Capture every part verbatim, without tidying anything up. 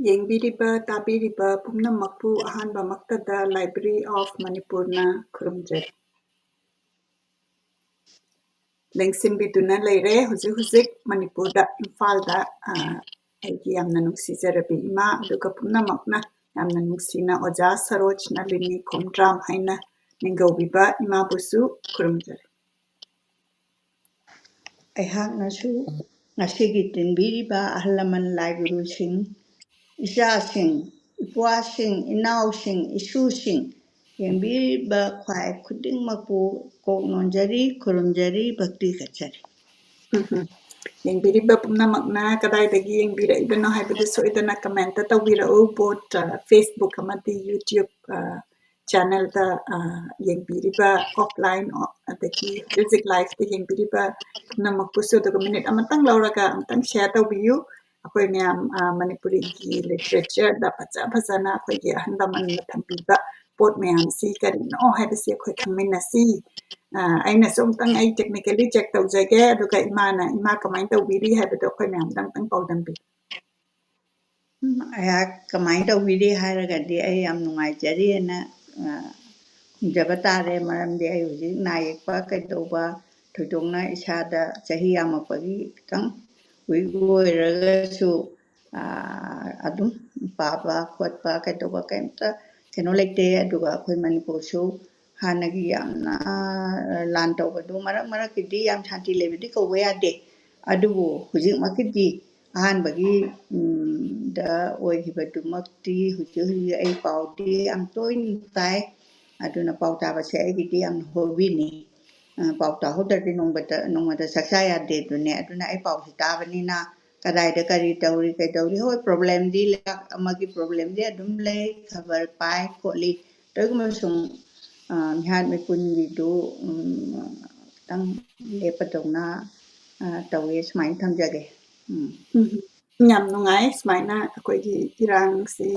ꯌꯦꯡꯕꯤꯔꯤꯕ, ꯇꯥꯕꯤꯔꯤꯕ ꯄꯨꯝꯅꯃꯛꯄꯨ ꯑꯍꯥꯟꯕꯃꯛꯇꯗ Library of Manipurꯅ ꯈꯨꯔꯨꯝꯖꯔꯤ꯫ ꯂꯦꯡꯁꯤꯟꯕꯤꯗꯨꯅ ꯂꯩꯔꯦ꯫ ꯍꯧꯖꯤꯛ ꯍꯧꯖꯤꯛ ꯃꯅꯤꯄꯨꯔꯗ, ꯏꯝꯐꯥꯜꯗ, ꯑ, ꯑꯩꯒꯤ ꯌꯥꯝꯅ ꯅꯨꯡꯁꯤꯖꯔꯕꯤ ꯏꯃꯥ, ꯑꯗꯨꯒ ꯄꯨꯝꯅꯃꯛꯅ ꯌꯥꯝꯅ ꯅꯨꯡꯁꯤꯅ ꯑꯣꯖꯥ ꯁꯔꯣꯖ ꯅꯂꯤꯅꯤ ꯈꯣꯝꯗ꯭ꯔꯥꯝ ꯍꯥꯏꯅ ꯃꯤꯡꯒꯧꯕꯤꯕ ꯏꯃꯥꯕꯨꯁꯨ ꯈꯨꯔꯨꯝꯖꯔꯤ꯫ ꯑꯩꯍꯥꯛꯅꯁꯨ ꯉꯁꯤꯒꯤ ꯇꯤꯟꯕꯤꯔꯤꯕ ꯑꯍꯜ ꯂꯃꯟ ꯂꯥꯏ ꯒꯨꯔꯨꯁꯤꯡ, ꯏꯆꯥꯁꯤꯡ, ꯏꯄ꯭ꯋꯥꯁꯤꯡ, ꯏꯅꯥꯎꯁꯤꯡ, ꯏꯁꯨꯁꯤꯡ, ꯌꯦꯡꯕꯤꯔꯤꯕ ꯈ꯭ꯋꯥꯏ ꯈꯨꯗꯤꯡꯃꯛꯄꯨ ꯀꯣꯛ ꯅꯣꯟꯖꯔꯤ, ꯈꯨꯔꯨꯝꯖꯔꯤ, ꯚꯛꯇꯤ ꯈꯠꯆꯔꯤ꯫ ꯎꯝꯍꯨꯝ꯫ ꯌꯦꯡꯕꯤꯔꯤꯕ ꯄꯨꯝꯅꯃꯛꯅ ꯀꯗꯥꯏꯗꯒꯤ ꯌꯦꯡꯕꯤꯔꯛꯏꯕꯅꯣ ꯍꯥꯏꯕꯗꯨ ꯁꯣꯏꯗꯅ comment ꯇꯧꯕꯤꯔꯛꯎ꯫ Both, ꯑ, Facebook ꯑꯃꯗꯤ YouTube, ꯑ, channel ꯗ, ꯑ, ꯌꯦꯡꯕꯤꯔꯤꯕ offline, ꯑ, ꯑꯗꯒꯤ ꯍꯧꯖꯤꯛ ꯍꯧꯖꯤꯛ live ꯇ ꯌꯦꯡꯕꯤꯔꯤꯕ ꯄꯨꯝꯅꯃꯛꯄꯨꯁꯨ꯫ ꯑꯗꯨꯒ minute ꯑꯃꯇꯪ ꯂꯧꯔꯒ ꯑꯃꯇꯪ share ꯇꯧꯕꯤꯌꯨ꯫ ꯑꯩꯈꯣꯏ ꯃꯌꯥꯝ, ꯑ, ꯃꯅꯤꯄꯨꯔꯤꯒꯤ literature ꯗ ꯐꯖ ꯐꯖꯅ ꯑꯩꯈꯣꯏꯒꯤ ꯑꯍꯜ ꯂꯃꯟꯅ ꯊꯝꯕꯤꯕ ꯄꯣꯠ ꯃꯌꯥꯝꯁꯤ ꯀꯔꯤꯅꯣ ꯍꯥꯏꯕꯁꯤ ꯑꯩꯈꯣꯏ ꯈꯪꯃꯤꯟꯅꯁꯤ꯫ ꯑ, ꯑꯩꯅꯁꯨ ꯑꯃꯨꯛꯇꯪ ꯑꯩ technically check ꯇꯧꯖꯒꯦ, ꯑꯗꯨꯒ ꯏꯃꯥꯅ, ꯏꯃꯥ ꯀꯃꯥꯏꯅ ꯇꯧꯕꯤꯔꯤ ꯍꯥꯏꯕꯗꯣ ꯑꯩꯈꯣꯏ ꯃꯌꯥꯝꯗ ꯑꯃꯨꯛꯇꯪ ꯄꯥꯎꯗꯝꯕꯤꯌꯨ꯫ ꯎꯝ, ꯑꯩꯍꯥꯛ ꯀꯃꯥꯏꯅ ꯇꯧꯕꯤꯔꯤ ꯍꯥꯏꯔꯒꯗꯤ ꯑꯩ ꯌꯥꯝ ꯅꯨꯡꯉꯥꯏꯖꯔꯤꯑꯅ, ꯑ, ꯈꯨꯝꯖꯕ ꯇꯥꯔꯦ꯫ ꯃꯔꯝꯗꯤ ꯑꯩ ꯍꯧꯖꯤꯛ ꯅꯥ ꯌꯦꯛꯄ ꯀꯩꯗꯧꯕ ꯊꯣꯏꯗꯣꯛꯅ ꯏꯁꯥꯗ ꯆꯍꯤ ꯌꯥꯝꯃꯛꯄꯒꯤ ꯈꯤꯇꯪ weak ꯑꯣꯏꯔꯒꯁꯨ, ꯑ, ꯑꯗꯨꯝ ꯄꯥꯕ ꯈꯣꯠꯄ ꯀꯩꯗꯧꯕ ꯀꯩꯝꯇ ꯀꯩꯅꯣ ꯂꯩꯇꯦ꯫ ꯑꯗꯨꯒ ꯑꯩꯈꯣꯏ ꯃꯅꯤꯄꯨꯔꯁꯨ ꯍꯥꯟꯅꯒꯤ ꯌꯥꯝꯅ, ꯑ, ꯂꯥꯟ ꯇꯧꯕꯗꯨ ꯃꯔꯛ ꯃꯔꯛꯀꯤꯗꯤ ꯌꯥꯝ ꯁꯥꯟꯇꯤ ꯂꯩꯕꯗꯤ ꯀꯧꯕ ꯌꯥꯗꯦ꯫ ꯑꯗꯨꯕꯨ ꯍꯧꯖꯤꯛꯃꯛꯀꯤꯗꯤ ꯑꯍꯥꯟꯕꯒꯤ, ꯎꯝ, ꯗ ꯑꯣꯏꯈꯤꯕꯗꯨꯃꯛꯇꯤ ꯍꯧꯖꯤꯛ ꯍꯧꯖꯤꯛ ꯑꯩ ꯄꯥꯎꯗꯤ ꯌꯥꯝ ꯇꯣꯏꯅ ꯇꯥꯏ꯫ ꯑꯗꯨꯅ ꯄꯥꯎ ꯇꯥꯕꯁꯦ ꯑꯩꯒꯤꯗꯤ ꯌꯥꯝꯅ hobby ꯅꯤ꯫ ꯑ, ꯄꯥꯎ ꯇꯥꯍꯧꯗ꯭ꯔꯗꯤ ꯅꯣꯡꯃꯇ, ꯅꯣꯡꯃꯇ ꯆꯥꯛꯆꯥ ꯌꯥꯗꯦ꯫ ꯑꯗꯨꯅꯦ, ꯑꯗꯨꯅ ꯑꯩ ꯄꯥꯎꯁꯤ ꯇꯥꯕꯅꯤꯅ ꯀꯗꯥꯏꯗ ꯀꯔꯤ ꯇꯧꯔꯤ, ꯀꯩꯗꯧꯔꯤ, ꯍꯣꯏ, problem ꯗꯤ ꯂꯩꯕꯥꯛ ꯑꯃꯒꯤ problem ꯗꯤ ꯑꯗꯨꯝ ꯂꯩ, ꯈꯕꯔ ꯄꯥꯏ ꯈꯣꯠꯂꯤ꯫ ꯇꯧꯏꯒꯨꯝꯕ ꯁꯨꯝ, ꯑ, ꯃꯤꯍꯥꯠ ꯃꯤꯄꯨꯟꯒꯤꯗꯨ, ꯎꯝ, ꯈꯤꯇꯪ ꯂꯦꯞꯄꯗꯧꯅ, ꯑ, ꯇꯧꯋꯦ꯫ ꯁꯨꯃꯥꯏꯅ ꯊꯝꯖꯒꯦ꯫ ꯎꯝ꯫ ꯎꯝ, ꯌꯥꯝ ꯅꯨꯡꯉꯥꯏ ꯁꯨꯃꯥꯏꯅ ꯑꯩꯈꯣꯏꯒꯤ ꯏꯔꯥꯡꯁꯤ,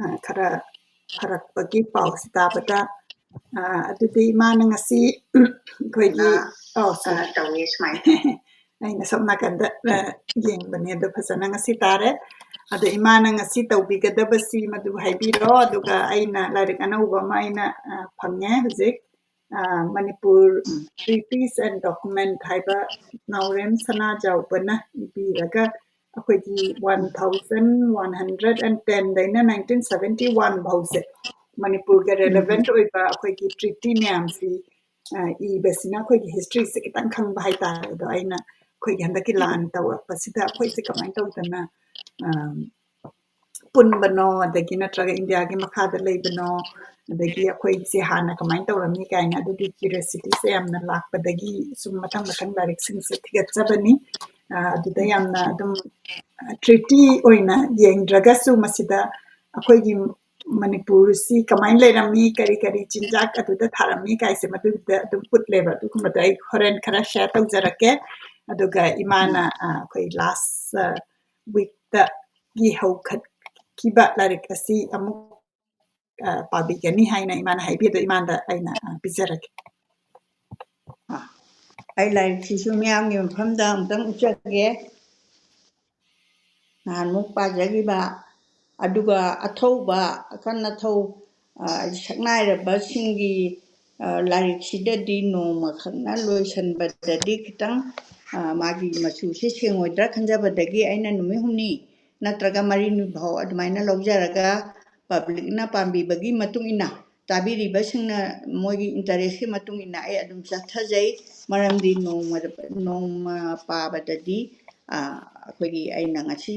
ꯑ, ꯈꯔ ꯐꯔꯛꯄꯒꯤ ꯄꯥꯎꯁꯤ ꯇꯥꯕꯗ꯫ ꯑ, ꯑꯗꯨꯗꯤ ꯏꯃꯥꯅ ꯉꯁꯤ ꯑꯩꯈꯣꯏꯒꯤ, ꯑ, ꯑꯧ, sorry꯫ ꯑ, ꯇꯧꯋꯦ ꯁꯨꯃꯥꯏꯅ꯫ ꯑꯩꯅ ꯁꯣꯝ ꯅꯥꯀꯟꯗ, ꯑ, ꯌꯦꯡꯕꯅꯦ, ꯑꯗꯣ ꯐꯖꯅ ꯉꯁꯤ ꯇꯥꯔꯦ꯫ ꯑꯗꯣ ꯏꯃꯥꯅ ꯉꯁꯤ ꯇꯧꯕꯤꯒꯗꯕꯁꯤ ꯃꯗꯨ ꯍꯥꯏꯕꯤꯔꯣ, ꯑꯗꯨꯒ ꯑꯩꯅ ꯂꯥꯏꯔꯤꯛ ꯑꯅꯧꯕ ꯑꯃ ꯑꯩꯅ, ꯑ, ꯐꯪꯉꯦ ꯍꯧꯖꯤꯛ, ꯑ, Manipur Treaties and Document ꯍꯥꯏꯕ ꯅꯥꯎꯔꯦꯝ ꯁꯅꯥꯖꯥꯎꯕꯅ ꯏꯕꯤꯔꯒ, ꯑꯩꯈꯣꯏꯒꯤ one thousand one hundred and ten ꯗꯩꯅ nineteen seventy one ꯐꯥꯎꯁꯦ ꯃꯅꯤꯄꯨꯔꯒ relevant ꯑꯣꯏꯕ ꯑꯩꯈꯣꯏꯒꯤ treaty ꯃꯌꯥꯝꯁꯤ, ꯑ, ꯏꯕꯁꯤꯅ ꯑꯩꯈꯣꯏꯒꯤ historyꯁꯦ ꯈꯤꯇꯪ ꯈꯪꯕ ꯍꯥꯏꯇꯥꯔꯦ꯫ ꯑꯗꯣ ꯑꯩꯅ ꯑꯩꯈꯣꯏꯒꯤ ꯍꯟꯗꯛꯀꯤ ꯂꯥꯟ ꯇꯧꯔꯛꯄꯁꯤꯗ ꯑꯩꯈꯣꯏꯁꯦ ꯀꯃꯥꯏꯅ ꯇꯧꯗꯅ, ꯑ, ꯄꯨꯟꯕꯅꯣ, ꯑꯗꯒꯤ ꯅꯠꯇ꯭ꯔꯒ ꯏꯟꯗꯤꯌꯥꯒꯤ ꯃꯈꯥꯗ ꯂꯩꯕꯅꯣ, ꯑꯗꯒꯤ ꯑꯩꯈꯣꯏꯁꯦ ꯍꯥꯟꯅ ꯀꯃꯥꯏꯅ ꯇꯧꯔꯝꯃꯤ ꯀꯥꯏꯅ ꯑꯗꯨꯒꯤ curiosityꯁꯦ ꯌꯥꯝꯅ ꯂꯥꯛꯄꯗꯒꯤ ꯁꯨꯝ ꯃꯊꯪ ꯃꯊꯪ ꯂꯥꯏꯔꯤꯛꯁꯤꯡꯁꯦ ꯊꯤꯒꯠꯆꯕꯅꯤ꯫ ꯑ, ꯑꯗꯨꯗ ꯌꯥꯝꯅ ꯑꯗꯨꯝ, ꯑ, treaty ꯑꯣꯏꯅ ꯌꯦꯡꯗ꯭ꯔꯒꯁꯨ ꯃꯁꯤꯗ ꯑꯩꯈꯣꯏꯒꯤ ꯃꯅꯤꯄꯨꯔꯁꯤ ꯀꯃꯥꯏꯅ ꯂꯩꯔꯝꯃꯤ, ꯀꯔꯤ ꯀꯔꯤ ꯆꯤꯟꯖꯥꯛ ꯑꯗꯨꯗ ꯊꯥꯔꯝꯃꯤ ꯀꯥꯏꯁꯦ ꯃꯗꯨꯗ ꯑꯗꯨꯝ ꯎꯠꯂꯦꯕ꯫ ꯑꯗꯨꯒꯨꯝꯕꯗꯣ ꯑꯩ ꯍꯣꯔꯦꯟ ꯈꯔ share ꯇꯧꯖꯔꯛꯀꯦ꯫ ꯑꯗꯨꯒ ꯏꯃꯥꯅ, ꯑ, ꯑꯩꯈꯣꯏ last, ꯑ, weekꯇꯒꯤ ꯍꯧꯈꯠꯈꯤꯕ ꯂꯥꯏꯔꯤꯛ ꯑꯁꯤ ꯑꯃꯨꯛ, ꯑ, ꯄꯥꯕꯤꯒꯅꯤ ꯍꯥꯏꯅ ꯏꯃꯥꯅ ꯍꯥꯏꯕꯤ, ꯑꯗꯣ ꯏꯃꯥꯗ ꯑꯩꯅ, ꯑ, ꯄꯤꯖꯔꯒꯦ꯫ ꯑ, ꯑꯩ ꯂꯥꯏꯔꯤꯛꯁꯤꯁꯨ ꯃꯤꯌꯥꯝꯒꯤ ꯃꯐꯝꯗ ꯑꯃꯨꯛꯇꯪ ꯎꯠꯆꯒꯦ꯫ ꯅꯍꯥꯟꯃꯨꯛ ꯄꯥꯖꯈꯤꯕ, ꯑꯗꯨꯒ ꯑꯊꯧꯕ, ꯑꯀꯟ ꯑꯊꯧ, ꯑ, ꯁꯛꯅꯥꯏꯔꯕꯁꯤꯡꯒꯤ, ꯑ, ꯂꯥꯏꯔꯤꯛꯁꯤꯗꯗꯤ ꯅꯣꯡꯃꯈꯛꯅ ꯂꯣꯏꯁꯤꯟꯕꯗꯗꯤ ꯈꯤꯇꯪ, ꯑ, ꯃꯥꯒꯤ ꯃꯆꯨꯁꯦ ꯁꯦꯡꯉꯣꯏꯗ꯭ꯔꯥ ꯈꯟꯖꯕꯗꯒꯤ ꯑꯩꯅ ꯅꯨꯃꯤꯠ ꯍꯨꯝꯅꯤ ꯅꯠꯇ꯭ꯔꯒ ꯃꯔꯤꯅꯤ ꯐꯥꯎ ꯑꯗꯨꯃꯥꯏꯅ ꯂꯧꯖꯔꯒ publicꯅ ꯄꯥꯝꯕꯤꯕꯒꯤ ꯃꯇꯨꯡ ꯏꯟꯅ, ꯇꯥꯕꯤꯔꯤꯕꯁꯤꯡꯅ ꯃꯣꯏꯒꯤ interestꯀꯤ ꯃꯇꯨꯡ ꯏꯟꯅ ꯑꯩ ꯑꯗꯨꯝ ꯆꯠꯊꯖꯩ꯫ ꯃꯔꯝꯗꯤ ꯅꯣꯡꯃ, ꯅꯣꯡꯃ ꯄꯥꯕꯗꯗꯤ, ꯑ, ꯑꯩꯈꯣꯏꯒꯤ ꯑꯩꯅ ꯉꯁꯤ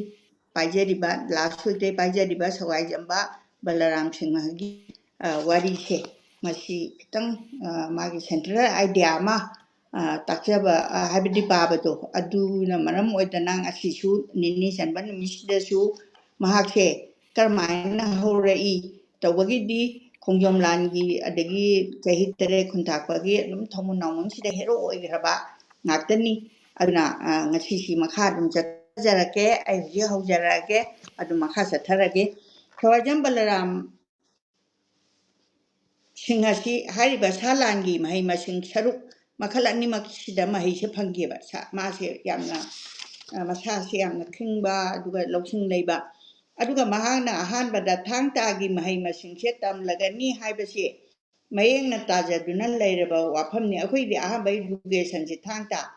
ꯄꯥꯏꯖꯔꯤꯕ, last weekꯇꯩ ꯄꯥꯏꯖꯔꯤꯕ ꯁꯋꯥꯏꯖꯝꯕ ꯕꯂꯔꯥꯝ ꯁꯤꯡꯍꯒꯤ, ꯑ, ꯋꯥꯔꯤꯁꯦ, ꯃꯁꯤ ꯈꯤꯇꯪ, ꯑ, ꯃꯥꯒꯤ central idea ꯑꯃ, ꯑ, ꯇꯥꯛꯆꯕ, ꯑ, ꯍꯥꯏꯕꯗꯤ ꯄꯥꯕꯗꯣ, ꯑꯗꯨꯅ ꯃꯔꯝ ꯑꯣꯏꯗꯅ ꯉꯁꯤꯁꯨ ꯅꯤꯅꯤ ꯆꯟꯕ ꯅꯨꯃꯤꯠꯁꯤꯗꯁꯨ ꯃꯍꯥꯛꯁꯦ ꯀꯔꯝꯍꯥꯏꯅ ꯍꯧꯔꯛꯏ ꯇꯧꯕꯒꯤꯗꯤ ꯈꯣꯡꯖꯣꯝ ꯂꯥꯟꯒꯤ ꯑꯗꯒꯤ ꯆꯍꯤ ꯇꯔꯦꯠ ꯈꯨꯟꯇꯥꯛꯄꯒꯤ ꯑꯗꯨꯝ ꯊꯧꯃꯨ ꯅꯥꯎꯃꯨꯟꯁꯤꯗ hero ꯑꯣꯏꯈ꯭ꯔꯕ ꯉꯥꯛꯇꯅꯤ꯫ ꯑꯗꯨꯅ, ꯑ, ꯉꯁꯤꯁꯤ ꯃꯈꯥ ꯑꯗꯨꯝ ꯆꯠꯊꯖꯔꯛꯀꯦ꯫ ꯑꯩ ꯍꯧꯖꯤꯛ ꯍꯧꯖꯔꯛꯑꯒꯦ, ꯑꯗꯨꯝ ꯃꯈꯥ ꯆꯠꯊꯔꯒꯦ꯫ ꯁꯋꯥꯏꯖꯝ ꯕꯂꯔꯥꯝ ꯁꯤꯡ ꯑꯁꯤ ꯍꯥꯏꯔꯤꯕ ꯁꯥ ꯂꯥꯟꯒꯤ ꯃꯍꯩ ꯃꯁꯤꯡ ꯁꯔꯨꯛ ꯃꯈꯜ ꯑꯅꯤꯃꯛꯁꯤꯗ ꯃꯍꯩꯁꯦ ꯐꯪꯈꯤꯕ꯫ ꯁꯥ-, ꯃꯥꯁꯦ ꯌꯥꯝꯅ ꯑ, ꯃꯁꯥꯁꯦ ꯌꯥꯝꯅ ꯈꯤꯡꯕ, ꯑꯗꯨꯒ ꯂꯧꯁꯤꯡ ꯂꯩꯕ, ꯑꯗꯨꯒ ꯃꯍꯥꯛꯅ ꯑꯍꯥꯟꯕꯗ ꯊꯥꯡ ꯇꯥꯒꯤ ꯃꯍꯩ ꯃꯁꯤꯡꯁꯦ ꯇꯝꯂꯒꯅꯤ ꯍꯥꯏꯕꯁꯤ ꯃꯌꯦꯛꯅ ꯇꯥꯖꯗꯨꯅ ꯂꯩꯔꯕ ꯋꯥꯐꯝꯅꯤ꯫ ꯑꯩꯈꯣꯏꯗꯤ ꯑꯍꯥꯟꯕ educationꯁꯦ ꯊꯥꯡ ꯇꯥ,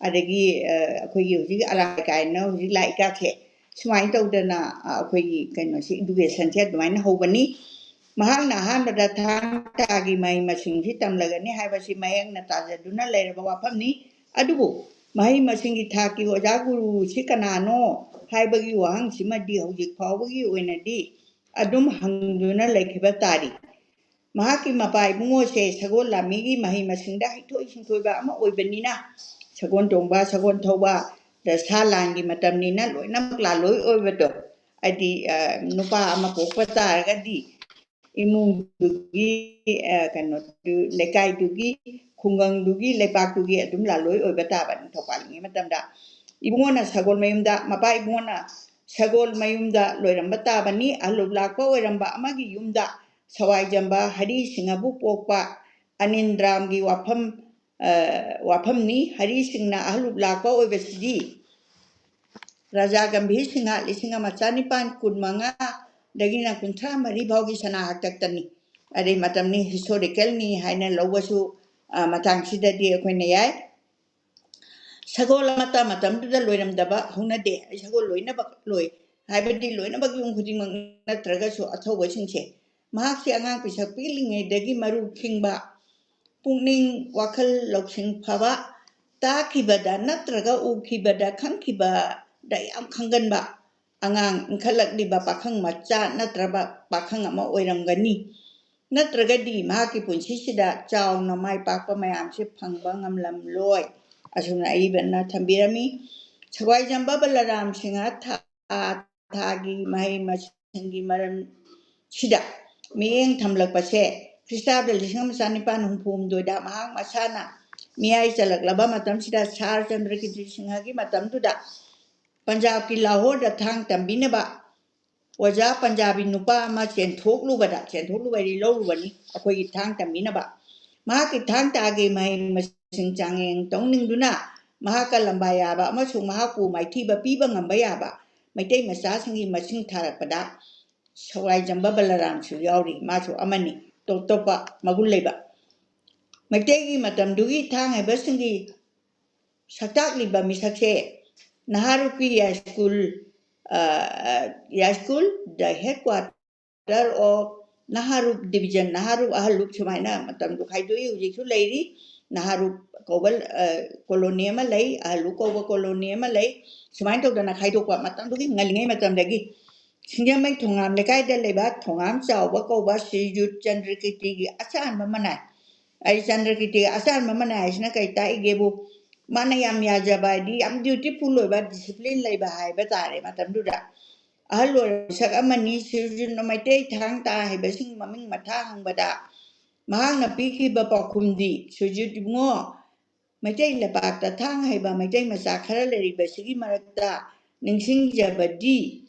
ꯑꯗꯒꯤ, ꯑ, ꯑꯩꯈꯣꯏꯒꯤ ꯍꯧꯖꯤꯛ ꯑꯔꯥꯏ ꯀꯥꯏꯅ ꯍꯧꯖꯤꯛ ꯂꯥꯛꯏꯀꯥꯁꯦ, ꯁꯨꯃꯥꯏꯅ ꯇꯧꯗꯅ, ꯑ, ꯑꯩꯈꯣꯏꯒꯤ ꯀꯩꯅꯣꯁꯦ, educationꯁꯦ ꯑꯗꯨꯃꯥꯏꯅ ꯍꯧꯕꯅꯤ꯫ ꯃꯍꯥꯛꯅ ꯑꯍꯥꯟꯕꯗ ꯊꯥꯡ ꯇꯥꯒꯤ ꯃꯍꯩ ꯃꯁꯤꯡꯁꯤ ꯇꯝꯂꯒꯅꯤ ꯍꯥꯏꯕꯁꯤ ꯃꯌꯦꯛꯅ ꯇꯥꯖꯗꯨꯅ ꯂꯩꯔꯕ ꯋꯥꯐꯝꯅꯤ꯫ ꯑꯗꯨꯕꯨ ꯃꯍꯩ ꯃꯁꯤꯡꯒꯤ ꯊꯥꯛꯀꯤ ꯑꯣꯖꯥ ꯒꯨꯔꯨꯁꯤ ꯀꯅꯥꯅꯣ ꯍꯥꯏꯕꯒꯤ ꯋꯥꯍꯪꯁꯤꯃꯗꯤ ꯍꯧꯖꯤꯛ ꯐꯥꯎꯕꯒꯤ ꯑꯣꯏꯅꯗꯤ ꯑꯗꯨꯝ ꯍꯪꯗꯨꯅ ꯂꯩꯈꯤꯕ ꯇꯥꯔꯤ꯫ ꯃꯍꯥꯛꯀꯤ ꯃꯄꯥ ꯏꯕꯨꯡꯉꯣꯁꯦ ꯁꯒꯣꯜ ꯂꯥꯟꯃꯤꯒꯤ ꯃꯍꯩ ꯃꯁꯤꯡꯗ ꯍꯩꯊꯣꯏ ꯁꯤꯡꯊꯣꯏꯕ ꯑꯃ ꯑꯣꯏꯕꯅꯤꯅ, ꯁꯒꯣꯜ ꯇꯣꯡꯕ, ꯁꯒꯣꯜ ꯊꯧꯕ, ꯗ ꯁꯥ ꯂꯥꯟꯒꯤ ꯃꯇꯝꯅꯤꯅ ꯂꯣꯏꯅꯃꯛ ꯂꯥꯜꯂꯣꯏ ꯑꯣꯏꯕꯗꯣ, ꯍꯥꯏꯗꯤ, ꯑ, ꯅꯨꯄꯥ ꯑꯃ ꯄꯣꯛꯄ ꯇꯥꯔꯒꯗꯤ ꯏꯃꯨꯡꯗꯨꯒꯤ, ꯑ, ꯀꯩꯅꯣꯗꯨ, ꯂꯩꯀꯥꯏꯗꯨꯒꯤ, ꯈꯨꯡꯒꯪꯗꯨꯒꯤ, ꯂꯩꯄꯥꯛꯇꯨꯒꯤ ꯑꯗꯨꯝ ꯂꯥꯜꯂꯣꯏ ꯑꯣꯏꯕ ꯇꯥꯕ ꯅꯤꯡꯊꯧ ꯄꯥꯜꯂꯤꯉꯩ ꯃꯇꯝꯗ꯫ ꯏꯕꯨꯡꯉꯣꯅ ꯁꯒꯣꯜ ꯃꯌꯨꯝꯗ, ꯃꯄꯥ ꯏꯕꯨꯡꯉꯣꯅ ꯁꯒꯣꯜ ꯃꯌꯨꯝꯗ ꯂꯣꯏꯔꯝꯕ ꯇꯥꯕꯅꯤ꯫ ꯑꯍꯜꯂꯨꯞ ꯂꯥꯛꯄ ꯑꯣꯏꯔꯝꯕ ꯑꯃꯒꯤ ꯌꯨꯝꯗ ꯁꯋꯥꯏꯖꯝꯕ ꯍꯔꯤ ꯁꯤꯡꯍꯕꯨ ꯄꯣꯛꯄ ꯑꯅꯤꯟꯗ꯭ꯔꯥꯝꯒꯤ ꯋꯥꯐꯝ, ꯑ, ꯋꯥꯐꯝꯅꯤ꯫ ꯍꯔꯤ ꯁꯤꯡꯅ ꯑꯍꯜꯂꯨꯞ ꯂꯥꯛꯄ ꯑꯣꯏꯕꯁꯤꯗꯤ ꯔꯥꯖꯥ ꯒꯝꯚꯤꯔ ꯁꯤꯡꯍ ꯂꯤꯁꯤꯡ ꯑꯃ ꯆꯅꯤꯄꯥꯟ ꯀꯨꯟꯃꯉꯥꯗꯒꯤꯅ ꯀꯨꯟꯊ꯭ꯔꯥ ꯃꯔꯤ ꯐꯥꯎꯒꯤ ꯁꯅꯥ ꯍꯥꯛꯇꯛꯇꯅꯤ꯫ ꯑꯗꯩ ꯃꯇꯝꯅꯤ, historicalꯅꯤ ꯍꯥꯏꯅ ꯂꯧꯕꯁꯨ, ꯑ, ꯃꯇꯥꯡꯁꯤꯗꯗꯤ ꯑꯩꯈꯣꯏꯅ ꯌꯥꯏ꯫ ꯁꯒꯣꯜ ꯑꯃꯠꯇ ꯃꯇꯝꯗꯨꯗ ꯂꯣꯏꯔꯝꯗꯕ ꯍꯧꯅꯗꯦ꯫ ꯑꯩ ꯁꯒꯣꯜ ꯂꯣꯏꯅꯃꯛ ꯂꯣꯏ ꯍꯥꯏꯕꯗꯤ ꯂꯣꯏꯅꯃꯛ ꯌꯨꯝ ꯈꯨꯗꯤꯡꯃꯛ ꯅꯠꯇ꯭ꯔꯒꯁꯨ ꯑꯊꯧꯕꯁꯤꯡꯁꯦ꯫ ꯃꯍꯥꯛꯁꯤ ꯑꯉꯥꯡ ꯄꯤꯁꯛ ꯄꯤꯛꯂꯤꯉꯩꯗꯒꯤ ꯃꯔꯨ ꯈꯤꯡꯕ, ꯄꯨꯛꯅꯤꯡ ꯋꯥꯈꯜ ꯂꯧꯁꯤꯡ ꯐꯕ, ꯇꯥꯈꯤꯕꯗ ꯅꯠꯇ꯭ꯔꯒ ꯎꯈꯤꯕꯗ ꯈꯪꯈꯤꯕꯗ ꯌꯥꯝ ꯈꯪꯒꯟꯕ, ꯑꯉꯥꯡ ꯏꯟꯈꯠꯂꯛꯂꯤꯕ ꯄꯥꯈꯪ ꯃꯆꯥ ꯅꯠꯇ꯭ꯔꯕ ꯄꯥꯈꯪ ꯑꯃ ꯑꯣꯏꯔꯝꯒꯅꯤ꯫ ꯅꯠꯇ꯭ꯔꯒꯗꯤ ꯃꯍꯥꯛꯀꯤ ꯄꯨꯟꯁꯤꯁꯤꯗ ꯆꯥꯎꯅ ꯃꯥꯏ ꯄꯥꯛꯄ ꯃꯌꯥꯝꯁꯦ ꯐꯪꯕ ꯉꯝꯂꯝꯂꯣꯏ꯫ ꯑꯁꯨꯝꯅ ꯑꯏꯕꯅ ꯊꯝꯕꯤꯔꯝꯃꯤ꯫ ꯁꯋꯥꯏꯖꯝꯕ ꯕꯂꯔꯥꯝ ꯁꯤꯡꯍ ꯊꯥ ꯊꯥꯒꯤ ꯃꯍꯩ ꯃꯁꯤꯡꯒꯤ ꯃꯔꯝꯁꯤꯗ ꯃꯤꯠꯌꯦꯡ ꯊꯝꯂꯛꯄꯁꯦ ꯈ꯭ꯔꯤꯁꯇꯥꯕꯗ ꯂꯤꯁꯤꯡ ꯑꯃ ꯆꯅꯤꯄꯥꯟ ꯍꯨꯝꯐꯨ ꯍꯨꯝꯗꯣꯏꯗ ꯃꯍꯥꯛ ꯃꯁꯥꯅ ꯃꯤꯌꯥꯏ ꯆꯜꯂꯛꯂꯕ ꯃꯇꯝꯁꯤꯗ ꯁꯥꯔ ꯆꯟꯗ꯭ꯔꯀꯤꯔꯇꯤ ꯁꯤꯡꯍꯒꯤ ꯃꯇꯝꯗꯨꯗ ꯄꯟꯖꯥꯕꯀꯤ ꯂꯥꯍꯣꯔꯗ ꯊꯥꯡ ꯇꯝꯕꯤꯅꯕ ꯑꯣꯖꯥ ꯄꯟꯖꯥꯕꯤ ꯅꯨꯄꯥ ꯑꯃ ꯆꯦꯟꯊꯣꯛꯂꯨꯕꯗ, ꯆꯦꯟꯊꯣꯛꯂꯨꯕ ꯍꯥꯏꯗꯤ ꯂꯧꯔꯨꯕꯅꯤ, ꯑꯩꯈꯣꯏꯒꯤ ꯊꯥꯡ ꯇꯝꯕꯤꯅꯕ꯫ ꯃꯍꯥꯛꯀꯤ ꯊꯥꯡ ꯇꯥꯒꯤ ꯃꯍꯩ ꯃꯁꯤꯡ ꯆꯥꯡꯌꯦꯡ ꯇꯧꯅꯤꯡꯗꯨꯅ ꯃꯍꯥꯛꯀ ꯂꯝꯕꯥ ꯌꯥꯕ ꯑꯃꯁꯨꯡ ꯃꯍꯥꯛꯄꯨ ꯃꯥꯏꯊꯤꯕ ꯄꯤꯕ ꯉꯝꯕ ꯌꯥꯕ ꯃꯩꯇꯩ ꯃꯆꯥꯁꯤꯡꯒꯤ ꯃꯁꯤꯡ ꯊꯥꯔꯛꯄꯗ ꯁꯋꯥꯏꯖꯝꯕ ꯕꯂꯔꯥꯝꯁꯨ ꯌꯥꯎꯔꯤ꯫ ꯃꯥꯁꯨ ꯑꯃꯅꯤ, ꯇꯣꯞ ꯇꯣꯞꯄ ꯃꯒꯨꯟ ꯂꯩꯕ꯫ ꯃꯩꯇꯩꯒꯤ ꯃꯇꯝꯗꯨꯒꯤ ꯊꯥꯡ ꯍꯩꯕꯁꯤꯡꯒꯤ ꯁꯛꯇꯥꯛꯂꯤꯕ ꯃꯤꯁꯛꯁꯦ ꯅꯍꯥꯔꯨꯞꯀꯤ ꯌꯥꯏꯁ꯭ꯀꯨꯜ, ꯑ, ꯌꯥꯏꯁ꯭ꯀꯨꯜ, the headquarter of ꯅꯍꯥꯔꯨꯞ division, ꯅꯍꯥꯔꯨꯞ ꯑꯍꯜꯂꯨꯞ ꯁꯨꯃꯥꯏꯅ ꯃꯇꯝꯗꯨ ꯈꯥꯏꯗꯣꯛꯏ꯫ ꯍꯧꯖꯤꯛꯁꯨ ꯂꯩꯔꯤ꯫ ꯅꯍꯥꯔꯨꯞ ꯀꯧꯕ, ꯑ, colony ꯑꯃ ꯂꯩ, ꯑꯍꯜꯂꯨꯞ ꯀꯧꯕ colony ꯑꯃ ꯂꯩ꯫ ꯁꯨꯃꯥꯏꯅ ꯇꯧꯗꯅ ꯈꯥꯏꯗꯣꯛꯄ ꯃꯇꯝꯗꯨꯒꯤ ꯉꯜꯂꯤꯉꯩ ꯃꯇꯝꯗꯒꯤ꯫ ꯁꯤꯡꯖꯃꯩ ꯊꯣꯉꯥꯝ ꯂꯩꯀꯥꯏꯗ ꯂꯩꯕ ꯊꯣꯉꯥꯝ ꯆꯥꯎꯕ ꯀꯧꯕ ꯁ꯭ꯔꯤꯖꯨ ꯆꯟꯗ꯭ꯔꯀꯤꯔꯇꯤꯒꯤ ꯑꯆꯥꯟꯕ ꯃꯅꯥꯏ꯫ ꯑꯩ ꯆꯟꯗ꯭ꯔꯀꯤꯔꯇꯤꯒꯤ ꯑꯆꯥꯟꯕ ꯃꯅꯥꯏ ꯍꯥꯏꯁꯤꯅ ꯀꯩ ꯇꯥꯛꯏꯒꯦꯕꯨ, ꯃꯥꯅ ꯌꯥꯝ ꯌꯥꯖꯕ ꯍꯥꯏꯗꯤ ꯌꯥꯝ dutiful ꯑꯣꯏꯕ, discipline ꯂꯩꯕ ꯍꯥꯏꯕ ꯇꯥꯔꯦ꯫ ꯃꯇꯝꯗꯨꯗ ꯑꯍꯜ ꯑꯣꯏꯔꯕ ꯃꯤꯁꯛ ꯑꯃꯅꯤ꯫ ꯁ꯭ꯔꯤꯖꯨꯅ ꯃꯩꯇꯩ ꯊꯥꯡ ꯇꯥ ꯍꯩꯕꯁꯤꯡ ꯃꯃꯤꯡ ꯃꯊꯥ ꯍꯪꯕꯗ ꯃꯍꯥꯛꯅ ꯄꯤꯈꯤꯕ ꯄꯥꯎꯈꯨꯝꯗꯤ, "ꯁ꯭ꯔꯤꯖꯨ ꯏꯕꯨꯡꯉꯣ, ꯃꯩꯇꯩ ꯂꯩꯄꯥꯛꯇ ꯊꯥꯡ ꯍꯩꯕ ꯃꯩꯇꯩ ꯃꯆꯥ ꯈꯔ ꯂꯩꯔꯤꯕꯁꯤꯒꯤ ꯃꯔꯛꯇ ꯅꯤꯡꯁꯤꯡꯖꯕꯗꯤ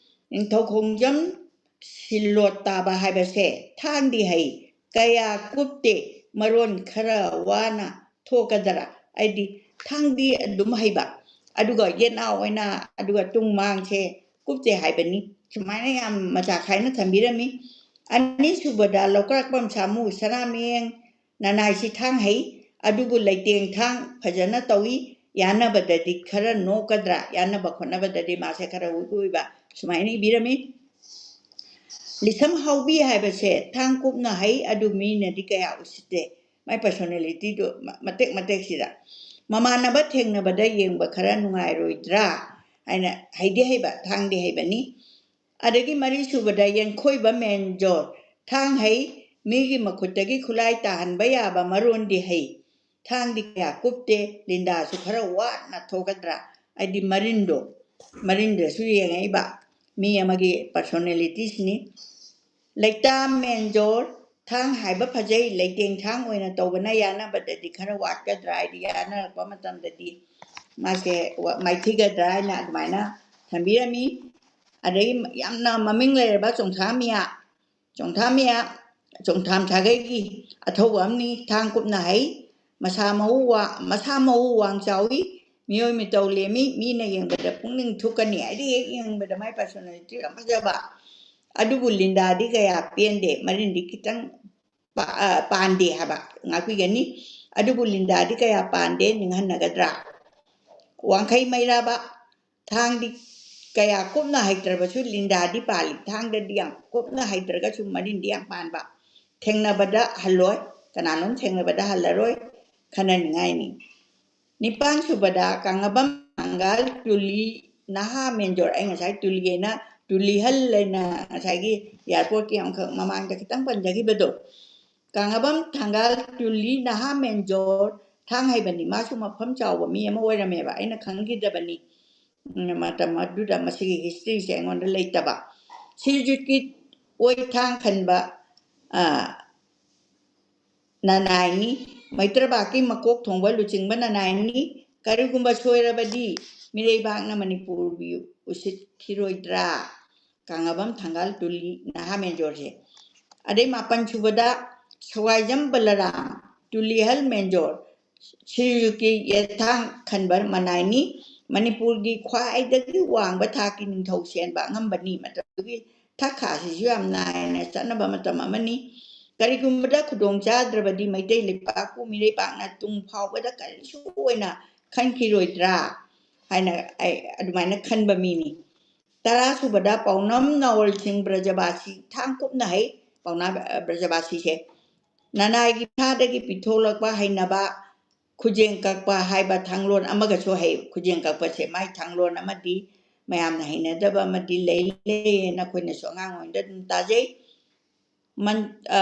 ꯅꯤꯡꯊꯧ ꯈꯣꯡꯖꯝ ꯁꯤꯜꯂꯣꯠ ꯇꯥꯕ ꯍꯥꯏꯕꯁꯦ ꯊꯥꯡꯗꯤ ꯍꯩ, ꯀꯌꯥ ꯀꯨꯞꯇꯦ, ꯃꯔꯣꯟ ꯈꯔ ꯋꯥꯅ ꯊꯣꯛꯀꯗ꯭ꯔꯥ?" ꯍꯥꯏꯗꯤ ꯊꯥꯡꯗꯤ ꯑꯗꯨꯝ ꯍꯩꯕ, ꯑꯗꯨꯒ ꯌꯦꯠꯅꯥ ꯑꯣꯏꯅ, ꯑꯗꯨꯒ ꯇꯨꯡ ꯃꯥꯡꯁꯦ ꯀꯨꯞꯇꯦ ꯍꯥꯏꯕꯅꯤ꯫ ꯁꯨꯃꯥꯏꯅ ꯌꯥꯝ ꯃꯆꯥ ꯈꯥꯏꯅ ꯊꯝꯕꯤꯔꯝꯃꯤ꯫ ꯑꯅꯤꯁꯨꯕꯗ ꯂꯧꯀ꯭ꯔꯥꯛꯄꯝ ꯁꯥꯃꯨ ꯁꯅꯥꯃꯍꯤꯡ ꯅꯅꯥꯏꯁꯤ ꯊꯥꯡ ꯍꯩ, ꯑꯗꯨꯕꯨ ꯂꯩꯇꯦꯡ ꯊꯥꯡ ꯐꯖꯅ ꯇꯧꯏ, ꯌꯥꯅꯕꯗꯗꯤ ꯈꯔ ꯅꯣꯛꯀꯗ꯭ꯔꯥ, ꯌꯥꯅꯕ ꯈꯣꯠꯅꯕꯗꯗꯤ ꯃꯥꯁꯦ ꯈꯔ weak ꯑꯣꯏꯕ, ꯁꯨꯃꯥꯏꯅ ꯏꯕꯤꯔꯝꯃꯤ꯫ ꯂꯤꯁꯝ ꯍꯥꯎꯕꯤ ꯍꯥꯏꯕꯁꯦ ꯊꯥꯡ ꯀꯨꯞꯅ ꯍꯩ, ꯑꯗꯨ ꯃꯤꯅꯗꯤ ꯀꯌꯥ ꯎꯁꯤꯠꯇꯦ꯫ ꯃꯥꯏ personalityꯗꯨ ꯃ-, ꯃꯇꯦꯛ ꯃꯇꯦꯛꯁꯤꯗ꯫ ꯃꯃꯥꯟꯅꯕ ꯊꯦꯡꯅꯕꯗ ꯌꯦꯡꯕ ꯈꯔ ꯅꯨꯡꯉꯥꯏꯔꯣꯏꯗ꯭ꯔꯥ ꯍꯥꯏꯅ ꯍꯩꯗꯤ ꯍꯩꯕ, ꯊꯥꯡꯗꯤ ꯍꯩꯕꯅꯤ꯫ ꯑꯗꯒꯤ ꯃꯔꯤꯁꯨꯕꯗ ꯌꯦꯡꯈꯣꯏꯕ ꯃꯦꯟꯖꯣꯔ, ꯊꯥꯡ ꯍꯩ, ꯃꯤꯒꯤ ꯃꯈꯨꯠꯇꯒꯤ ꯈꯨꯠꯂꯥꯏ ꯇꯥꯍꯟꯕ ꯌꯥꯕ ꯃꯔꯣꯟꯗꯤ ꯍꯩ꯫ ꯊꯥꯡꯗꯤ ꯀꯌꯥ ꯀꯨꯞꯇꯦ, ꯂꯤꯟꯗꯥꯁꯨ ꯈꯔ ꯋꯥꯠꯅ ꯊꯣꯛꯀꯗ꯭ꯔꯥ? ꯍꯥꯏꯗꯤ ꯃꯔꯤꯟꯗꯣ, ꯃꯔꯤꯟꯗꯁꯨ ꯌꯦꯡꯉꯛꯏꯕ ꯃꯤ ꯑꯃꯒꯤ personalityꯁꯤꯅꯤ꯫ ꯂꯩꯇꯥꯝ ꯃꯦꯟꯖꯣꯔ, ꯊꯥꯡ ꯍꯥꯏꯕ ꯐꯖꯩ, ꯂꯩꯇꯦꯡ ꯊꯥꯡ ꯑꯣꯏꯅ ꯇꯧꯕꯅ ꯌꯥꯅꯕꯗꯗꯤ ꯈꯔ ꯋꯥꯠꯀꯗ꯭ꯔꯥ, ꯍꯥꯏꯗꯤ ꯌꯥꯅꯔꯛꯄ ꯃꯇꯝꯗꯗꯤ ꯃꯥꯁꯦ ꯋꯥ-, ꯃꯥꯏꯊꯤꯒꯗ꯭ꯔꯥ ꯍꯥꯏꯅ ꯑꯗꯨꯃꯥꯏꯅ ꯊꯝꯕꯤꯔꯝꯃꯤ꯫ ꯑꯗꯒꯤ ꯌꯥꯝꯅ ꯃꯃꯤꯡ ꯂꯩꯔꯕ ꯆꯣꯡꯊꯥꯝ ꯃꯤꯌꯥ, ꯆꯣꯡꯊꯥꯝ ꯃꯤꯌꯥ, ꯆꯣꯡꯊꯥꯝ ꯁꯥꯒꯩꯒꯤ ꯑꯊꯧꯕ ꯑꯃꯅꯤ, ꯊꯥꯡ ꯀꯨꯞꯅ ꯍꯩ, ꯃꯁꯥ ꯃꯎ ꯋꯥ-, ꯃꯁꯥ ꯃꯎ ꯋꯥꯡ ꯆꯥꯎꯏ, ꯃꯤꯑꯣꯏ ꯃꯤꯇꯧ ꯂꯦꯝꯃꯤ, ꯃꯤꯅ ꯌꯦꯡꯕꯗ ꯄꯨꯛꯅꯤꯡ ꯊꯨꯛꯀꯅꯤ, ꯍꯥꯏꯗꯤ ꯍꯦꯛ ꯌꯦꯡꯕꯗ ꯃꯥꯏ personality ꯌꯥꯝ ꯐꯖꯕ꯫ ꯑꯗꯨꯕꯨ ꯂꯤꯟꯗꯥꯗꯤ ꯀꯌꯥ ꯄꯦꯟꯗꯦ, ꯃꯔꯤꯟꯗꯤ ꯈꯤꯇꯪ ꯄꯥ-, ꯑ, ꯄꯥꯟꯗꯦ ꯍꯥꯏꯕ ꯉꯥꯛꯄꯤꯒꯅꯤ꯫ ꯑꯗꯨꯕꯨ ꯂꯤꯟꯗꯥꯗꯤ ꯀꯌꯥ ꯄꯥꯟꯗꯦ, ꯅꯤꯡꯍꯟꯅꯒꯗ꯭ꯔꯥ? ꯋꯥꯡꯈꯩ ꯃꯩꯔꯥꯕ, ꯊꯥꯡꯗꯤ ꯀꯌꯥ ꯀꯨꯞꯅ ꯍꯩꯇ꯭ꯔꯕꯁꯨ ꯂꯤꯟꯗꯥꯗꯤ ꯄꯥꯜꯂꯤ꯫ ꯊꯥꯡꯗꯗꯤ ꯌꯥꯝ ꯀꯨꯞꯅ ꯍꯩꯇ꯭ꯔꯒꯁꯨ ꯃꯔꯤꯟꯗꯤ ꯌꯥꯝ ꯄꯥꯟꯕ꯫ ꯊꯦꯡꯅꯕꯗ ꯍꯜꯂꯣꯏ, ꯀꯅꯥꯅꯣꯝ ꯊꯦꯡꯅꯕꯗ ꯍꯜꯂꯔꯣꯏ, ꯈꯟꯅꯅꯤꯡꯉꯥꯏꯅꯤ꯫ ꯅꯤꯄꯥꯟ ꯁꯨꯕꯗ ꯀꯥꯡꯉꯕꯝ ꯊꯥꯡꯒꯥꯜ ꯇꯨꯂꯤ ꯅꯍꯥ ꯃꯦꯟꯖꯣꯔ, ꯑꯩ ꯉꯁꯥꯏ ꯇꯨꯂꯤ ꯍꯥꯏꯅ, ꯇꯨꯂꯤꯍꯜ ꯍꯥꯏꯅ ꯉꯁꯥꯏꯒꯤ airportꯀꯤ ꯑꯃꯈꯛ ꯃꯃꯥꯡꯗ ꯈꯤꯇꯪ ꯄꯟꯖꯈꯤꯕꯗꯣ, ꯀꯥꯡꯉꯕꯝ ꯊꯥꯡꯒꯥꯜ ꯇꯨꯂꯤ ꯅꯍꯥ ꯃꯦꯟꯖꯣꯔ ꯊꯥꯡ ꯍꯩꯕꯅꯤ꯫ ꯃꯥꯁꯨ ꯃꯐꯝ ꯆꯥꯎꯕ ꯃꯤ ꯑꯃ ꯑꯣꯏꯔꯝꯃꯦꯕ, ꯑꯩꯅ ꯈꯪꯈꯤꯗꯕꯅꯤ꯫ ꯎꯝ, ꯃꯇꯝ ꯑꯗꯨꯗ ꯃꯁꯤꯒꯤ historyꯁꯦ ꯑꯩꯉꯣꯟꯗ ꯂꯩꯇꯕ꯫ ꯁꯤꯖꯨꯀꯤ ꯑꯣꯏ ꯊꯥꯡ ꯈꯟꯕ, ꯑ, ꯅꯅꯥꯏꯅꯤ꯫ ꯃꯩꯇ꯭ꯔꯕꯥꯛꯀꯤ ꯃꯀꯣꯛ ꯊꯣꯡꯕ ꯂꯨꯆꯤꯡꯕ ꯅꯅꯥꯏꯅꯤ꯫ ꯀꯔꯤꯒꯨꯝꯕ ꯁꯣꯏꯔꯕꯗꯤ ꯃꯤꯔꯩꯕꯥꯛꯅ ꯃꯅꯤꯄꯨꯔꯕꯨ ꯎꯁꯤꯠꯈꯤꯔꯣꯏꯗ꯭ꯔꯥ? ꯀꯥꯡꯉꯕꯝ ꯊꯥꯡꯒꯥꯜ ꯇꯨꯂꯤ ꯅꯍꯥ ꯃꯦꯟꯖꯣꯔꯁꯦ꯫ ꯑꯗꯩ ꯃꯥꯄꯟ ꯁꯨꯕꯗ ꯁꯋꯥꯏꯖꯝ ꯕꯂꯔꯥꯝ, ꯇꯨꯂꯤꯍꯜ ꯃꯦꯟꯖꯣꯔ, ꯁꯤꯖꯨꯀꯤ ꯌꯦꯠꯊꯥꯡ ꯈꯟꯕ ꯃꯅꯥꯏꯅꯤ꯫ ꯃꯅꯤꯄꯨꯔꯒꯤ ꯈ꯭ꯋꯥꯏꯗꯒꯤ ꯋꯥꯡꯕ ꯊꯥꯛꯀꯤ ꯅꯤꯡꯊꯧ ꯁꯦꯟꯕ ꯑꯉꯝꯕꯅꯤ꯫ ꯃꯇꯝꯗꯨꯒꯤ ꯊꯛ ꯈꯥꯁꯤꯁꯨ ꯌꯥꯝ ꯅꯥꯏꯅ ꯆꯠꯅꯕ ꯃꯇꯝ ꯑꯃꯅꯤ꯫ ꯀꯔꯤꯒꯨꯝꯕꯗ ꯈꯨꯗꯣꯡ ꯆꯥꯗ꯭ꯔꯕꯗꯤ ꯃꯩꯇꯩ ꯂꯩꯄꯥꯛꯄꯨ ꯃꯤꯔꯩꯄꯥꯛꯅ ꯇꯨꯡ ꯐꯥꯎꯕꯗ ꯀꯔꯤꯁꯨ ꯑꯣꯏꯅ ꯈꯟꯈꯤꯔꯣꯏꯗ꯭ꯔꯥ ꯍꯥꯏꯅ ꯑꯩ ꯑꯗꯨꯃꯥꯏꯅ ꯈꯟꯕ ꯃꯤꯅꯤ꯫ ꯇꯔꯥ ꯁꯨꯕꯗ ꯄꯥꯎꯅꯝ ꯅꯥꯋꯜꯁꯤꯡ ꯕ꯭ꯔꯖꯕꯥꯁꯤ ꯊꯥꯡ ꯀꯨꯞꯅ ꯍꯩ꯫ ꯄꯥꯎꯅꯥ, ꯑ, ꯕ꯭ꯔꯖꯕꯥꯁꯤꯁꯦ ꯅꯅꯥꯏꯒꯤ ꯏꯁꯥꯗꯒꯤ ꯄꯤꯊꯣꯛꯂꯛꯄ ꯍꯩꯅꯕ ꯈꯨꯖꯦꯡ ꯀꯛꯄ ꯍꯥꯏꯕ ꯊꯥꯡꯂꯣꯟ ꯑꯃꯒꯁꯨ ꯍꯩ꯫ ꯈꯨꯖꯦꯡ ꯀꯛꯄꯁꯦ ꯃꯥꯏ ꯊꯥꯡꯂꯣꯟ ꯑꯃꯗꯤ ꯃꯌꯥꯝꯅ ꯍꯩꯅꯗꯕ ꯑꯃꯗꯤ ꯂꯩ, ꯂꯩꯌꯦꯅ ꯑꯩꯈꯣꯏꯅꯁꯨ ꯑꯉꯥꯡ ꯑꯣꯏꯔꯤꯉꯩꯗ ꯑꯗꯨꯝ ꯇꯥꯖꯩ꯫ ꯃꯟ-, ꯑ,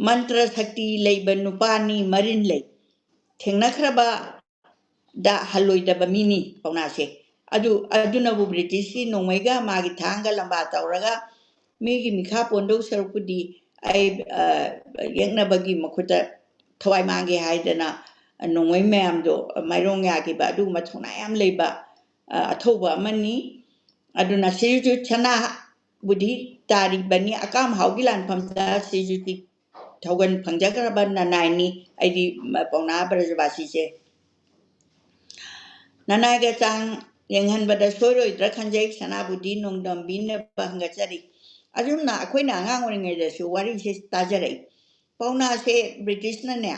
ꯃꯟꯇ꯭ꯔ ꯁꯛꯇꯤ ꯂꯩꯕ ꯅꯨꯄꯥꯅꯤ, ꯃꯔꯤꯟ ꯂꯩ꯫ ꯊꯦꯡꯅꯈ꯭ꯔꯕꯗ ꯍꯜꯂꯣꯏꯗꯕ ꯃꯤꯅꯤ ꯄꯥꯎꯅꯥꯁꯦ꯫ ꯑꯗꯨ, ꯑꯗꯨꯅꯕꯨ ꯕ꯭ꯔꯤꯇꯤꯁꯀꯤ ꯅꯣꯡꯃꯩꯒ ꯃꯥꯒꯤ ꯊꯥꯡꯒ ꯂꯝꯕꯥ ꯇꯧꯔꯒ ꯃꯤꯒꯤ ꯃꯤꯈꯥ ꯄꯣꯟꯗꯧ ꯁꯔꯨꯛꯄꯨꯗꯤ ꯑꯩ, ꯑ, ꯌꯦꯛꯅꯕꯒꯤ ꯃꯈꯨꯠꯇ ꯊꯋꯥꯏ ꯃꯥꯡꯒꯦ ꯍꯥꯏꯗꯅ ꯅꯣꯡꯃꯩ ꯃꯌꯥꯝꯗꯣ ꯃꯥꯏꯔꯣꯡ ꯌꯥꯈꯤꯕ ꯑꯗꯨꯒꯨꯝꯕ ꯊꯧꯅꯥ ꯌꯥꯝ ꯂꯩꯕ, ꯑ, ꯑꯊꯧꯕ ꯑꯃꯅꯤ꯫ ꯑꯗꯨꯅ ꯁꯤꯖꯨ ꯁꯅꯥꯕꯨꯗꯤ ꯇꯥꯔꯤꯕꯅꯤ, ꯑꯀꯥꯝ ꯍꯥꯎꯒꯤ ꯂꯥꯟꯐꯝꯗ ꯁꯤꯖꯨꯗꯤ ꯊꯧꯒꯜ ꯐꯪꯖꯈ꯭ꯔꯕ ꯅꯅꯥꯏꯅꯤ꯫ ꯑꯩꯗꯤ ꯄꯥꯎꯅꯥ ꯕ꯭ꯔꯖꯕꯥꯁꯤꯁꯦ꯫ ꯅꯅꯥꯏꯒ ꯆꯥꯡ ꯌꯦꯡꯍꯟꯕꯗ ꯁꯣꯏꯔꯣꯏꯗ꯭ꯔꯥ ꯈꯟꯖꯩ꯫ ꯁꯅꯥꯕꯨꯗꯤ ꯅꯣꯡꯗꯝꯕꯤꯅꯕ ꯍꯪꯒꯠꯆꯔꯤ꯫ ꯑꯁꯨꯝꯅ ꯑꯩꯈꯣꯏꯅ ꯑꯉꯥꯡ ꯑꯣꯏꯔꯤꯉꯩꯗꯁꯨ ꯋꯥꯔꯤꯁꯦ ꯇꯥꯖꯔꯛꯏ꯫ ꯄꯥꯎꯅꯥꯁꯦ ꯕ꯭ꯔꯤꯇꯤꯁꯅꯅꯦ,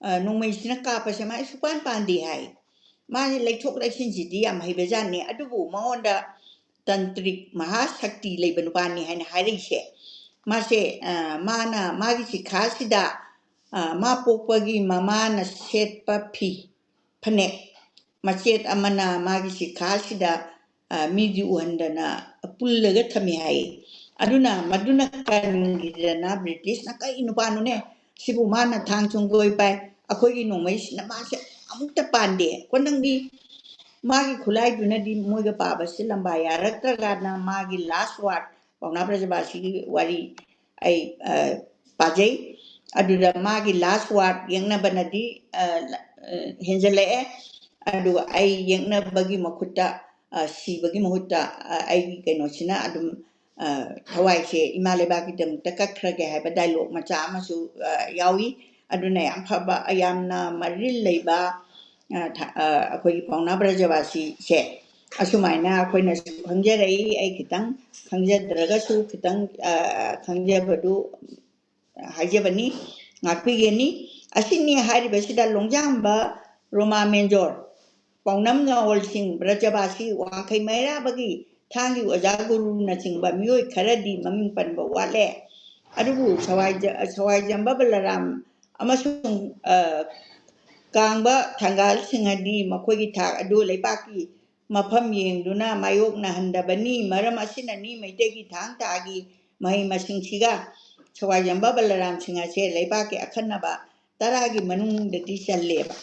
ꯑ, ꯅꯣꯡꯃꯩꯁꯤꯅ ꯀꯥꯞꯄꯁꯦ ꯃꯥ ꯁꯨꯛꯄꯥꯟ ꯄꯥꯟꯗꯦ ꯍꯥꯏ꯫ ꯃꯥꯁꯦ ꯂꯩꯊꯣꯛ ꯂꯩꯁꯤꯟꯁꯤꯗꯤ ꯌꯥꯝ ꯍꯩꯕꯖꯥꯠꯅꯤ, ꯑꯗꯨꯕꯨ ꯃꯉꯣꯟꯗ ꯇꯟꯇ꯭ꯔꯤꯛ ꯃꯍꯥꯁꯛꯇꯤ ꯂꯩꯕ ꯅꯨꯄꯥꯅꯤ ꯍꯥꯏꯅ ꯍꯥꯏꯔꯛꯏꯁꯦ꯫ ꯃꯥꯁꯦ, ꯑ, ꯃꯥꯅ ꯃꯥꯒꯤ ꯁꯤꯈꯥꯁꯤꯗ, ꯑ, ꯃꯥ ꯄꯣꯛꯄꯒꯤ ꯃꯃꯥꯅ ꯁꯦꯠꯄ ꯐꯤ, ꯐꯅꯦꯛ ꯃꯆꯦꯠ ꯑꯃꯅ ꯃꯥꯒꯤ ꯁꯤꯈꯥꯁꯤꯗ, ꯑ, ꯃꯤꯗꯤ ꯎꯍꯟꯗꯅ ꯄꯨꯜꯂꯒ ꯊꯝꯃꯤ ꯍꯥꯏꯌꯦ꯫ ꯑꯗꯨꯅ ꯃꯗꯨꯅ ꯀꯟꯈꯤꯗꯅ ꯕ꯭ꯔꯤꯇꯤꯁꯅ, "ꯀꯩ ꯅꯨꯄꯥꯅꯣꯅꯦ? ꯁꯤꯕꯨ ꯃꯥꯅ ꯊꯥꯡ ꯁꯨꯡ ꯀꯣꯏ ꯄꯥꯏ, ꯑꯩꯈꯣꯏꯒꯤ ꯅꯣꯡꯃꯩꯁꯤꯅ ꯃꯥꯁꯦ ꯑꯃꯨꯛꯇ ꯄꯥꯟꯗꯦ꯫ ꯀꯣꯟꯅꯪꯗꯤ ꯃꯥꯒꯤ ꯈꯨꯠꯂꯥꯏꯗꯨꯅꯗꯤ ꯃꯣꯏꯒ ꯄꯥꯕꯁꯤ ꯂꯝꯕꯥ ꯌꯥꯔꯛꯇ꯭ꯔꯀꯥꯟꯗ ꯃꯥꯒꯤ ꯂꯥꯁ ꯋꯥꯔꯗ, ꯄꯥꯎꯅꯥ ꯕ꯭ꯔꯖꯕꯥꯁꯤꯒꯤ ꯋꯥꯔꯤ ꯑꯩ, ꯑ, ꯄꯥꯖꯩ꯫ ꯑꯗꯨꯗ ꯃꯥꯒꯤ ꯂꯥꯁ ꯋꯥꯔꯗ ꯌꯦꯛꯅꯕꯅꯗꯤ, ꯑ, ꯑ, ꯍꯦꯟꯖꯜꯂꯛꯑꯦ꯫ ꯑꯗꯨꯒ ꯑꯩ ꯌꯦꯛꯅꯕꯒꯤ ꯃꯈꯨꯠꯇ, ꯑ, ꯁꯤꯕꯒꯤ ꯃꯍꯨꯠꯇ, ꯑ, ꯑꯩꯒꯤ ꯀꯩꯅꯣꯁꯤꯅ ꯑꯗꯨꯝ, ꯑ, ꯊꯋꯥꯏꯁꯦ ꯏꯃꯥ ꯂꯩꯕꯥꯛꯀꯤꯗꯃꯛꯇ ꯀꯠꯈ꯭ꯔꯒꯦ ꯍꯥꯏꯕ ꯗꯥꯏꯂꯣꯒ ꯃꯆꯥ ꯑꯃꯁꯨ, ꯑ, ꯌꯥꯎꯏ꯫ ꯑꯗꯨꯅ ꯌꯥꯝ ꯐꯕ, ꯌꯥꯝꯅ ꯃꯔꯤꯜ ꯂꯩꯕ, ꯑ, ꯊ-, ꯑ, ꯑꯩꯈꯣꯏꯒꯤ ꯄꯥꯎꯅꯥ ꯕ꯭ꯔꯖꯕꯥꯁꯤꯁꯦ ꯑꯁꯨꯃꯥꯏꯅ ꯑꯩꯈꯣꯏꯅꯁꯨ ꯈꯪꯖꯔꯛꯏ꯫ ꯑꯩ ꯈꯤꯇꯪ ꯈꯪꯖꯗ꯭ꯔꯒꯁꯨ ꯈꯤꯇꯪ, ꯑ, ꯈꯪꯖꯕꯗꯨ ꯍꯥꯏꯖꯕꯅꯤ, ꯉꯥꯛꯄꯤꯒꯅꯤ꯫ ꯑꯁꯤꯅꯤ ꯍꯥꯏꯔꯤꯕꯁꯤꯗ ꯂꯣꯡꯖꯥꯝꯕ ꯔꯣꯃꯥ ꯃꯦꯟꯖꯣꯔ, ꯄꯥꯎꯅꯝ ꯉꯥꯋꯣꯜꯁꯤꯡ, ꯕ꯭ꯔꯖꯕꯥꯁꯤ, ꯋꯥꯡꯈꯩ ꯃꯩꯔꯥꯕꯒꯤ ꯊꯥꯡꯒꯤ ꯑꯣꯖꯥ ꯒꯨꯔꯨꯅꯆꯤꯡꯕ ꯃꯤꯑꯣꯏ ꯈꯔꯗꯤ ꯃꯃꯤꯡ ꯄꯟꯕ ꯋꯥꯠꯂꯦ꯫ ꯑꯗꯨꯕꯨ ꯁꯋꯥꯏꯖ-, ꯁꯋꯥꯏꯖꯝꯕ ꯕꯂꯔꯥꯝ ꯑꯃꯁꯨꯡ, ꯑ, ꯀꯥꯡꯕ ꯊꯪꯒꯥꯜꯁꯤꯡ ꯑꯗꯤ ꯃꯈꯣꯏꯒꯤ ꯊꯥꯛ ꯑꯗꯨ ꯂꯩꯕꯥꯛꯀꯤ ꯃꯐꯝ ꯌꯦꯡꯗꯨꯅ ꯃꯥꯌꯣꯛꯅꯍꯟꯗꯕꯅꯤ꯫ ꯃꯔꯝ ꯑꯁꯤꯅꯅꯤ ꯃꯩꯇꯩꯒꯤ ꯊꯥꯡ ꯇꯥꯒꯤ ꯃꯍꯩ ꯃꯁꯤꯡꯁꯤꯒ ꯁꯋꯥꯏꯖꯝꯕ ꯕꯂꯔꯥꯝ ꯁꯤꯡ ꯑꯁꯦ ꯂꯩꯕꯥꯛꯀꯤ ꯑꯈꯟꯅꯕ ꯇꯔꯥꯒꯤ ꯃꯅꯨꯡꯗꯗꯤ ꯆꯜꯂꯦꯕ꯫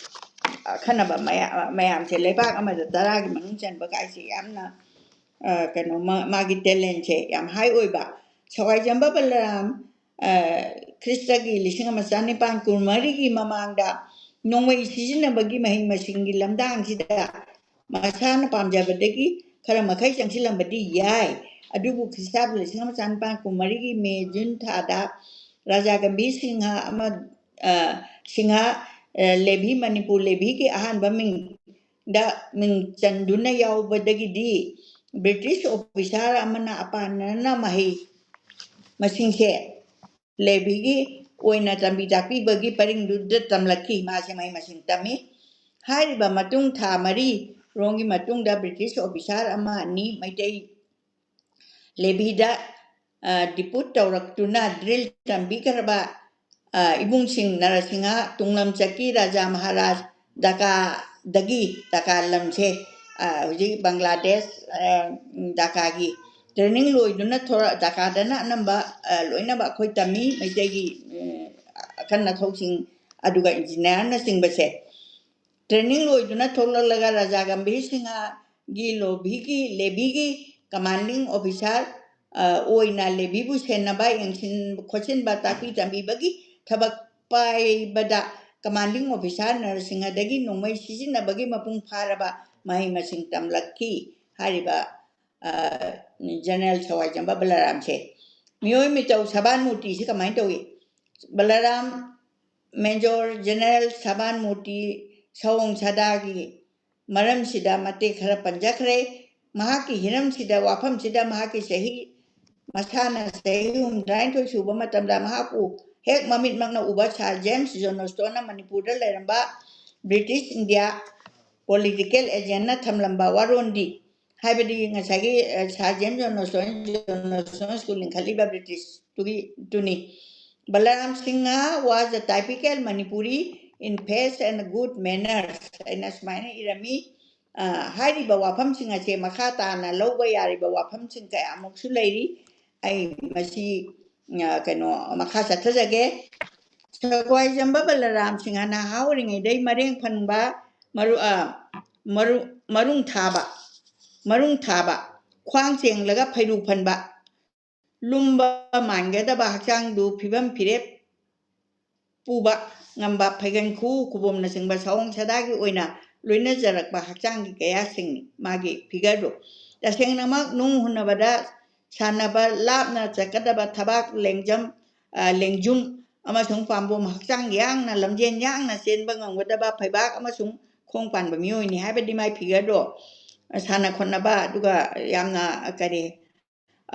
ꯑꯈꯟꯅꯕ ꯃꯌꯥ-, ꯃꯌꯥꯝꯁꯦ ꯂꯩꯕꯥꯛ ꯑꯃꯗ ꯇꯔꯥꯒꯤ ꯃꯅꯨꯡ ꯆꯟꯕ ꯀꯥꯏꯁꯦ ꯌꯥꯝꯅ, ꯑ, ꯀꯩꯅꯣ, ꯃꯥ-, ꯃꯥꯒꯤ ꯇꯦꯂꯦꯟꯁꯦ ꯌꯥꯝ ꯍꯥꯏ ꯑꯣꯏꯕ꯫ ꯁꯋꯥꯏꯖꯝꯕ ꯕꯂꯔꯥꯝ, ꯑ, ꯈ꯭ꯔꯤꯁꯇꯒꯤ ꯂꯤꯁꯤꯡ ꯑꯃ ꯆꯅꯤꯄꯥꯟ ꯀꯨꯟꯃꯔꯤꯒꯤ ꯃꯃꯥꯡꯗ ꯅꯣꯡꯃꯩ ꯁꯤꯖꯤꯟꯅꯕꯒꯤ ꯃꯍꯩ ꯃꯁꯤꯡꯒꯤ ꯂꯝꯗꯥꯡꯁꯤꯗ ꯃꯁꯥꯅ ꯄꯥꯝꯖꯕꯗꯒꯤ ꯈꯔ ꯃꯈꯩ ꯆꯪꯁꯤꯜꯂꯝꯕꯗꯤ ꯌꯥꯏ꯫ ꯑꯗꯨꯕꯨ ꯈ꯭ꯔꯤꯁꯇꯥꯕ ꯂꯤꯁꯤꯡ ꯑꯃ ꯆꯅꯤꯄꯥꯟ ꯀꯨꯟꯃꯔꯤꯒꯤ ꯃꯦ, ꯖꯨꯟ ꯊꯥꯗ ꯔꯥꯖꯥ ꯒꯝꯚꯤꯔ ꯁꯤꯡꯍ ꯑꯃ, ꯑ, ꯁꯤꯡꯍ, ꯑ, ꯂꯦꯚꯤ, ꯃꯅꯤꯄꯨꯔ ꯂꯦꯚꯤꯒꯤ ꯑꯍꯥꯟꯕ ꯃꯤꯡ ꯗ ꯃꯤꯡ ꯆꯟꯗꯨꯅ ꯌꯥꯎꯕꯗꯒꯤꯗꯤ ꯕ꯭ꯔꯤꯇꯤꯁ ꯑꯣꯐꯤꯁꯥꯔ ꯑꯃꯅ ꯑꯄꯥꯅꯅ ꯃꯍꯩ ꯃꯁꯤꯡꯁꯦ ꯂꯦꯕꯤꯒꯤ ꯑꯣꯏꯅ ꯇꯝꯕꯤ ꯇꯥꯛꯄꯤꯕꯒꯤ ꯄꯔꯤꯡꯗꯨꯗ ꯇꯝꯂꯛꯈꯤ꯫ ꯃꯥꯁꯦ ꯃꯍꯩ ꯃꯁꯤꯡ ꯇꯝꯃꯤ꯫ ꯍꯥꯏꯔꯤꯕ ꯃꯇꯨꯡ ꯊꯥ ꯃꯔꯤ ꯔꯣꯝꯒꯤ ꯃꯇꯨꯡꯗ ꯕ꯭ꯔꯤꯇꯤꯁ ꯑꯣꯐꯤꯁꯥꯔ ꯑꯃ ꯑꯅꯤ ꯃꯩꯇꯩ ꯂꯦꯕꯤꯗ ꯗꯤꯄꯨꯠ ꯇꯧꯔꯛꯇꯨꯅ ꯗ꯭ꯔꯤꯜ ꯇꯝꯕꯤꯈ꯭ꯔꯕ ꯏꯕꯨꯡꯁꯤꯡ ꯅꯔꯁꯤꯡꯍ, ꯇꯨꯡꯂꯝꯆꯠꯀꯤ ꯔꯥꯖꯥ ꯃꯍꯥꯔꯥꯖ ꯗꯀꯥꯗꯒꯤ, ꯗꯀꯥ ꯂꯝꯁꯦ ꯍꯧꯖꯤꯛ ꯕꯪꯒ꯭ꯂꯥꯗꯦꯁ, ꯗꯀꯥꯒꯤ ꯇ꯭ꯔꯦꯅꯤꯡ ꯂꯣꯏꯗꯨꯅ ꯊꯣꯔꯛ ꯗꯀꯥꯗꯅ ꯑꯅꯝꯕ ꯂꯣꯏꯅꯃꯛ ꯑꯩꯈꯣꯏ ꯇꯝꯃꯤ꯫ ꯃꯩꯇꯩꯒꯤ ꯑꯈꯟ ꯑꯊꯧꯁꯤꯡ, ꯑꯗꯨꯒ ꯏꯟꯖꯤꯅꯤꯌꯥꯔꯅꯆꯤꯡꯕꯁꯦ ꯇ꯭ꯔꯦꯅꯤꯡ ꯂꯣꯏꯗꯨꯅ ꯊꯣꯛꯂꯛꯂꯒ ꯔꯥꯖꯥ ꯒꯝꯚꯤꯔ ꯁꯤꯡꯍꯒꯤ ꯂꯣꯕꯤꯒꯤ ꯂꯦꯕꯤꯒꯤ ꯀꯃꯥꯟꯗꯤꯡ ꯑꯣꯐꯤꯁꯥꯔ ꯑꯣꯏꯅ ꯂꯦꯕꯤꯕꯨ ꯁꯦꯟꯅꯕ, ꯌꯦꯡꯁꯤꯟ ꯈꯣꯠꯆꯤꯟꯕ, ꯇꯥꯛꯄꯤ ꯇꯝꯕꯤꯕꯒꯤ ꯊꯕꯛ ꯄꯥꯏꯕꯗ ꯀꯃꯥꯟꯗꯤꯡ ꯑꯣꯐꯤꯁꯥꯔ ꯅꯔꯁꯤꯡꯍꯗꯒꯤ ꯅꯣꯡꯃꯩ ꯁꯤꯖꯤꯟꯅꯕꯒꯤ ꯃꯄꯨꯡ ꯐꯥꯔꯕ ꯃꯍꯩ ꯃꯁꯤꯡ ꯇꯝꯂꯛꯈꯤ꯫ ꯍꯥꯏꯔꯤꯕ ꯖꯦꯅꯔꯦꯜ ꯁꯋꯥꯏꯖꯝꯕ ꯕꯂꯔꯥꯝꯁꯦ ꯃꯤꯑꯣꯏ ꯃꯤꯇꯧ ꯁꯕꯥꯟ ꯃꯨꯔꯇꯤꯁꯤ ꯀꯃꯥꯏꯅ ꯇꯧꯏ? ꯕꯂꯔꯥꯝ ꯃꯦꯖꯣꯔ ꯖꯦꯅꯔꯦꯜ ꯁꯕꯥꯟ ꯃꯨꯔꯇꯤ ꯁꯑꯣꯡ ꯁꯥꯗꯥꯒꯤ ꯃꯔꯝꯁꯤꯗ ꯃꯇꯦꯛ ꯈꯔ ꯄꯟꯖꯈ꯭ꯔꯦ꯫ ꯃꯍꯥꯛꯀꯤ ꯍꯤꯔꯝꯁꯤꯗ, ꯋꯥꯐꯝꯁꯤꯗ ꯃꯍꯥꯛꯀꯤ ꯆꯍꯤ, ꯃꯁꯥꯅ ꯆꯍꯤ ꯍꯨꯝꯗ꯭ꯔꯥꯅꯤꯊꯣꯏ ꯁꯨꯕ ꯃꯇꯝꯗ ꯃꯍꯥꯛꯄꯨ ꯍꯦꯛ ꯃꯃꯤꯠꯃꯛꯅ ꯎꯕ ꯁꯥꯔ ꯖꯦꯝꯁ ꯖꯣꯟꯁꯇꯣꯟꯅ ꯃꯅꯤꯄꯨꯔꯗ ꯂꯩꯔꯝꯕ ꯕ꯭ꯔꯤꯇꯤꯁ ꯏꯟꯗꯤꯌꯥ ꯄꯣꯂꯤꯇꯤꯀꯦꯜ ꯑꯦꯖꯦꯟꯅ ꯊꯝꯂꯝꯕ ꯋꯥꯔꯣꯟꯗꯤ, ꯍꯥꯏꯕꯗꯤ ꯉꯁꯥꯏꯒꯤ ꯁꯥꯔ ꯖꯦꯝꯁ ꯖꯣꯟꯁꯇꯣꯟ, ꯖꯣꯟꯁꯇꯣꯟ ꯁ꯭ꯀꯨꯜ ꯂꯤꯡꯈꯠꯂꯤꯕ ꯕ꯭ꯔꯤꯇꯤꯁꯇꯨꯒꯤ, ꯇꯨꯅꯤ꯫ Balaram Singha was a typical Manipuri in face and good manners ꯍꯥꯏꯅ ꯁꯨꯃꯥꯏꯅ ꯏꯔꯝꯃꯤ꯫ ꯍꯥꯏꯔꯤꯕ ꯋꯥꯐꯝꯁꯤꯡ ꯑꯁꯦ ꯃꯈꯥ ꯇꯥꯅ ꯂꯧꯕ ꯌꯥꯔꯤꯕ ꯋꯥꯐꯝꯁꯤꯡ ꯀꯌꯥꯃꯨꯛꯁꯨ ꯂꯩꯔꯤ꯫ ꯑꯩ ꯃꯁꯤ ꯀꯩꯅꯣ ꯃꯈꯥ ꯆꯠꯊꯖꯒꯦ꯫ ꯁꯒ꯭ꯋꯥꯏꯖꯝꯕ ꯕꯂꯔꯥꯝ ꯁꯤꯡꯍ ꯅꯍꯥ ꯑꯣꯏꯔꯤꯉꯩꯗꯩ ꯃꯔꯦꯡ ꯐꯟꯕ, ꯃꯔꯨ-, ꯃꯔꯨ-, ꯃꯔꯨꯡ ꯊꯥꯕ, ꯃꯔꯨꯡ ꯊꯥꯕ, ꯈ꯭ꯋꯥꯡ ꯆꯦꯡꯂꯒ ꯐꯩꯔꯨ ꯐꯟꯕ, ꯂꯨꯝꯕ ꯃꯥꯟꯒꯗꯕ ꯍꯛꯆꯥꯡꯗꯨ ꯐꯤꯕꯝ ꯐꯤꯔꯦꯞ ꯄꯨꯕ ꯉꯝꯕ, ꯐꯩꯒꯟ ꯈꯨꯎ ꯈꯨꯕꯣꯝꯅꯆꯤꯡꯕ ꯁꯑꯣꯡ ꯁꯥꯗꯥꯒꯤ ꯑꯣꯏꯅ ꯂꯣꯏꯅꯖꯔꯛꯄ ꯍꯛꯆꯥꯡꯒꯤ ꯀꯌꯥꯁꯤꯡꯅꯤ ꯃꯥꯒꯤ ꯐꯤꯒꯔꯗꯨ꯫ ꯇꯁꯦꯡꯅꯃꯛ ꯅꯨꯡ ꯍꯨꯟꯅꯕꯗ ꯁꯥꯟꯅꯕ, ꯂꯥꯞꯅ ꯆꯠꯀꯗꯕ ꯊꯕꯥꯛ ꯂꯦꯡꯖꯝ, ꯂꯦꯡꯖꯨꯝ ꯑꯃꯁꯨꯡ ꯄꯥꯝꯕꯣꯝ ꯍꯛꯆꯥꯡ ꯌꯥꯡꯅ, ꯂꯝꯖꯦꯟ ꯌꯥꯡꯅ ꯆꯦꯟꯕ ꯉꯝꯒꯗꯕ ꯐꯩꯕꯥꯛ ꯑꯃꯁꯨꯡ ꯈꯣꯡ ꯄꯥꯟꯕ ꯃꯤꯑꯣꯏꯅꯤ ꯍꯥꯏꯕꯗꯤ ꯃꯥꯏ ꯐꯤꯒꯔꯗꯣ ꯁꯥꯟꯅ ꯈꯣꯠꯅꯕ ꯑꯗꯨꯒ ꯌꯥꯝꯅ ꯀꯔꯤ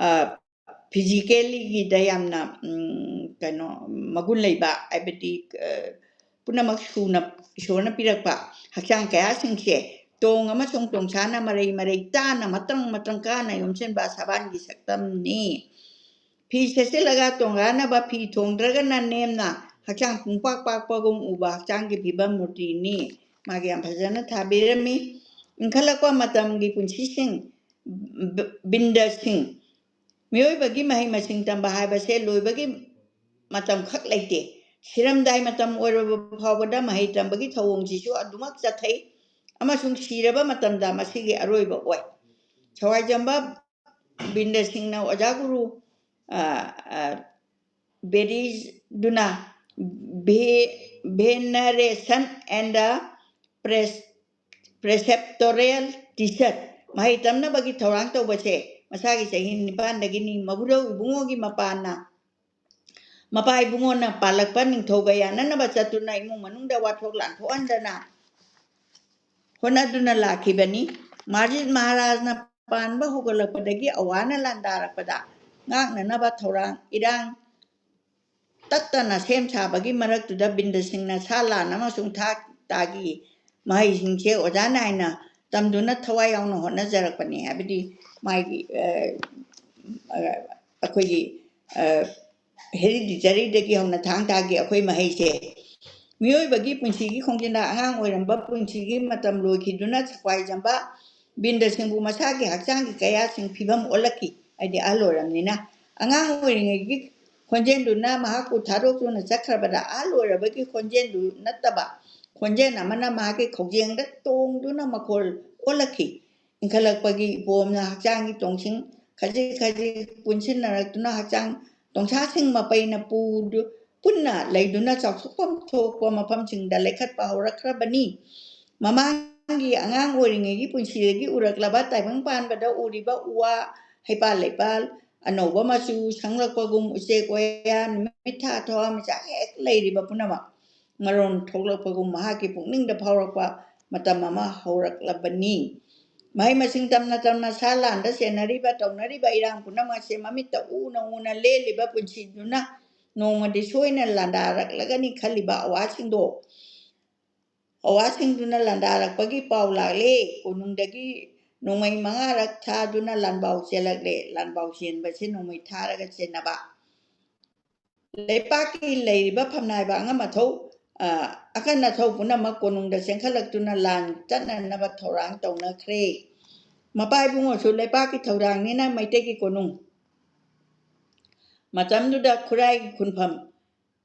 ꯐꯤꯖꯤꯀꯦꯜꯂꯤꯒꯤꯗ ꯌꯥꯝꯅ ꯎꯝ, ꯀꯩꯅꯣ ꯃꯒꯨꯟ ꯂꯩꯕ ꯍꯥꯏꯕꯗꯤ ꯑ, ꯄꯨꯝꯅꯃꯛ ꯁꯨꯅ ꯏꯁꯣꯔꯅ ꯄꯤꯔꯛꯄ ꯍꯛꯆꯥꯡ ꯀꯌꯥꯁꯤꯡꯁꯦ ꯇꯣꯡ ꯑꯃꯁꯨꯡ ꯇꯣꯡꯁꯥꯅ ꯃꯔꯩ ꯃꯔꯩ ꯇꯥꯅ ꯃꯇ꯭ꯔꯪ ꯃꯇ꯭ꯔꯪ ꯀꯥꯅ ꯌꯣꯝꯁꯤꯟꯕ ꯁꯕꯥꯟꯒꯤ ꯁꯛꯇꯝꯅꯤ꯫ ꯐꯤ ꯁꯦꯠꯆꯤꯜꯂꯒ ꯇꯣꯡꯉꯥꯟꯅꯕ ꯐꯤ ꯊꯣꯡꯗ꯭ꯔꯒꯅ ꯅꯦꯝꯅ ꯍꯛꯆꯥꯡ ꯄꯨꯡꯄꯥꯛ ꯄꯥꯛꯄꯒꯨꯝ ꯎꯕ ꯍꯛꯆꯥꯡꯒꯤ ꯐꯤꯕꯝ ꯃꯨꯔꯇꯤꯅꯤ꯫ ꯃꯥꯒꯤ ꯌꯥꯝ ꯐꯖꯅ ꯊꯥꯕꯤꯔꯝꯃꯤ꯫ ꯏꯟꯈꯠꯂꯛꯄ ꯃꯇꯝꯒꯤ ꯄꯨꯟꯁꯤꯁꯤꯡ ꯕ- ꯕꯤꯟꯗꯁꯤꯡ ꯃꯤꯑꯣꯏꯕꯒꯤ ꯃꯍꯩ ꯃꯁꯤꯡ ꯇꯝꯕ ꯍꯥꯏꯕꯁꯦ ꯂꯣꯏꯕꯒꯤ ꯃꯇꯝ ꯈꯛ ꯂꯩꯇꯦ꯫ ꯁꯤꯔꯝꯗꯥꯏ ꯃꯇꯝ ꯑꯣꯏꯔꯕ ꯐꯥꯎꯕꯗ ꯃꯍꯩ ꯇꯝꯕꯒꯤ ꯊꯧꯑꯣꯡꯁꯤꯁꯨ ꯑꯗꯨꯃꯛ ꯆꯠꯊꯩ ꯑꯃꯁꯨꯡ ꯁꯤꯔꯕ ꯃꯇꯝꯗ ꯃꯁꯤꯒꯤ ꯑꯔꯣꯏꯕ ꯑꯣꯏ꯫ ꯊꯋꯥꯏꯖꯝꯕ ꯕꯤꯟꯗ ꯁꯤꯡꯅ ꯑꯣꯖꯥ ꯒꯨꯔꯨ ꯕꯦꯔꯤꯗꯨꯅ ꯚꯦꯅꯔꯦꯁꯟ ꯑꯦꯟ ꯗ ꯄ꯭ꯔꯦꯁꯦꯞꯇꯣꯔꯤꯌꯦꯜ ꯇꯤꯆꯔ ꯃꯍꯩ ꯇꯝꯅꯕꯒꯤ ꯊꯧꯔꯥꯡ ꯇꯧꯕꯁꯦ ꯃꯁꯥꯒꯤ ꯆꯍꯤ ꯅꯤꯄꯥꯟꯗꯒꯤꯅꯤ꯫ ꯃꯒꯨꯔꯧ ꯏꯕꯨꯡꯉꯣꯒꯤ ꯃꯄꯥꯅ ꯃꯄꯥ ꯏꯕꯨꯡꯉꯣꯅ ꯄꯥꯜꯂꯛꯄ ꯅꯤꯡꯊꯧꯒ ꯌꯥꯅꯅꯕ ꯆꯠꯇꯨꯅ ꯏꯃꯨꯡ ꯃꯅꯨꯡꯗ ꯋꯥꯊꯣꯛ ꯂꯥꯟꯊꯣꯛꯍꯟꯗꯅ ꯍꯣꯠꯅꯗꯨꯅ ꯂꯥꯛꯈꯤꯕꯅꯤ꯫ ꯃꯥꯔꯖꯤꯠ ꯃꯍꯥꯔꯥꯖꯅ ꯄꯥꯟꯕ ꯍꯧꯒꯠꯂꯛꯄꯗꯒꯤ ꯑꯋꯥꯅ ꯂꯥꯟꯗꯥꯔꯛꯄꯗ ꯉꯥꯛꯅꯅꯕ ꯊꯧꯔꯥꯡ ꯏꯔꯥꯡ ꯇꯠꯇꯅ ꯁꯦꯝ ꯁꯥꯕꯒꯤ ꯃꯔꯛꯇꯨꯗ ꯕꯤꯟꯗ ꯁꯤꯡꯅ ꯁꯥ ꯂꯥꯟ ꯑꯃꯁꯨꯡ ꯊꯥꯛ ꯇꯥꯒꯤ ꯃꯍꯩꯁꯤꯡꯁꯦ ꯑꯣꯖꯥ ꯅꯥꯏꯅ ꯇꯝꯗꯨꯅ ꯊꯋꯥꯏ ꯌꯥꯎꯅ ꯍꯣꯠꯅꯖꯔꯛꯄꯅꯤ꯫ ꯍꯥꯏꯕꯗꯤ ꯃꯥꯒꯤ ꯑ, ꯑ, ꯑꯩꯈꯣꯏꯒꯤ ꯍꯦꯔꯤꯗꯤꯇꯔꯤꯗꯒꯤ ꯍꯧꯅ ꯊꯥꯡ ꯇꯥꯒꯤ ꯑꯩꯈꯣꯏ ꯃꯍꯩꯁꯦ ꯃꯤꯑꯣꯏꯕꯒꯤ ꯄꯨꯟꯁꯤꯒꯤ ꯈꯣꯡꯖꯦꯜꯗ ꯑꯉꯥꯡ ꯑꯣꯏꯔꯝꯕ ꯄꯨꯟꯁꯤꯒꯤ ꯃꯇꯝ ꯂꯣꯏꯈꯤꯗꯨꯅ ꯁꯤꯐꯥꯏ ꯆꯝꯕ ꯕꯤꯟꯗꯁꯤꯡꯕꯨ ꯃꯁꯥꯒꯤ ꯍꯛꯆꯥꯡꯒꯤ ꯀꯌꯥꯁꯤꯡ ꯐꯤꯕꯝ ꯑꯣꯜꯂꯛꯈꯤ꯫ ꯍꯥꯏꯗꯤ ꯑꯍꯜ ꯑꯣꯏꯔꯝꯅꯤꯅ ꯑꯉꯥꯡ ꯑꯣꯏꯔꯤꯉꯩꯒꯤ ꯈꯣꯟꯖꯦꯜꯗꯨꯅ ꯃꯍꯥꯛꯄꯨ ꯊꯥꯗꯣꯛꯇꯨꯅ ꯆꯠꯈ꯭ꯔꯕꯗ ꯑꯍꯜ ꯑꯣꯏꯔꯕꯒꯤ ꯈꯣꯟꯖꯦꯜꯗꯨ ꯅꯠꯇꯕ ꯈꯣꯟꯖꯦꯜ ꯑꯃꯅ ꯃꯍꯥꯛꯀꯤ ꯈꯧꯖꯦꯡꯗ ꯇꯣꯡꯗꯨꯅ ꯃꯈꯣꯜ ꯑꯣꯜꯂꯛꯈꯤ꯫ ꯏꯟꯈꯠꯂꯛꯄꯒꯤ ꯏꯄꯣꯝꯅ ꯍꯛꯆꯥꯡꯒꯤ ꯇꯣꯡꯁꯤꯡ ꯈꯖꯤꯛ ꯈꯖꯤꯛ ꯄꯨꯟꯁꯤꯟꯅꯔꯛꯇꯨꯅ ꯍꯛꯆꯥꯡ ꯇꯣꯡꯁꯥꯁꯤꯡ ꯃꯄꯩꯅ ꯄꯨꯗꯨ ꯄꯨꯟꯅ ꯂꯩꯗꯨꯅ ꯆꯥꯎꯊꯣꯛꯐꯝ ꯊꯣꯛꯄ ꯃꯐꯝꯁꯤꯡꯗ ꯂꯩꯈꯠꯄ ꯍꯧꯔꯛꯈ꯭ꯔꯕꯅꯤ꯫ ꯃꯃꯥꯡꯒꯤ ꯑꯉꯥꯡ ꯑꯣꯏꯔꯤꯉꯩꯒꯤ ꯄꯨꯟꯁꯤꯗꯒꯤ ꯎꯔꯛꯂꯕ ꯇꯥꯏꯕꯪ ꯄꯥꯟꯕꯗ ꯎꯔꯤꯕ ꯎ ꯋꯥ, ꯍꯩꯄꯥꯜ ꯂꯩꯄꯥꯜ, ꯑꯅꯧꯕ ꯃꯆꯨ ꯁꯪꯂꯛꯄꯒꯨꯝ ꯎꯆꯦꯛ ꯋꯥꯌꯥ, ꯅꯨꯃꯤꯠ ꯊꯥ ꯊꯋꯥꯟꯃꯤꯆꯥꯛ ꯍꯦꯛ ꯂꯩꯔꯤꯕ ꯄꯨꯝꯅꯃꯛ ꯃꯔꯣꯟ ꯊꯣꯛꯂꯛꯄꯒꯨꯝ ꯃꯍꯥꯛꯀꯤ ꯄꯨꯛꯅꯤꯡꯗ ꯐꯥꯎꯔꯛꯄ ꯃꯇꯝ ꯑꯃ ꯍꯧꯔꯛꯂꯕꯅꯤ꯫ ꯃꯍꯩ ꯃꯁꯤꯡ ꯇꯝꯅ ꯇꯝꯅ ꯁꯥ ꯂꯥꯟꯗ ꯁꯦꯟꯅꯔꯤꯕ, ꯇꯧꯅꯔꯤꯕ ꯏꯔꯥꯡ ꯄꯨꯝꯅꯃꯛꯁꯦ ꯃꯃꯤꯠꯇ ꯎꯅ ꯎꯅ ꯂꯦꯜꯂꯤꯕ ꯄꯨꯟꯁꯤꯗꯨꯅ ꯅꯣꯡꯃꯗꯤ ꯁꯣꯏꯅ ꯂꯥꯟꯗꯥꯔꯛꯂꯒꯅꯤ ꯈꯜꯂꯤꯕ ꯑꯋꯥꯁꯤꯡꯗꯣ, ꯑꯋꯥꯁꯤꯡꯗꯨꯅ ꯂꯥꯟꯗꯥꯔꯛꯄꯒꯤ ꯄꯥꯎ ꯂꯥꯛꯂꯦ꯫ ꯀꯣꯅꯨꯡꯗꯒꯤ ꯅꯣꯡꯃꯩ ꯃꯉꯥꯔꯛ ꯊꯥꯗꯨꯅ ꯂꯥꯟꯕꯥꯎ ꯆꯦꯜꯂꯛꯂꯦ꯫ ꯂꯥꯟꯕꯥꯎ ꯆꯦꯟꯕꯁꯦ ꯅꯣꯡꯃꯩ ꯊꯥꯔꯒ ꯆꯦꯟꯅꯕ꯫ ꯂꯩꯄꯥꯛꯀꯤ ꯂꯩꯔꯤꯕ ꯐꯝꯅꯥꯏꯕ ꯑꯉꯝ ꯑꯊꯧ, ꯑ, ꯑꯀꯟ ꯑꯊꯧ ꯄꯨꯝꯅꯃꯛ ꯀꯣꯅꯨꯡꯗ ꯆꯦꯟꯈꯠꯂꯛꯇꯨꯅ ꯂꯥꯟ ꯆꯠꯅꯅꯕ ꯊꯧꯔꯥꯡ ꯇꯧꯅꯈ꯭ꯔꯦ꯫ ꯃꯄꯥ ꯏꯕꯨꯡꯉꯣꯁꯨ ꯂꯩꯄꯥꯛꯀꯤ ꯊꯧꯗꯥꯡꯅꯤꯅ ꯃꯩꯇꯩꯒꯤ ꯀꯣꯅꯨꯡ꯫ ꯃꯇꯝꯗꯨꯗ ꯈꯨꯔꯥꯏꯒꯤ ꯈꯨꯟꯐꯝ,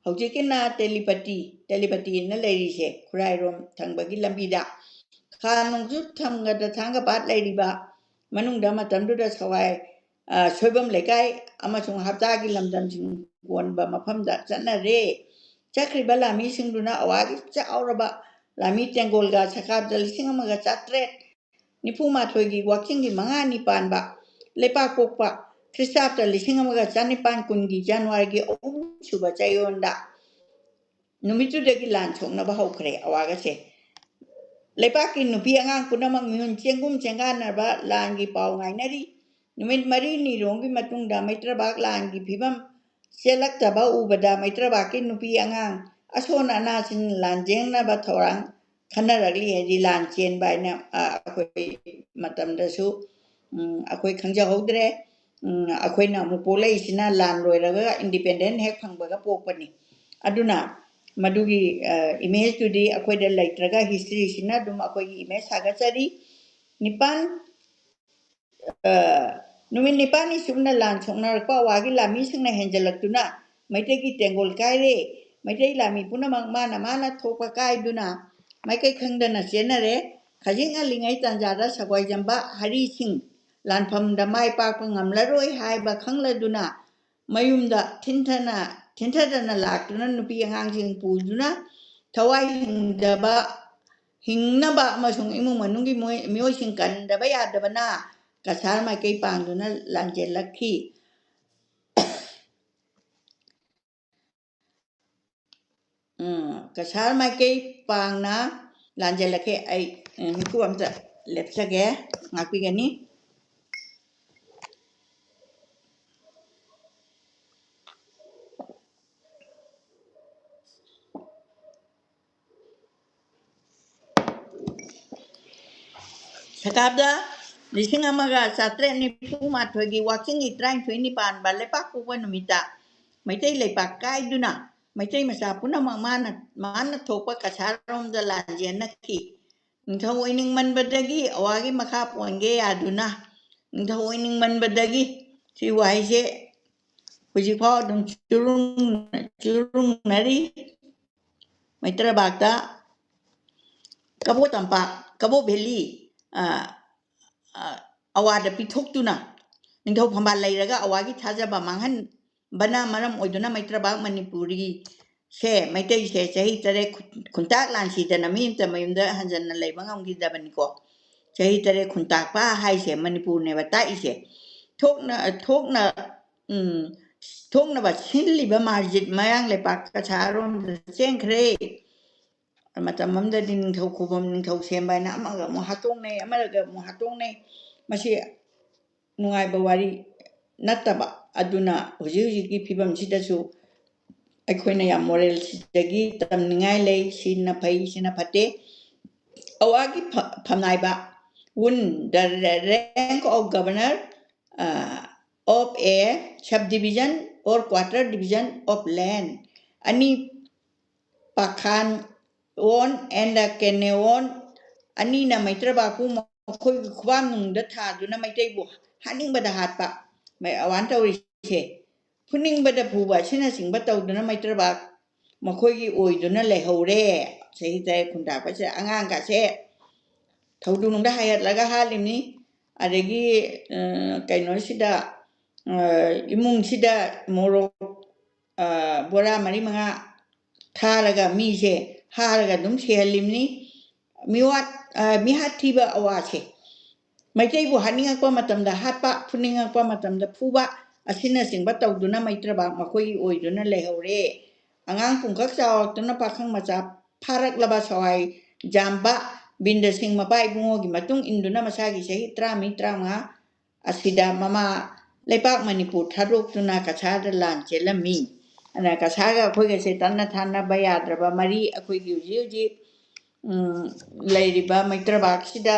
ꯍꯧꯖꯤꯛꯀꯤꯅ ꯇꯦꯂꯤꯄꯇꯤ, ꯇꯦꯂꯤꯄꯇꯤꯅ ꯂꯩꯔꯤꯁꯦ ꯈꯨꯔꯥꯏꯔꯣꯝ ꯊꯪꯕꯒꯤ ꯂꯝꯕꯤꯗ, ꯈꯥ ꯅꯣꯡꯆꯨꯞ ꯊꯪꯕꯗ ꯊꯥꯡꯒꯄꯥꯠ ꯂꯩꯔꯤꯕ ꯃꯅꯨꯡꯗ ꯃꯇꯝꯗꯨꯗ ꯁꯋꯥꯏ, ꯑ, ꯁꯣꯏꯕꯝ ꯂꯩꯀꯥꯏ ꯑꯃꯁꯨꯡ ꯍꯞꯇꯥꯒꯤ ꯂꯝꯗꯝꯁꯤꯡ ꯀꯣꯟꯕ ꯃꯐꯝꯗ ꯆꯠꯅꯔꯦ꯫ ꯆꯠꯈ꯭ꯔꯤꯕ ꯂꯥꯃꯤꯁꯤꯡꯗꯨꯅ ꯑꯋꯥꯒꯤ ꯆꯥꯎꯔꯕ ꯂꯥꯃꯤ ꯇꯦꯡꯒꯣꯜꯒ ꯁꯀꯥꯞꯇ ꯂꯤꯁꯤꯡ ꯑꯃꯒ ꯆꯥꯇ꯭ꯔꯦꯠ ꯅꯤꯐꯨ ꯃꯥꯊꯣꯏꯒꯤ ꯋꯥꯛꯆꯤꯡꯒꯤ ꯃꯉꯥꯅꯤ ꯄꯥꯟꯕ ꯂꯩꯄꯥꯛꯄꯣꯛꯄ ꯈ꯭ꯔꯤꯁꯇꯥꯕꯇ ꯂꯤꯁꯤꯡ ꯑꯃꯒ ꯆꯥꯅꯤꯄꯥꯟ ꯀꯨꯟꯒꯤ ꯖꯅꯋꯥꯔꯤꯒꯤ ꯑꯍꯨꯝ ꯁꯨꯕ ꯆꯌꯣꯜꯗ ꯅꯨꯃꯤꯠꯇꯨꯗꯒꯤ ꯂꯥꯟ ꯁꯣꯛꯅꯕ ꯍꯧꯈ꯭ꯔꯦ ꯑꯋꯥꯒꯁꯦ꯫ ꯂꯩꯄꯥꯛꯀꯤ ꯅꯨꯄꯤ ꯑꯉꯥꯡ ꯄꯨꯝꯅꯃꯛ ꯃꯤꯍꯨꯟ ꯆꯦꯡꯒꯨꯝ ꯆꯦꯡꯒꯥꯟꯅꯕ ꯂꯥꯟꯒꯤ ꯄꯥꯎ ꯉꯥꯏꯅꯔꯤ꯫ ꯅꯨꯃꯤꯠ ꯃꯔꯤꯅꯤꯔꯣꯝꯒꯤ ꯃꯇꯨꯡꯗ ꯃꯩꯇ꯭ꯔꯕꯥꯛ ꯂꯥꯟꯒꯤ ꯐꯤꯕꯝ ꯆꯦꯜꯂꯛꯇꯕ ꯎꯕꯗ ꯃꯩꯇ꯭ꯔꯕꯥꯛꯀꯤ ꯅꯨꯄꯤ ꯑꯉꯥꯡ ꯑꯁꯣꯟ ꯑꯅꯥꯁꯤꯡ ꯂꯥꯟꯖꯦꯡꯅꯕ ꯊꯧꯔꯥꯡ ꯈꯟꯅꯔꯛꯂꯤ꯫ ꯍꯥꯏꯗꯤ ꯂꯥꯟ ꯆꯦꯟꯕ ꯍꯥꯏꯅ, ꯑ, ꯑꯩꯈꯣꯏ ꯃꯇꯝꯗꯁꯨ, ꯎꯝ, ꯑꯩꯈꯣꯏ ꯈꯪꯖꯍꯧꯗ꯭ꯔꯦ꯫ ꯎꯝ, ꯑꯩꯈꯣꯏꯅ ꯑꯃꯨꯛ ꯄꯣꯛꯂꯛꯏꯁꯤꯅ ꯂꯥꯟ ꯂꯣꯏꯔꯒ, ꯏꯟꯗꯤꯄꯦꯟꯗꯦꯟ ꯍꯦꯛ ꯐꯪꯕꯒ ꯄꯣꯛꯄꯅꯤ꯫ ꯑꯗꯨꯅ ꯃꯗꯨꯒꯤ, ꯑ, ꯏꯃꯦꯖꯇꯨꯗꯤ ꯑꯩꯈꯣꯏꯗ ꯂꯩꯇ꯭ꯔꯒ ꯍꯤꯁꯇ꯭ꯔꯤꯁꯤꯅ ꯑꯗꯨꯝ ꯑꯩꯈꯣꯏꯒꯤ ꯏꯃꯦꯖ ꯁꯥꯒꯠꯆꯔꯤ꯫ ꯅꯤꯄꯥꯟ, ꯑ, ꯅꯨꯃꯤꯠ ꯅꯤꯄꯥꯜꯅꯤ ꯁꯨꯞꯅ ꯂꯥꯟ ꯁꯣꯛꯅꯔꯛꯄ ꯑꯋꯥꯒꯤ ꯂꯥꯟꯃꯤꯁꯤꯡꯅ ꯍꯦꯟꯖꯜꯂꯛꯇꯨꯅ ꯃꯩꯇꯩꯒꯤ ꯇꯦꯡꯒꯣꯜ ꯀꯥꯏꯔꯦ꯫ ꯃꯩꯇꯩ ꯂꯥꯟꯃꯤ ꯄꯨꯝꯅꯃꯛ ꯃꯥꯅ ꯃꯥꯅ ꯊꯣꯛꯄ ꯀꯥꯏꯗꯨꯅ ꯃꯥꯏꯀꯩ ꯈꯪꯗꯅ ꯆꯦꯟꯅꯔꯦ꯫ ꯈꯖꯤꯛ ꯉꯜꯂꯤꯉꯩ ꯇꯥꯟꯖꯥꯗ ꯁꯒꯣꯏꯖꯝꯕ ꯍꯔꯤꯁꯤꯡ ꯂꯥꯟꯐꯝꯗ ꯃꯥꯏ ꯄꯥꯛꯄ ꯉꯝꯂꯔꯣꯏ ꯍꯥꯏꯕ ꯈꯪꯂꯗꯨꯅ ꯃꯌꯨꯝꯗ ꯊꯤꯟꯊꯅ, ꯊꯤꯟꯊꯗꯅ ꯂꯥꯛꯇꯨꯅ ꯅꯨꯄꯤ ꯑꯉꯥꯡꯁꯤꯡ ꯄꯨꯗꯨꯅ ꯊꯋꯥꯏ ꯍꯤꯡꯗꯕ, ꯍꯤꯡꯅꯕ ꯑꯃꯁꯨꯡ ꯏꯃꯨꯡ ꯃꯅꯨꯡꯒꯤ ꯃꯣꯏ-, ꯃꯤꯑꯣꯏꯁꯤꯡ ꯀꯟꯗꯕ ꯌꯥꯗꯕꯅ ꯀꯁꯥꯔ ꯃꯥꯏꯀꯩ ꯄꯥꯡꯗꯨꯅ ꯂꯥꯟꯖꯦꯜꯂꯛꯈꯤ꯫ ꯎꯝ, ꯀꯁꯥꯔ ꯃꯥꯏꯀꯩ ꯄꯥꯡꯅ ꯂꯥꯟꯖꯦꯜꯂꯛꯀꯦ꯫ ꯑꯩ ꯎꯝ, ꯃꯤꯀꯨꯞ ꯑꯝꯇ ꯂꯦꯞꯆꯒꯦ, ꯉꯥꯛꯄꯤꯒꯅꯤ꯫ ꯁꯀꯥꯞꯗ ꯂꯤꯁꯤꯡ ꯑꯃꯒ ꯆꯥꯇ꯭ꯔꯦꯠ ꯅꯤꯐꯨ ꯃꯥꯊꯣꯏꯒꯤ ꯋꯥꯛꯆꯤꯡꯒꯤ ꯇꯔꯥꯅꯤꯊꯣꯏꯅꯤ ꯄꯥꯟꯕ ꯂꯩꯄꯥꯛꯄꯣꯛꯄ ꯅꯨꯃꯤꯠꯇ ꯃꯩꯇꯩ ꯂꯩꯄꯥꯛ ꯀꯥꯏꯗꯨꯅ ꯃꯩꯇꯩ ꯃꯆꯥ ꯄꯨꯝꯅꯃꯛ ꯃꯥꯅ, ꯃꯥꯅ ꯊꯣꯛꯄ ꯀꯁꯥꯔꯣꯝꯗ ꯂꯥꯟꯖꯦꯟꯅꯈꯤ꯫ ꯅꯤꯡꯊꯧ ꯑꯣꯏꯅꯤꯡꯃꯟꯕꯗꯒꯤ ꯑꯋꯥꯒꯤ ꯃꯈꯥ ꯄꯣꯟꯒꯦ ꯌꯥꯗꯨꯅ ꯅꯤꯡꯊꯧ ꯑꯣꯏꯅꯤꯡꯃꯟꯕꯗꯒꯤ ꯁꯤ ꯋꯥꯍꯩꯁꯦ ꯍꯧꯖꯤꯛꯐꯥꯎ ꯑꯗꯨꯝ ꯆꯨꯔꯨꯡ-, ꯆꯨꯔꯨꯡꯅꯔꯤ꯫ ꯃꯩꯇ꯭ꯔꯕꯥꯛꯇ ꯀꯕꯣ ꯇꯝꯄꯥꯛ, ꯀꯕꯣ ꯚꯦꯂꯤ, ꯑ, ꯑ, ꯑꯋꯥꯗ ꯄꯤꯊꯣꯛꯇꯨꯅ ꯅꯤꯡꯊꯧ ꯐꯝꯕꯥꯜ ꯂꯩꯔꯒ ꯑꯋꯥꯒꯤ ꯊꯥꯖꯕ ꯃꯥꯡꯍꯟꯕꯅ ꯃꯔꯝ ꯑꯣꯏꯗꯨꯅ ꯃꯩꯇ꯭ꯔꯕꯥꯛ ꯃꯅꯤꯄꯨꯔꯤꯁꯦ, ꯃꯩꯇꯩꯁꯦ ꯆꯍꯤ ꯇꯔꯦꯠ ꯈꯨꯟ-, ꯈꯨꯟꯇꯥꯛ ꯂꯥꯟꯁꯤꯗꯅ ꯃꯤ ꯑꯃꯇ ꯃꯌꯨꯝꯗ ꯍꯟꯖꯟꯅ ꯂꯩꯕ ꯉꯝꯈꯤꯗꯕꯅꯤꯀꯣ꯫ ꯆꯍꯤ ꯇꯔꯦꯠ ꯈꯨꯟꯇꯥꯛꯄ ꯍꯥꯏꯁꯦ ꯃꯅꯤꯄꯨꯔꯅꯦꯕ ꯇꯥꯛꯏꯁꯦ꯫ ꯊꯣꯛꯅ, ꯊꯣꯛꯅ, ꯎꯝ, ꯊꯣꯛꯅꯕ ꯁꯤꯜꯂꯤꯕ ꯃꯥꯔꯖꯤꯠ ꯃꯌꯥꯡ ꯂꯩꯄꯥꯛ ꯀꯁꯥꯔꯣꯝꯗ ꯆꯦꯟꯈ꯭ꯔꯦ꯫ ꯃꯇꯝ ꯑꯃꯗꯗꯤ ꯅꯤꯡꯊꯧ ꯈꯨꯕꯝ, ꯅꯤꯡꯊꯧ ꯁꯦꯝꯕ ꯍꯥꯏꯅ ꯑꯃꯒ ꯑꯃꯨꯛ ꯍꯥꯠꯇꯣꯛꯅꯩ, ꯑꯃꯒ ꯑꯃꯨꯛ ꯍꯥꯠꯇꯣꯛꯅꯩ꯫ ꯃꯁꯤ ꯅꯨꯡꯉꯥꯏꯕ ꯋꯥꯔꯤ ꯅꯠꯇꯕ꯫ ꯑꯗꯨꯅ ꯍꯧꯖꯤꯛ ꯍꯧꯖꯤꯛꯀꯤ ꯐꯤꯕꯝꯁꯤꯗꯁꯨ ꯑꯩꯈꯣꯏꯅ ꯌꯥꯝ ꯃꯣꯔꯦꯜꯁꯤꯗꯒꯤ ꯇꯝꯅꯤꯡꯉꯥꯏ ꯂꯩ꯫ ꯁꯤꯅ ꯐꯩ, ꯁꯤꯅ ꯐꯠꯇꯦ꯫ ꯑꯋꯥꯒꯤ ꯐ-, ꯐꯝꯅꯥꯏꯕ, ꯋꯨꯟ, the rank of governor, uh, of a subdivision or quarter division of land. ꯑꯅꯤ ꯄꯥꯈꯥꯟ ꯑꯣꯟ and ꯀꯦꯅꯦꯑꯣꯟ ꯑꯅꯤꯅ ꯃꯩꯇ꯭ꯔꯕꯥꯛꯄꯨ ꯃꯈꯣꯏꯒꯤ ꯈꯨꯕꯥꯛꯅꯨꯡꯗ ꯊꯥꯗꯨꯅ ꯃꯩꯇꯩꯕꯨ ꯍꯥꯠꯅꯤꯡꯕꯗ ꯍꯥꯠꯄ, ꯃꯩ-, ꯑꯋꯥꯅ ꯇꯧꯔꯤꯁꯦ꯫ ꯐꯨꯅꯤꯡꯕꯗ ꯐꯨꯕ ꯑꯁꯤꯅꯆꯤꯡꯕ ꯇꯧꯗꯨꯅ ꯃꯩꯇ꯭ꯔꯕꯥꯛ ꯃꯈꯣꯏꯒꯤ ꯑꯣꯏꯗꯨꯅ ꯂꯩꯍꯧꯔꯦ꯫ ꯆꯍꯤ ꯇꯔꯦꯠ ꯈꯨꯟꯇꯥꯛꯄꯁꯤꯗ ꯑꯉꯥꯡꯒꯁꯦ ꯊꯧꯗꯨꯅꯨꯡꯗ ꯍꯥꯏꯒꯠꯂꯒ ꯍꯥꯠꯂꯤꯕꯅꯤ꯫ ꯑꯗꯒꯤ, ꯑ, ꯀꯩꯅꯣꯁꯤꯗ, ꯑ, ꯏꯃꯨꯡꯁꯤꯗ ꯃꯣꯔꯣꯛ, ꯑ, ꯕꯣꯔꯥ ꯃꯔꯤ ꯃꯉꯥ ꯊꯥꯔꯒ ꯃꯤꯁꯦ ꯍꯥꯔꯒ ꯑꯗꯨꯝ ꯁꯤꯍꯜꯂꯤꯕꯅꯤ꯫ ꯃꯤꯋꯥꯠ, ꯑ, ꯃꯤꯍꯥꯠ ꯊꯤꯕ ꯑꯋꯥꯁꯦ ꯃꯩꯇꯩꯕꯨ ꯍꯥꯠꯅꯤꯡꯉꯛꯄ ꯃꯇꯝꯗ ꯍꯥꯠꯄ, ꯐꯨꯅꯤꯡꯉꯛꯄ ꯃꯇꯝꯗ ꯐꯨꯕ ꯑꯁꯤꯅꯆꯤꯡꯕ ꯇꯧꯗꯨꯅ ꯃꯩꯇ꯭ꯔꯕꯥꯛ ꯃꯈꯣꯏꯒꯤ ꯑꯣꯏꯗꯨꯅ ꯂꯩꯍꯧꯔꯦ꯫ ꯑꯉꯥꯡ ꯄꯨꯡꯀꯛ ꯆꯥꯎꯔꯛꯇꯨꯅ ꯄꯥꯈꯪ ꯃꯆꯥ ꯐꯥꯔꯛꯂꯕ ꯁꯋꯥꯏ ꯖꯥꯝꯕ ꯕꯤꯟꯗ ꯁꯤꯡ ꯃꯄꯥ ꯏꯕꯨꯡꯉꯣꯒꯤ ꯃꯇꯨꯡ ꯏꯟꯗꯨꯅ ꯃꯁꯥꯒꯤ ꯆꯍꯤ ꯇꯔꯥꯃꯔꯤ ꯇꯔꯥꯃꯉꯥ ꯑꯁꯤꯗ ꯃꯃꯥ ꯂꯩꯄꯥꯛ ꯃꯅꯤꯄꯨꯔ ꯊꯥꯗꯣꯛꯇꯨꯅ ꯀꯁꯥꯔꯗ ꯂꯥꯟ ꯆꯦꯜꯂꯝꯃꯤ꯫ ꯑꯗꯨꯅ ꯀꯁꯥꯔꯒ ꯑꯩꯈꯣꯏꯒꯁꯦ ꯇꯠꯅ ꯊꯥꯅꯕ ꯌꯥꯗ꯭ꯔꯕ ꯃꯔꯤ ꯑꯩꯈꯣꯏꯒꯤ ꯍꯧꯖꯤꯛ ꯍꯧꯖꯤꯛ, ꯎꯝ, ꯂꯩꯔꯤꯕ ꯃꯩꯇ꯭ꯔꯕꯥꯛꯁꯤꯗ,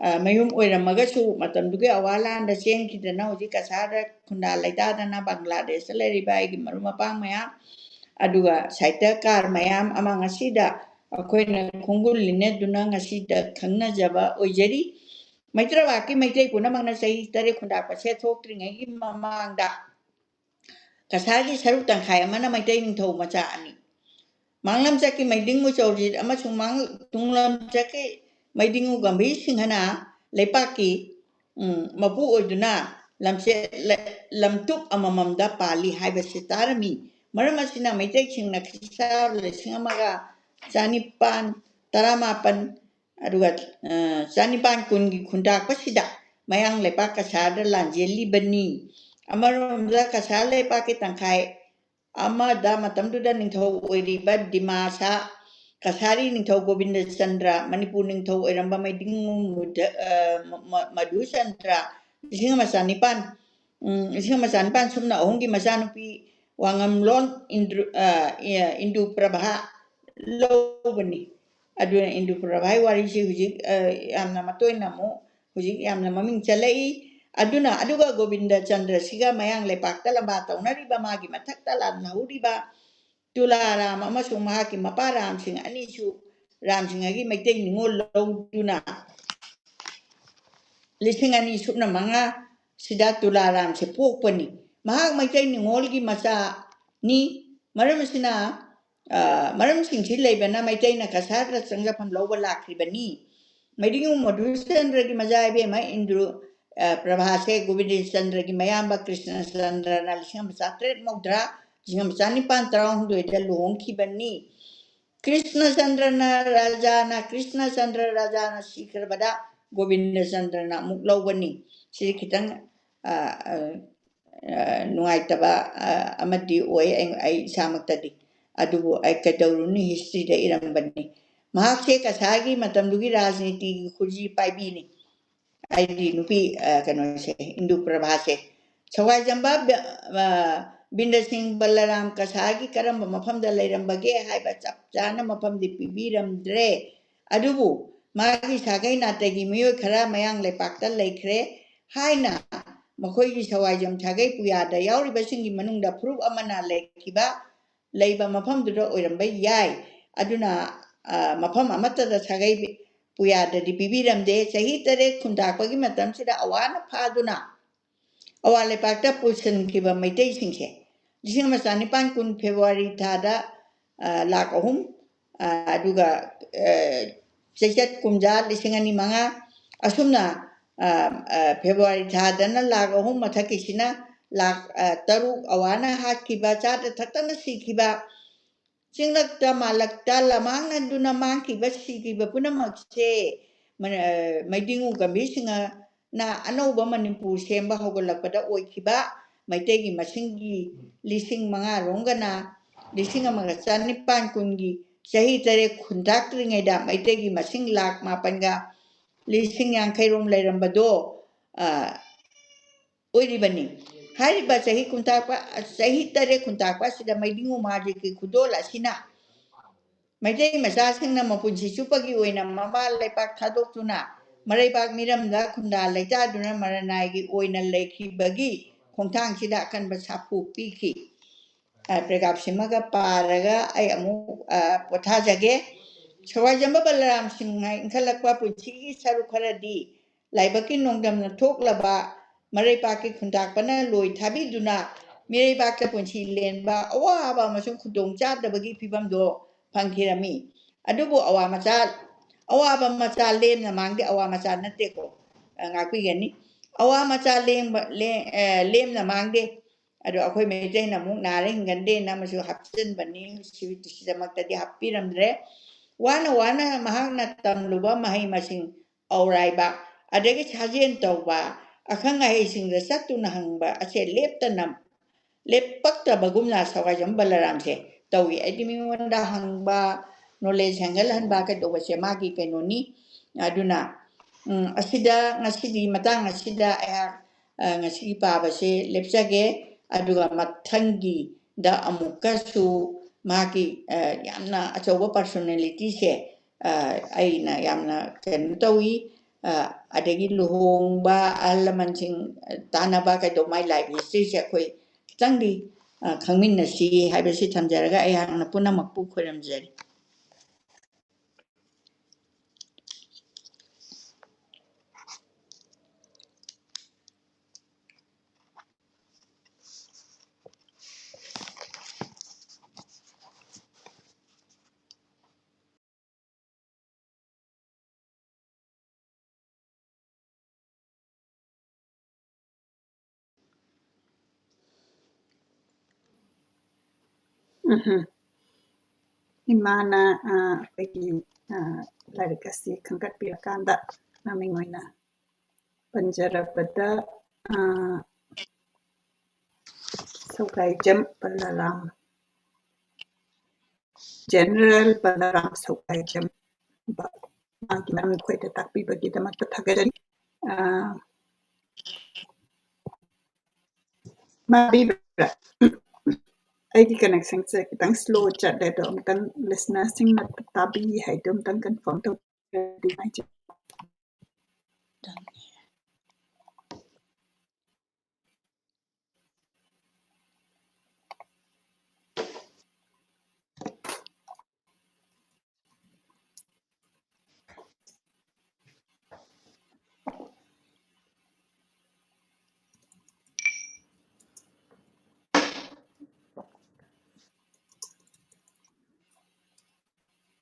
ꯑ, ꯃꯌꯨꯝ ꯑꯣꯏꯔꯝꯃꯒꯁꯨ ꯃꯇꯝꯗꯨꯒꯤ ꯑꯋꯥ ꯂꯥꯟꯗ ꯆꯦꯟꯈꯤꯗꯅ ꯍꯧꯖꯤꯛ ꯀꯁꯥꯔꯗ ꯈꯨꯟꯗꯥ ꯂꯩꯇꯥꯗꯅ ꯕꯪꯒ꯭ꯂꯥꯗꯦꯁꯇ ꯂꯩꯔꯤꯕ ꯑꯩꯒꯤ ꯃꯔꯨꯞ ꯃꯄꯥꯡ ꯃꯌꯥꯝ, ꯑꯗꯨꯒ ꯁꯥꯍꯤꯇ꯭ꯌꯀꯥꯔ ꯃꯌꯥꯝ ꯑꯃ ꯉꯁꯤꯗ ꯑꯩꯈꯣꯏꯅ ꯈꯣꯡꯒꯨꯜ ꯂꯤꯅꯗꯨꯅ ꯉꯁꯤꯗ ꯈꯪꯅꯖꯕ ꯑꯣꯏꯖꯔꯤ꯫ ꯃꯩꯇ꯭ꯔꯕꯥꯛꯀꯤ ꯃꯩꯇꯩ ꯄꯨꯝꯅꯃꯛꯅ ꯆꯍꯤ ꯇꯔꯦꯠ ꯈꯨꯟꯗꯥꯛꯄꯁꯦ ꯊꯣꯛꯇ꯭ꯔꯤꯉꯩꯒꯤ ꯃꯃꯥꯡꯗ ꯀꯁꯥꯔꯒꯤ ꯁꯔꯨꯛ ꯇꯪꯈꯥꯏ ꯑꯃꯅ ꯃꯩꯇꯩ ꯅꯤꯡꯊꯧ ꯃꯆꯥ ꯑꯅꯤ, ꯃꯥꯡꯂꯝꯆꯠꯀꯤ ꯃꯩꯗꯤꯡꯉꯨ ꯆꯧꯔꯖꯤꯠ ꯑꯃꯁꯨꯡ ꯃꯥꯡ-, ꯇꯨꯡꯂꯝꯆꯠꯀꯤ ꯃꯩꯗꯤꯡꯉꯨ ꯒꯝꯚꯤꯔ ꯁꯤꯡꯍꯅ ꯂꯩꯄꯥꯛꯀꯤ, ꯎꯝ, ꯃꯄꯨ ꯑꯣꯏꯗꯨꯅ ꯂꯝꯆꯦ-, ꯂ-, ꯂꯝꯇꯨꯞ ꯑꯃꯃꯝꯗ ꯄꯥꯜꯂꯤ ꯍꯥꯏꯕꯁꯤ ꯇꯥꯔꯝꯃꯤ꯫ ꯃꯔꯝ ꯑꯁꯤꯅ ꯃꯩꯇꯩꯁꯤꯡꯅ ꯈ꯭ꯔꯤꯁꯇ ꯂꯤꯁꯤꯡ ꯑꯃꯒ ꯆꯅꯤꯄꯥꯟ ꯇꯔꯥꯃꯥꯄꯟ ꯑꯗꯨꯒ, ꯑ, ꯆꯅꯤꯄꯥꯟ ꯀꯨꯟꯒꯤ ꯈꯨꯟꯇꯥꯛꯄꯁꯤꯗ ꯃꯌꯥꯡ ꯂꯩꯄꯥꯛ ꯀꯁꯥꯔꯗ ꯂꯥꯟꯖꯦꯜꯂꯤꯕꯅꯤ꯫ ꯑꯃꯔꯣꯝꯗ ꯀꯁꯥꯔ ꯂꯩꯄꯥꯛꯀꯤ ꯇꯪꯈꯥꯏ ꯑꯃꯗ ꯃꯇꯝꯗꯨꯗ ꯅꯤꯡꯊꯧ ꯑꯣꯏꯔꯤꯕ ꯗꯤꯃꯥꯁꯥ ꯀꯁꯥꯔꯤ ꯅꯤꯡꯊꯧ ꯒꯣꯕꯤꯟꯗ ꯆꯟꯗ꯭ꯔ, ꯃꯅꯤꯄꯨꯔ ꯅꯤꯡꯊꯧ ꯑꯣꯏꯔꯝꯕ ꯃꯩꯗꯤꯡꯉꯨ ꯃꯨꯗ-, ꯑ, ꯃ-, ꯃ-, ꯃꯙꯨ ꯆꯟꯗ꯭ꯔ, ꯂꯤꯁꯤꯡ ꯑꯃ ꯆꯅꯤꯄꯥꯟ, ꯎꯝ, ꯂꯤꯁꯤꯡ ꯑꯃ ꯆꯅꯤꯄꯥꯟ ꯁꯨꯞꯅ ꯑꯍꯨꯝꯒꯤ ꯃꯆꯥꯅꯨꯄꯤ ꯋꯥꯉꯝꯂꯣꯟ ꯏꯟꯗ꯭ꯔꯨ-, ꯑ, ꯏ-, ꯏꯟꯗꯨ ꯄ꯭ꯔꯚꯥ ꯂꯧꯕꯅꯤ꯫ ꯑꯗꯨꯅ ꯏꯟꯗꯨ ꯄ꯭ꯔꯚꯥꯒꯤ ꯋꯥꯔꯤꯁꯤ ꯍꯧꯖꯤꯛ, ꯑ, ꯌꯥꯝꯅ ꯃꯇꯣꯏꯅ ꯑꯃꯨꯛ ꯍꯧꯖꯤꯛ ꯌꯥꯝꯅ ꯃꯃꯤꯡ ꯆꯠꯂꯛꯏ꯫ ꯑꯗꯨꯅ ꯑꯗꯨꯒ ꯒꯣꯕꯤꯟꯗ ꯆꯟꯗ꯭ꯔꯁꯤꯒ ꯃꯌꯥꯡ ꯂꯩꯄꯥꯛꯇ ꯂꯝꯕꯥ ꯇꯧꯅꯔꯤꯕ ꯃꯥꯒꯤ ꯃꯊꯛꯇ ꯂꯥꯜꯍꯧꯔꯤꯕ ꯇꯨꯂꯥꯔꯥꯝ ꯑꯃꯁꯨꯡ ꯃꯍꯥꯛꯀꯤ ꯃꯄꯥ ꯔꯥꯝꯁꯤꯡ ꯑꯅꯤꯁꯨ ꯔꯥꯝꯁꯤꯡꯍꯒꯤ ꯃꯩꯇꯩ ꯅꯤꯉꯣꯜ ꯂꯧꯗꯨꯅ ꯂꯤꯁꯤꯡ ꯑꯅꯤ ꯁꯨꯞꯅ ꯃꯉꯥ ꯁꯤꯗ ꯇꯨꯂꯥꯔꯥꯝꯁꯦ ꯄꯣꯛꯄꯅꯤ꯫ ꯃꯍꯥꯛ ꯃꯩꯇꯩ ꯅꯤꯉꯣꯜꯒꯤ ꯃꯆꯥꯅꯤ꯫ ꯃꯔꯝ ꯑꯁꯤꯅ, ꯑ, ꯃꯔꯝꯁꯤꯡꯁꯤ ꯂꯩꯕꯅ ꯃꯩꯇꯩꯅ ꯀꯁꯥꯔꯗ ꯆꯪꯖꯐꯝ ꯂꯧꯕ ꯂꯥꯛꯈꯤꯕꯅꯤ꯫ ꯃꯩꯗꯤꯡꯉꯨ ꯃꯙꯨꯆꯟꯗ꯭ꯔꯒꯤ ꯃꯆꯥ ꯏꯕꯦꯝꯃ ꯏꯟꯗ꯭ꯔꯨ, ꯑ, ꯄ꯭ꯔꯚꯥꯁꯦ ꯒꯣꯕꯤꯟꯗ ꯆꯟꯗ꯭ꯔꯒꯤ ꯃꯌꯥꯝꯕ ꯀ꯭ꯔꯤꯁꯅ ꯆꯟꯗ꯭ꯔꯅ ꯂꯤꯁꯤꯡ ꯑꯃ ꯆꯥꯇ꯭ꯔꯦꯠ ꯃꯧꯗ꯭ꯔꯥ, ꯂꯤꯁꯤꯡ ꯑꯃ ꯆꯅꯤꯄꯥꯟ ꯇꯔꯥꯍꯨꯝꯗꯣꯏꯗ ꯂꯨꯍꯣꯡꯈꯤꯕꯅꯤ꯫ ꯀ꯭ꯔꯤꯁꯅ ꯆꯟꯗ꯭ꯔꯅ ꯔꯥꯖꯥꯅ, ꯀ꯭ꯔꯤꯁꯅ ꯆꯟꯗ꯭ꯔ ꯔꯥꯖꯥꯅ ꯁꯤꯈ꯭ꯔꯕꯗ ꯒꯣꯕꯤꯟꯗ ꯆꯟꯗ꯭ꯔꯅ ꯑꯃꯨꯛ ꯂꯧꯕꯅꯤ꯫ ꯁꯤꯗꯤ ꯈꯤꯇꯪ, ꯑ, ꯑ, ꯑ, ꯅꯨꯡꯉꯥꯏꯇꯕ, ꯑ, ꯑꯃꯗꯤ ꯑꯣꯏ ꯑꯩ, ꯑꯩ ꯏꯁꯥꯃꯛꯇꯗꯤ꯫ ꯑꯗꯨꯕꯨ ꯑꯩ ꯀꯩꯗꯧꯔꯨꯅꯤ, ꯍꯤꯁꯇ꯭ꯔꯤꯗ ꯏꯔꯝꯕꯅꯤ꯫ ꯃꯍꯥꯛꯁꯦ ꯀꯁꯥꯔꯒꯤ ꯃꯇꯝꯗꯨꯒꯤ ꯔꯥꯖꯅꯤꯇꯤꯒꯤ ꯈꯨꯖꯤ ꯄꯥꯏꯕꯤꯅꯤ꯫ ꯍꯥꯏꯗꯤ ꯅꯨꯄꯤ, ꯑ, ꯀꯩꯅꯣꯁꯦ, ꯏꯟꯗꯨ ꯄ꯭ꯔꯚꯥꯁꯦ꯫ ꯁꯋꯥꯏꯖꯝꯕ ꯕ-, ꯑ, ꯕꯤꯟꯗ꯭ꯔ ꯁꯤꯡ ꯕꯂꯔꯥꯝ ꯀꯁꯥꯔꯒꯤ ꯀꯔꯝꯕ ꯃꯐꯝꯗ ꯂꯩꯔꯝꯕꯒꯦ ꯍꯥꯏꯕ ꯆꯞ ꯆꯥꯅ ꯃꯐꯝꯗꯤ ꯄꯤꯕꯤꯔꯝꯗ꯭ꯔꯦ꯫ ꯑꯗꯨꯕꯨ ꯃꯥꯒꯤ ꯁꯥꯒꯩ ꯅꯥꯇꯩꯒꯤ ꯃꯤꯑꯣꯏ ꯈꯔ ꯃꯌꯥꯡ ꯂꯩꯄꯥꯛꯇ ꯂꯩꯈ꯭ꯔꯦ ꯍꯥꯏꯅ ꯃꯈꯣꯏꯒꯤ ꯁꯋꯥꯏꯖꯝ ꯁꯥꯒꯩ ꯄꯨꯌꯥꯗ ꯌꯥꯎꯔꯤꯕꯁꯤꯡꯒꯤ ꯃꯅꯨꯡꯗ ꯐꯨꯔꯨꯞ ꯑꯃꯅ ꯂꯩꯈꯤꯕ, ꯂꯩꯕ ꯃꯐꯝꯗꯨꯗ ꯑꯣꯏꯔꯝꯕ ꯌꯥꯏ꯫ ꯑꯗꯨꯅ, ꯑ, ꯃꯐꯝ ꯑꯃꯠꯇꯗ ꯁꯥꯒꯩ ꯄꯨꯌꯥꯗꯗꯤ ꯄꯤꯕꯤꯔꯝꯗꯦ꯫ ꯆꯍꯤ ꯇꯔꯦꯠ ꯈꯨꯟꯇꯥꯛꯄꯒꯤ ꯃꯇꯝꯁꯤꯗ ꯑꯋꯥꯅ ꯐꯥꯗꯨꯅ ꯑꯋꯥ ꯂꯩꯄꯥꯛꯇ ꯄꯨꯁꯤꯟꯈꯤꯕ ꯃꯩꯇꯩꯁꯤꯡꯁꯦ ꯂꯤꯁꯤꯡ ꯑꯃ ꯆꯅꯤꯄꯥꯟ ꯀꯨꯟ ꯐꯦꯕ꯭ꯔꯨꯋꯥꯔꯤ ꯊꯥꯗ, ꯑ, ꯂꯥꯈ ꯑꯍꯨꯝ, ꯑ, ꯑꯗꯨꯒ, ꯑ, ꯆꯩꯆꯠ ꯀꯨꯝꯖꯥ ꯂꯤꯁꯤꯡ ꯑꯅꯤ ꯃꯉꯥ, ꯑꯁꯨꯝꯅ, ꯑ, ꯑ, ꯐꯦꯕ꯭ꯔꯨꯋꯥꯔꯤ ꯊꯥꯗꯅ ꯂꯥꯈ ꯑꯍꯨꯝ, ꯃꯊꯛꯀꯤꯁꯤꯅ ꯂꯥꯈ, ꯑ, ꯇꯔꯨꯛ ꯑꯋꯥꯅ ꯍꯥꯠꯈꯤꯕ, ꯆꯥꯗ ꯊꯛꯇꯅ ꯁꯤꯈꯤꯕ, ꯆꯤꯡꯂꯛꯇ ꯃꯥꯂꯛꯇ ꯂꯃꯥꯡꯅꯗꯨꯅ ꯃꯥꯡꯈꯤꯕ, ꯁꯤꯈꯤꯕ ꯄꯨꯝꯅꯃꯛꯁꯦ ꯃ-, ꯑ, ꯃꯩꯗꯤꯡꯉꯨ ꯒꯝꯚꯤꯔ ꯁꯤꯡꯍꯅ ꯑꯅꯧꯕ ꯃꯅꯤꯄꯨꯔ ꯁꯦꯝꯕ ꯍꯧꯒꯠꯂꯛꯄꯗ ꯑꯣꯏꯈꯤꯕ ꯃꯩꯇꯩꯒꯤ ꯃꯁꯤꯡꯒꯤ ꯂꯤꯁꯤꯡ ꯃꯉꯥ ꯔꯣꯝꯒꯅ ꯂꯤꯁꯤꯡ ꯑꯃꯒ ꯆꯅꯤꯄꯥꯟ ꯀꯨꯟꯒꯤ ꯆꯍꯤ ꯇꯔꯦꯠ ꯈꯨꯟꯇꯥꯛꯇ꯭ꯔꯤꯉꯩꯗ ꯃꯩꯇꯩꯒꯤ ꯃꯁꯤꯡ ꯂꯥꯈ ꯃꯥꯄꯟꯒ ꯂꯤꯁꯤꯡ ꯌꯥꯡꯈꯩ ꯔꯣꯝ ꯂꯩꯔꯝꯕꯗꯣ, ꯑ, ꯑꯣꯏꯔꯤꯕꯅꯤ꯫ ꯍꯥꯏꯔꯤꯕ ꯆꯍꯤ ꯈꯨꯟꯇꯥꯛꯄ, ꯆꯍꯤ ꯇꯔꯦꯠ ꯈꯨꯟꯇꯥꯛꯄ ꯑꯁꯤꯗ ꯃꯩꯗꯤꯡꯉꯨ ꯃꯥꯖꯤꯛꯀꯤ ꯈꯨꯗꯣꯜ ꯑꯁꯤꯅ ꯃꯩꯇꯩ ꯃꯆꯥꯁꯤꯡꯅ ꯃꯄꯨꯟꯁꯤ ꯆꯨꯞꯄꯒꯤ ꯑꯣꯏꯅ ꯃꯃꯥ ꯂꯩꯄꯥꯛ ꯊꯥꯗꯣꯛꯇꯨꯅ ꯃꯔꯩꯕꯥꯛ ꯃꯤꯔꯝꯗ ꯈꯨꯟꯗꯥ ꯂꯩꯇꯥꯗꯨꯅ ꯃꯔꯅꯥꯏꯒꯤ ꯑꯣꯏꯅ ꯂꯩꯈꯤꯕꯒꯤ ꯈꯣꯡꯊꯥꯡꯁꯤꯗ ꯑꯀꯟꯕ ꯁꯥꯐꯨ ꯄꯤꯈꯤ꯫ ꯑ, ꯄ꯭ꯔꯦꯒꯥꯞꯁꯤꯃꯒ ꯄꯥꯔꯒ ꯑꯩ ꯑꯃꯨꯛ, ꯑ, ꯄꯣꯊꯥꯖꯒꯦ꯫ ꯁꯋꯥꯏꯖꯝꯕ ꯕꯂꯔꯥꯝ ꯁꯤꯡꯍ ꯏꯟꯈꯠꯂꯛꯄ ꯄꯨꯟꯁꯤꯒꯤ ꯁꯔꯨꯛ ꯈꯔꯗꯤ ꯂꯥꯏꯕꯛꯀꯤ ꯅꯣꯡꯗꯝꯅ ꯊꯣꯛꯂꯕ ꯃꯔꯩꯄꯥꯛꯀꯤ ꯈꯨꯟꯇꯥꯛꯄꯅ ꯂꯣꯏ ꯊꯥꯕꯤꯗꯨꯅ ꯃꯤꯔꯩꯕꯥꯛꯇ ꯄꯨꯟꯁꯤ ꯂꯦꯟꯕ ꯑꯋꯥꯕ ꯑꯃꯁꯨꯡ ꯈꯨꯗꯣꯡꯆꯥꯗꯕꯒꯤ ꯐꯤꯕꯝꯗꯣ ꯐꯪꯈꯤꯔꯝꯃꯤ꯫ ꯑꯗꯨꯕꯨ ꯑꯋꯥ ꯃꯆꯥ, ꯑꯋꯥꯕ ꯃꯆꯥ ꯂꯦꯝꯅ ꯃꯥꯡꯗꯦ, ꯑꯋꯥ ꯃꯆꯥ ꯅꯠꯇꯦꯀꯣ, ꯑ, ꯉꯥꯛꯄꯤꯒꯅꯤ꯫ ꯑꯋꯥ ꯃꯆꯥ ꯂꯦꯡꯕ-, ꯂꯦ-, ꯑ, ꯂꯦꯝꯅ ꯃꯥꯡꯗꯦ꯫ ꯑꯗꯣ ꯑꯩꯈꯣꯏ ꯃꯩꯇꯩꯅ ꯑꯃꯨꯛ ꯅꯥꯔ ꯍꯤꯡꯒꯟꯗꯦꯅ ꯑꯃꯁꯨ ꯍꯥꯞꯆꯤꯟꯕꯅꯤ, ꯁꯤ-, ꯁꯤꯗꯃꯛꯇꯗꯤ ꯍꯥꯞꯄꯤꯔꯝꯗ꯭ꯔꯦ꯫ ꯋꯥꯅ ꯋꯥꯅ ꯃꯍꯥꯛꯅ ꯇꯝꯂꯨꯕ ꯃꯍꯩ ꯃꯁꯤꯡ ꯑꯧꯔꯥꯏꯕ, ꯑꯗꯒꯤ ꯁꯥꯖꯦꯜ ꯇꯧꯕ, ꯑꯈꯪ ꯑꯍꯩꯁꯤꯡꯗ ꯆꯠꯇꯨꯅ ꯍꯪꯕ ꯑꯁꯦ ꯂꯦꯞꯇꯅ, ꯂꯦꯞꯄꯛꯇꯕꯒꯨꯝꯅ ꯁꯋꯥꯏꯖꯝ ꯕꯂꯔꯥꯝꯁꯦ ꯇꯧꯏ꯫ ꯑꯩꯗꯤ ꯃꯤꯉꯣꯟꯗ ꯍꯪꯕ, knowledge ꯍꯦꯟꯒꯠꯍꯟꯕ ꯀꯩꯗꯧꯕꯁꯦ ꯃꯥꯒꯤ ꯀꯩꯅꯣꯅꯤ꯫ ꯑꯗꯨꯅ, ꯎꯝ, ꯑꯁꯤꯗ ꯉꯁꯤꯗꯤ ꯃꯇꯥꯡ ꯑꯁꯤꯗ ꯑꯩꯍꯥꯛ, ꯑ, ꯉꯁꯤꯒꯤ ꯄꯥꯕꯁꯦ ꯂꯦꯞꯆꯒꯦ꯫ ꯑꯗꯨꯒ ꯃꯊꯪꯒꯤꯗ ꯑꯃꯨꯛꯀꯁꯨ ꯃꯍꯥꯛꯀꯤ, ꯑ, ꯌꯥꯝꯅ ꯑꯆꯧꯕ personalityꯁꯦ, ꯑ, ꯑꯩꯅ ꯌꯥꯝꯅ ꯀꯩꯅꯣ ꯇꯧꯏ꯫ ꯑ, ꯑꯗꯒꯤ ꯂꯨꯍꯣꯡꯕ, ꯑꯍꯜ ꯂꯃꯟꯁꯤꯡ, ꯑ, ꯇꯥꯟꯅꯕ ꯀꯩꯗꯧꯕ, ꯃꯥꯏ life historyꯁꯦ ꯑꯩꯈꯣꯏ ꯈꯤꯇꯪꯗꯤ, ꯑ, ꯈꯪꯃꯤꯟꯅꯁꯤ ꯍꯥꯏꯕꯁꯤ ꯊꯝꯖꯔꯒ ꯑꯩꯍꯥꯛꯅ ꯄꯨꯝꯅꯃꯛꯄꯨ ꯈꯣꯏꯔꯝꯖꯔꯤ꯫ ꯎꯝꯍꯨꯝ꯫ ꯏꯃꯥꯅ, ꯑ, ꯑꯩꯈꯣꯏꯒꯤ, ꯑ, ꯂꯥꯏꯔꯤꯛ ꯑꯁꯤ ꯈꯟꯒꯠꯄꯤꯔꯀꯥꯟꯗ ꯃꯃꯤꯡ ꯑꯣꯏꯅ ꯄꯟꯖꯔꯕꯗ, ꯑ, ꯁꯧꯒꯥꯏꯖꯝ ꯕꯂꯔꯥꯝ, General ꯕꯂꯔꯥꯝ ꯁꯧꯒꯥꯏꯖꯝ, ꯃꯥꯒꯤ ꯃꯔꯝ ꯑꯩꯈꯣꯏꯗ ꯇꯥꯛꯄꯤꯕꯒꯤꯗꯃꯛꯇ ꯊꯥꯒꯠꯆꯔꯤ꯫ ꯑ, ꯃꯥꯕꯤꯕ꯭ꯔꯥ? ꯑꯩꯒꯤ connectionꯁꯦ ꯈꯤꯇꯪ slow ꯆꯠꯂꯦ, ꯑꯗꯣ ꯑꯃꯨꯛꯇꯪ listenerꯁꯤꯡꯅ ꯇꯥꯕꯤ ꯍꯥꯏꯗꯣ ꯑꯃꯨꯛꯇꯪ confirm ꯇꯧꯕꯤꯔꯗꯤ ꯅꯨꯡꯉꯥꯏꯖꯩ꯫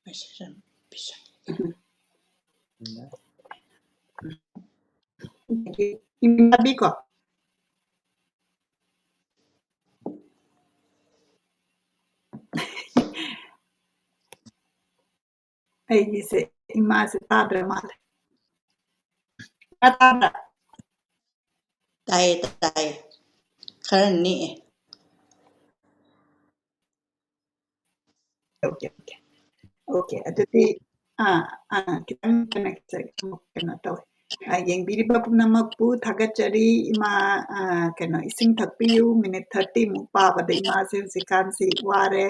Message and vision. ꯎꯝ꯫ ꯏꯃꯥꯟꯅꯕꯤꯀꯣ꯫ ꯑꯩꯒꯤꯁꯦ ꯏꯃꯥꯁꯦ ꯇꯥꯗ꯭ꯔ ꯃꯥꯜꯂꯦ꯫ ꯏꯃꯥ ꯇꯥꯕ꯭ꯔꯥ? ꯇꯥꯏꯌꯦ, ꯇꯥꯏꯌꯦ꯫ ꯈꯔ ꯅꯤꯛꯑꯦ꯫ Okay, okay. Okay, ꯑꯗꯨꯗꯤ, ꯑꯥ, ꯑꯥ, ꯈꯤꯇꯪ ꯀꯩꯅꯣ, ꯀꯩꯅꯣ ꯇꯧꯋꯦ꯫ ꯑꯥ, ꯌꯦꯡꯕꯤꯔꯤꯕ ꯄꯨꯝꯅꯃꯛꯄꯨ ꯊꯥꯒꯠꯆꯔꯤ꯫ ꯏꯃꯥ, ꯑꯥ, ꯀꯩꯅꯣ, ꯏꯁꯤꯡ ꯊꯛꯄꯤꯌꯨ, minute thirty ꯃꯨꯛ ꯄꯥꯕꯗ ꯏꯃꯥꯁꯦ ꯍꯧꯖꯤꯛꯀꯥꯟꯁꯤ ꯋꯥꯔꯦ꯫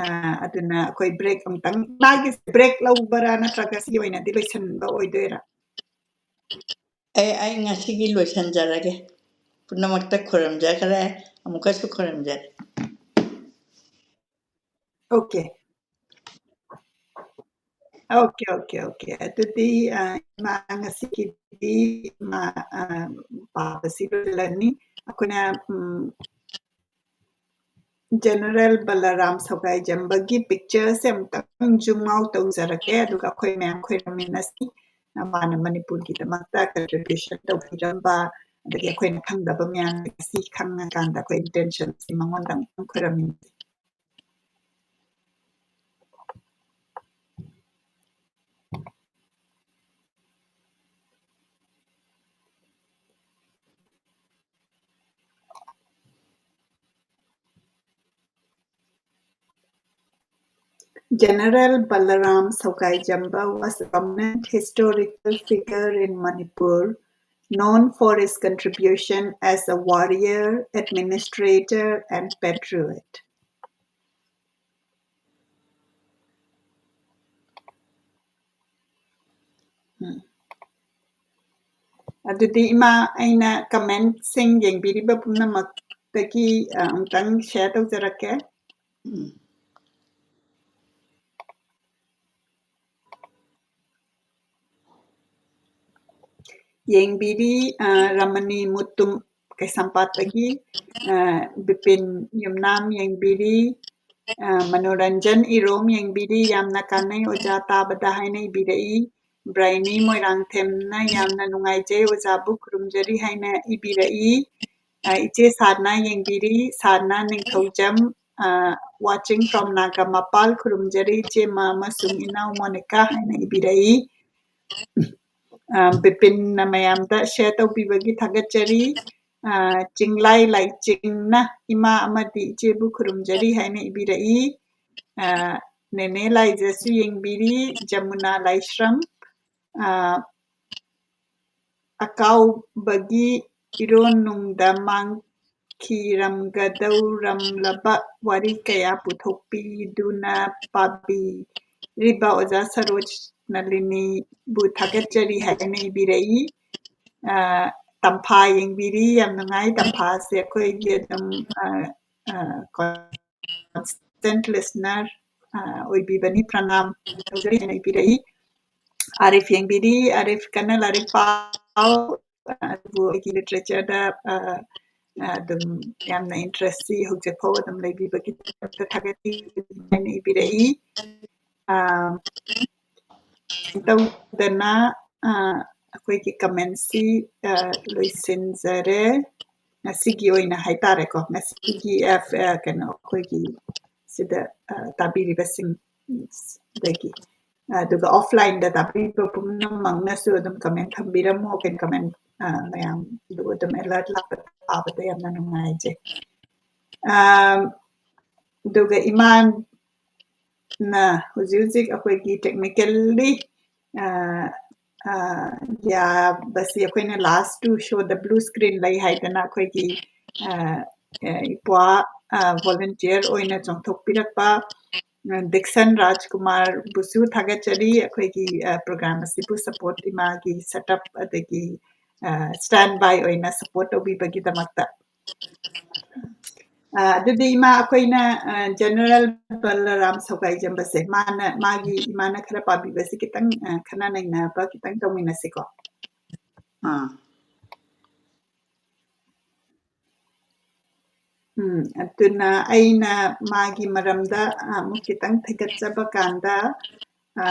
ꯑꯥ, ꯑꯗꯨꯅ ꯑꯩꯈꯣꯏ break ꯑꯃꯇꯪ, ꯏꯃꯥꯒꯤ break ꯂꯧꯕꯔꯥ ꯅꯠꯇ꯭ꯔꯒ ꯁꯤ ꯑꯣꯏꯅꯗꯤ ꯂꯣꯏꯁꯤꯟꯕ ꯑꯣꯏꯗꯣꯏꯔꯥ? ꯑꯩ, ꯑꯩ ꯉꯁꯤꯒꯤ ꯂꯣꯏꯁꯤꯟꯖꯔꯒꯦ꯫ ꯄꯨꯝꯅꯃꯛꯇ ꯈꯨꯔꯨꯝꯖꯈ꯭ꯔꯦ꯫ ꯑꯃꯨꯛꯀꯁꯨ ꯈꯨꯔꯨꯝꯖꯔꯤ꯫ Okay. Okay, okay, okay. ꯑꯗꯨꯗꯤ, ꯑ, ꯏꯃꯥ ꯉꯁꯤꯒꯤꯗꯤ ꯏꯃꯥ, ꯑ, ꯄꯥꯕꯁꯤ ꯂꯣꯏꯁꯤꯜꯂꯅꯤ꯫ ꯑꯩꯈꯣꯏꯅ, ꯎꯝ, General ꯕꯂꯔꯥꯝ ꯁꯧꯒꯥꯏꯖꯝꯕꯒꯤ pictureꯁꯦ ꯑꯃꯨꯛꯇꯪ zoom out ꯇꯧꯖꯔꯛꯀꯦ, ꯑꯗꯨꯒ ꯑꯩꯈꯣꯏ ꯃꯌꯥꯝ ꯈꯣꯏꯔꯝꯃꯤꯟꯅꯁꯤ꯫ ꯃꯥꯅ ꯃꯅꯤꯄꯨꯔꯒꯤꯗꯃꯛꯇ contribution ꯇꯧꯕꯤꯔꯝꯕ, ꯑꯗꯒꯤ ꯑꯩꯈꯣꯏꯅ ꯈꯪꯗꯕ ꯃꯌꯥꯝ ꯑꯁꯤ ꯈꯪꯉꯀꯥꯟꯗ ꯑꯩꯈꯣꯏ intentionꯁꯤ ꯃꯉꯣꯟꯗ ꯑꯃꯨꯛꯇꯪ ꯈꯣꯏꯔꯝꯃꯤꯟꯅꯁꯤ꯫ General Balaram Sogaijamba was a prominent historical figure in Manipur, known for his contribution as a warrior, administrator, and patriot. ꯎꯝ꯫ ꯑꯗꯨꯗꯤ ꯏꯃꯥ, ꯑꯩꯅ commentꯁꯤꯡ ꯌꯦꯡꯕꯤꯔꯤꯕ ꯄꯨꯝꯅꯃꯛꯇꯒꯤ, ꯑ, ꯑꯃꯨꯛꯇꯪ share ꯇꯧꯖꯔꯛꯀꯦ꯫ ꯎꯝ꯫ ꯌꯦꯡꯕꯤꯔꯤ, ꯑ, ꯔꯃꯅꯤ ꯃꯨꯇꯨꯝ ꯀꯩꯁꯥꯝꯄꯥꯠꯇꯒꯤ, ꯑ, ꯕꯤꯄꯤꯟ ꯌꯨꯝꯅꯥꯝ ꯌꯦꯡꯕꯤꯔꯤ, ꯑ, ꯃꯅꯣꯔꯟꯖꯟ ꯏꯔꯣꯝ ꯌꯦꯡꯕꯤꯔꯤ, "ꯌꯥꯝꯅ ꯀꯥꯟꯅꯩ ꯑꯣꯖꯥ ꯇꯥꯕꯗ" ꯍꯥꯏꯅ ꯏꯕꯤꯔꯛꯏ꯫ ꯕ꯭ꯔꯥꯏꯅꯤ ꯃꯣꯏꯔꯥꯡꯊꯦꯝꯅ "ꯌꯥꯝꯅ ꯅꯨꯡꯉꯥꯏꯖꯩ ꯑꯣꯖꯥꯕꯨ ꯈꯨꯔꯨꯝꯖꯔꯤ" ꯍꯥꯏꯅ ꯏꯕꯤꯔꯛꯏ꯫ ꯑ, ꯏꯆꯦ ꯁꯥꯗꯅ ꯌꯦꯡꯕꯤꯔꯤ, ꯁꯥꯗꯅ ꯅꯤꯡꯊꯧꯖꯝ, ꯑ, "Watching from ꯅꯥꯒꯥꯃꯄꯥꯜ, ꯈꯨꯔꯨꯝꯖꯔꯤ ꯏꯆꯦꯃ ꯑꯃꯁꯨꯡ ꯏꯅꯥꯎ ꯃꯣꯅꯤꯀꯥ" ꯍꯥꯏꯅ ꯏꯕꯤꯔꯛꯏ꯫ ꯑ, ꯕꯤꯄꯤꯟꯅ ꯃꯌꯥꯝꯗ share ꯇꯧꯕꯤꯕꯒꯤ ꯊꯥꯒꯠꯆꯔꯤ꯫ ꯑ, ꯆꯤꯡꯂꯥꯏ ꯂꯥꯏꯆꯤꯡꯅ "ꯏꯃꯥ ꯑꯃꯗꯤ ꯏꯆꯦꯕꯨ ꯈꯨꯔꯨꯝꯖꯔꯤ" ꯍꯥꯏꯅ ꯏꯕꯤꯔꯛꯏ꯫ ꯑ, ꯅꯦꯅꯦ ꯂꯥꯏꯖꯁꯨ ꯌꯦꯡꯕꯤꯔꯤ, ꯖꯃꯨꯅꯥ ꯂꯥꯏꯁ꯭ꯔꯝ꯫ ꯑ, ꯑꯀꯥꯎꯕꯒꯤ ꯏꯔꯣꯟꯅꯨꯡꯗ ꯃꯥꯡꯈꯤꯔꯝꯒꯗꯧꯔꯝꯂꯕ ꯋꯥꯔꯤ ꯀꯌꯥ ꯄꯨꯊꯣꯛꯄꯤꯗꯨꯅ ꯄꯥꯕꯤꯔꯤꯕ ꯑꯣꯖꯥ ꯁꯔꯣꯖ ꯅꯂꯤꯅꯤꯕꯨ ꯊꯥꯒꯠꯆꯔꯤ ꯍꯥꯏꯅ ꯏꯕꯤꯔꯛꯏ꯫ ꯑ, ꯇꯝꯐꯥ ꯌꯦꯡꯕꯤꯔꯤ, ꯌꯥꯝ ꯅꯨꯡꯉꯥꯏ꯫ ꯇꯝꯐꯥꯁꯦ ꯑꯩꯈꯣꯏꯒꯤ ꯑꯗꯨꯝ, ꯑ, ꯑ, constant listener, ꯑ, ꯑꯣꯏꯕꯤꯕꯅꯤ꯫ ꯄ꯭ꯔꯅꯥꯝ ꯇꯧꯖꯔꯤ ꯍꯥꯏꯅ ꯏꯕꯤꯔꯛꯏ꯫ ꯑꯥꯔꯤꯐ ꯌꯦꯡꯕꯤꯔꯤ, ꯑꯥꯔꯤꯐ ꯀꯟꯅ ꯂꯥꯏꯔꯤꯛ ꯄꯥꯎ, ꯑ, ꯑꯗꯨꯕꯨ ꯑꯩꯒꯤ literature ꯗ, ꯑ, ꯑ, ꯑꯗꯨꯝ ꯌꯥꯝꯅ interest ꯁꯤ ꯍꯧꯖꯤꯛ ꯐꯥꯎ ꯑꯗꯨꯝ ꯂꯩꯕꯤꯕꯒꯤꯗꯃꯛꯇ ꯊꯥꯒꯠꯆꯔꯤ ꯍꯥꯏꯅ ꯏꯕꯤꯔꯛꯏ꯫ ꯑ, ꯇꯧꯗꯅ, ꯑ, ꯑꯩꯈꯣꯏꯒꯤ comment ꯁꯤ, ꯑ, ꯂꯣꯏꯁꯤꯟꯖꯔꯦ꯫ ꯉꯁꯤꯒꯤ ꯑꯣꯏꯅ ꯍꯥꯏꯇꯥꯔꯦꯀꯣ, ꯉꯁꯤꯒꯤ, ꯑ, ꯑ, ꯀꯩꯅꯣ, ꯑꯩꯈꯣꯏꯒꯤ ꯁꯤꯗ, ꯑ, ꯇꯥꯕꯤꯔꯤꯕꯁꯤꯡ, ꯎꯝ, ꯗꯒꯤ꯫ ꯑꯗꯨꯒ offline ꯗ ꯇꯥꯕꯤꯕ ꯄꯨꯝꯅꯃꯛꯅꯁꯨ ꯑꯗꯨꯝ comment ꯊꯝꯕꯤꯔꯝꯃꯣ, ꯀꯩꯅꯣ, comment, ꯑ, ꯃꯌꯥꯝꯗꯨ ꯑꯗꯨꯝ alert ꯂꯥꯛꯄꯗ ꯄꯥꯕꯗ ꯌꯥꯝꯅ ꯅꯨꯡꯉꯥꯏꯖꯩ꯫ ꯑ, ꯑꯗꯨꯒ ꯏꯃꯥꯅ ꯍꯧꯖꯤꯛ ꯍꯧꯖꯤꯛ ꯑꯩꯈꯣꯏꯒꯤ technically, ꯑ, ꯑ, ꯌꯥꯕꯁꯤ ꯑꯩꯈꯣꯏꯅ last to show the blue screen ꯂꯩ ꯍꯥꯏꯗꯅ ꯑꯩꯈꯣꯏꯒꯤ, ꯑ, ꯑ, ꯏꯄ꯭ꯋꯥ, ꯑ, volunteer ꯑꯣꯏꯅ ꯆꯣꯡꯊꯣꯛꯄꯤꯔꯛꯄ, ꯑ, ꯗꯤꯛꯁꯟ ꯔꯥꯖꯀꯨꯃꯥꯔꯕꯨꯁꯨ ꯊꯥꯒꯠꯆꯔꯤ꯫ ꯑꯩꯈꯣꯏꯒꯤ, ꯑ, program ꯑꯁꯤꯕꯨ support, ꯏꯃꯥꯒꯤ setup ꯑꯗꯒꯤ, ꯑ, stand by ꯑꯣꯏꯅ support ꯇꯧꯕꯤꯕꯒꯤꯗꯃꯛꯇ꯫ ꯑ, ꯑꯗꯨꯗꯤ ꯏꯃꯥ, ꯑꯩꯈꯣꯏꯅ, ꯑ, General ꯕꯂꯔꯥꯝ ꯁꯧꯒꯥꯏꯖꯝꯕꯁꯦ, ꯃꯥꯅ, ꯃꯥꯒꯤ, ꯏꯃꯥꯅ ꯈꯔ ꯄꯥꯕꯤꯕꯁꯦ ꯈꯤꯇꯪ, ꯑ, ꯈꯟꯅ ꯅꯩꯅꯕ ꯈꯤꯇꯪ ꯇꯧꯃꯤꯟꯅꯁꯤꯀꯣ꯫ ꯑꯥ꯫ ꯎꯝ, ꯑꯗꯨꯅ ꯑꯩꯅ ꯃꯥꯒꯤ ꯃꯔꯝꯗ, ꯑ, ꯑꯃꯨꯛ ꯈꯤꯇꯪ ꯊꯤꯒꯠꯆꯕ ꯀꯥꯟꯗ, ꯑ,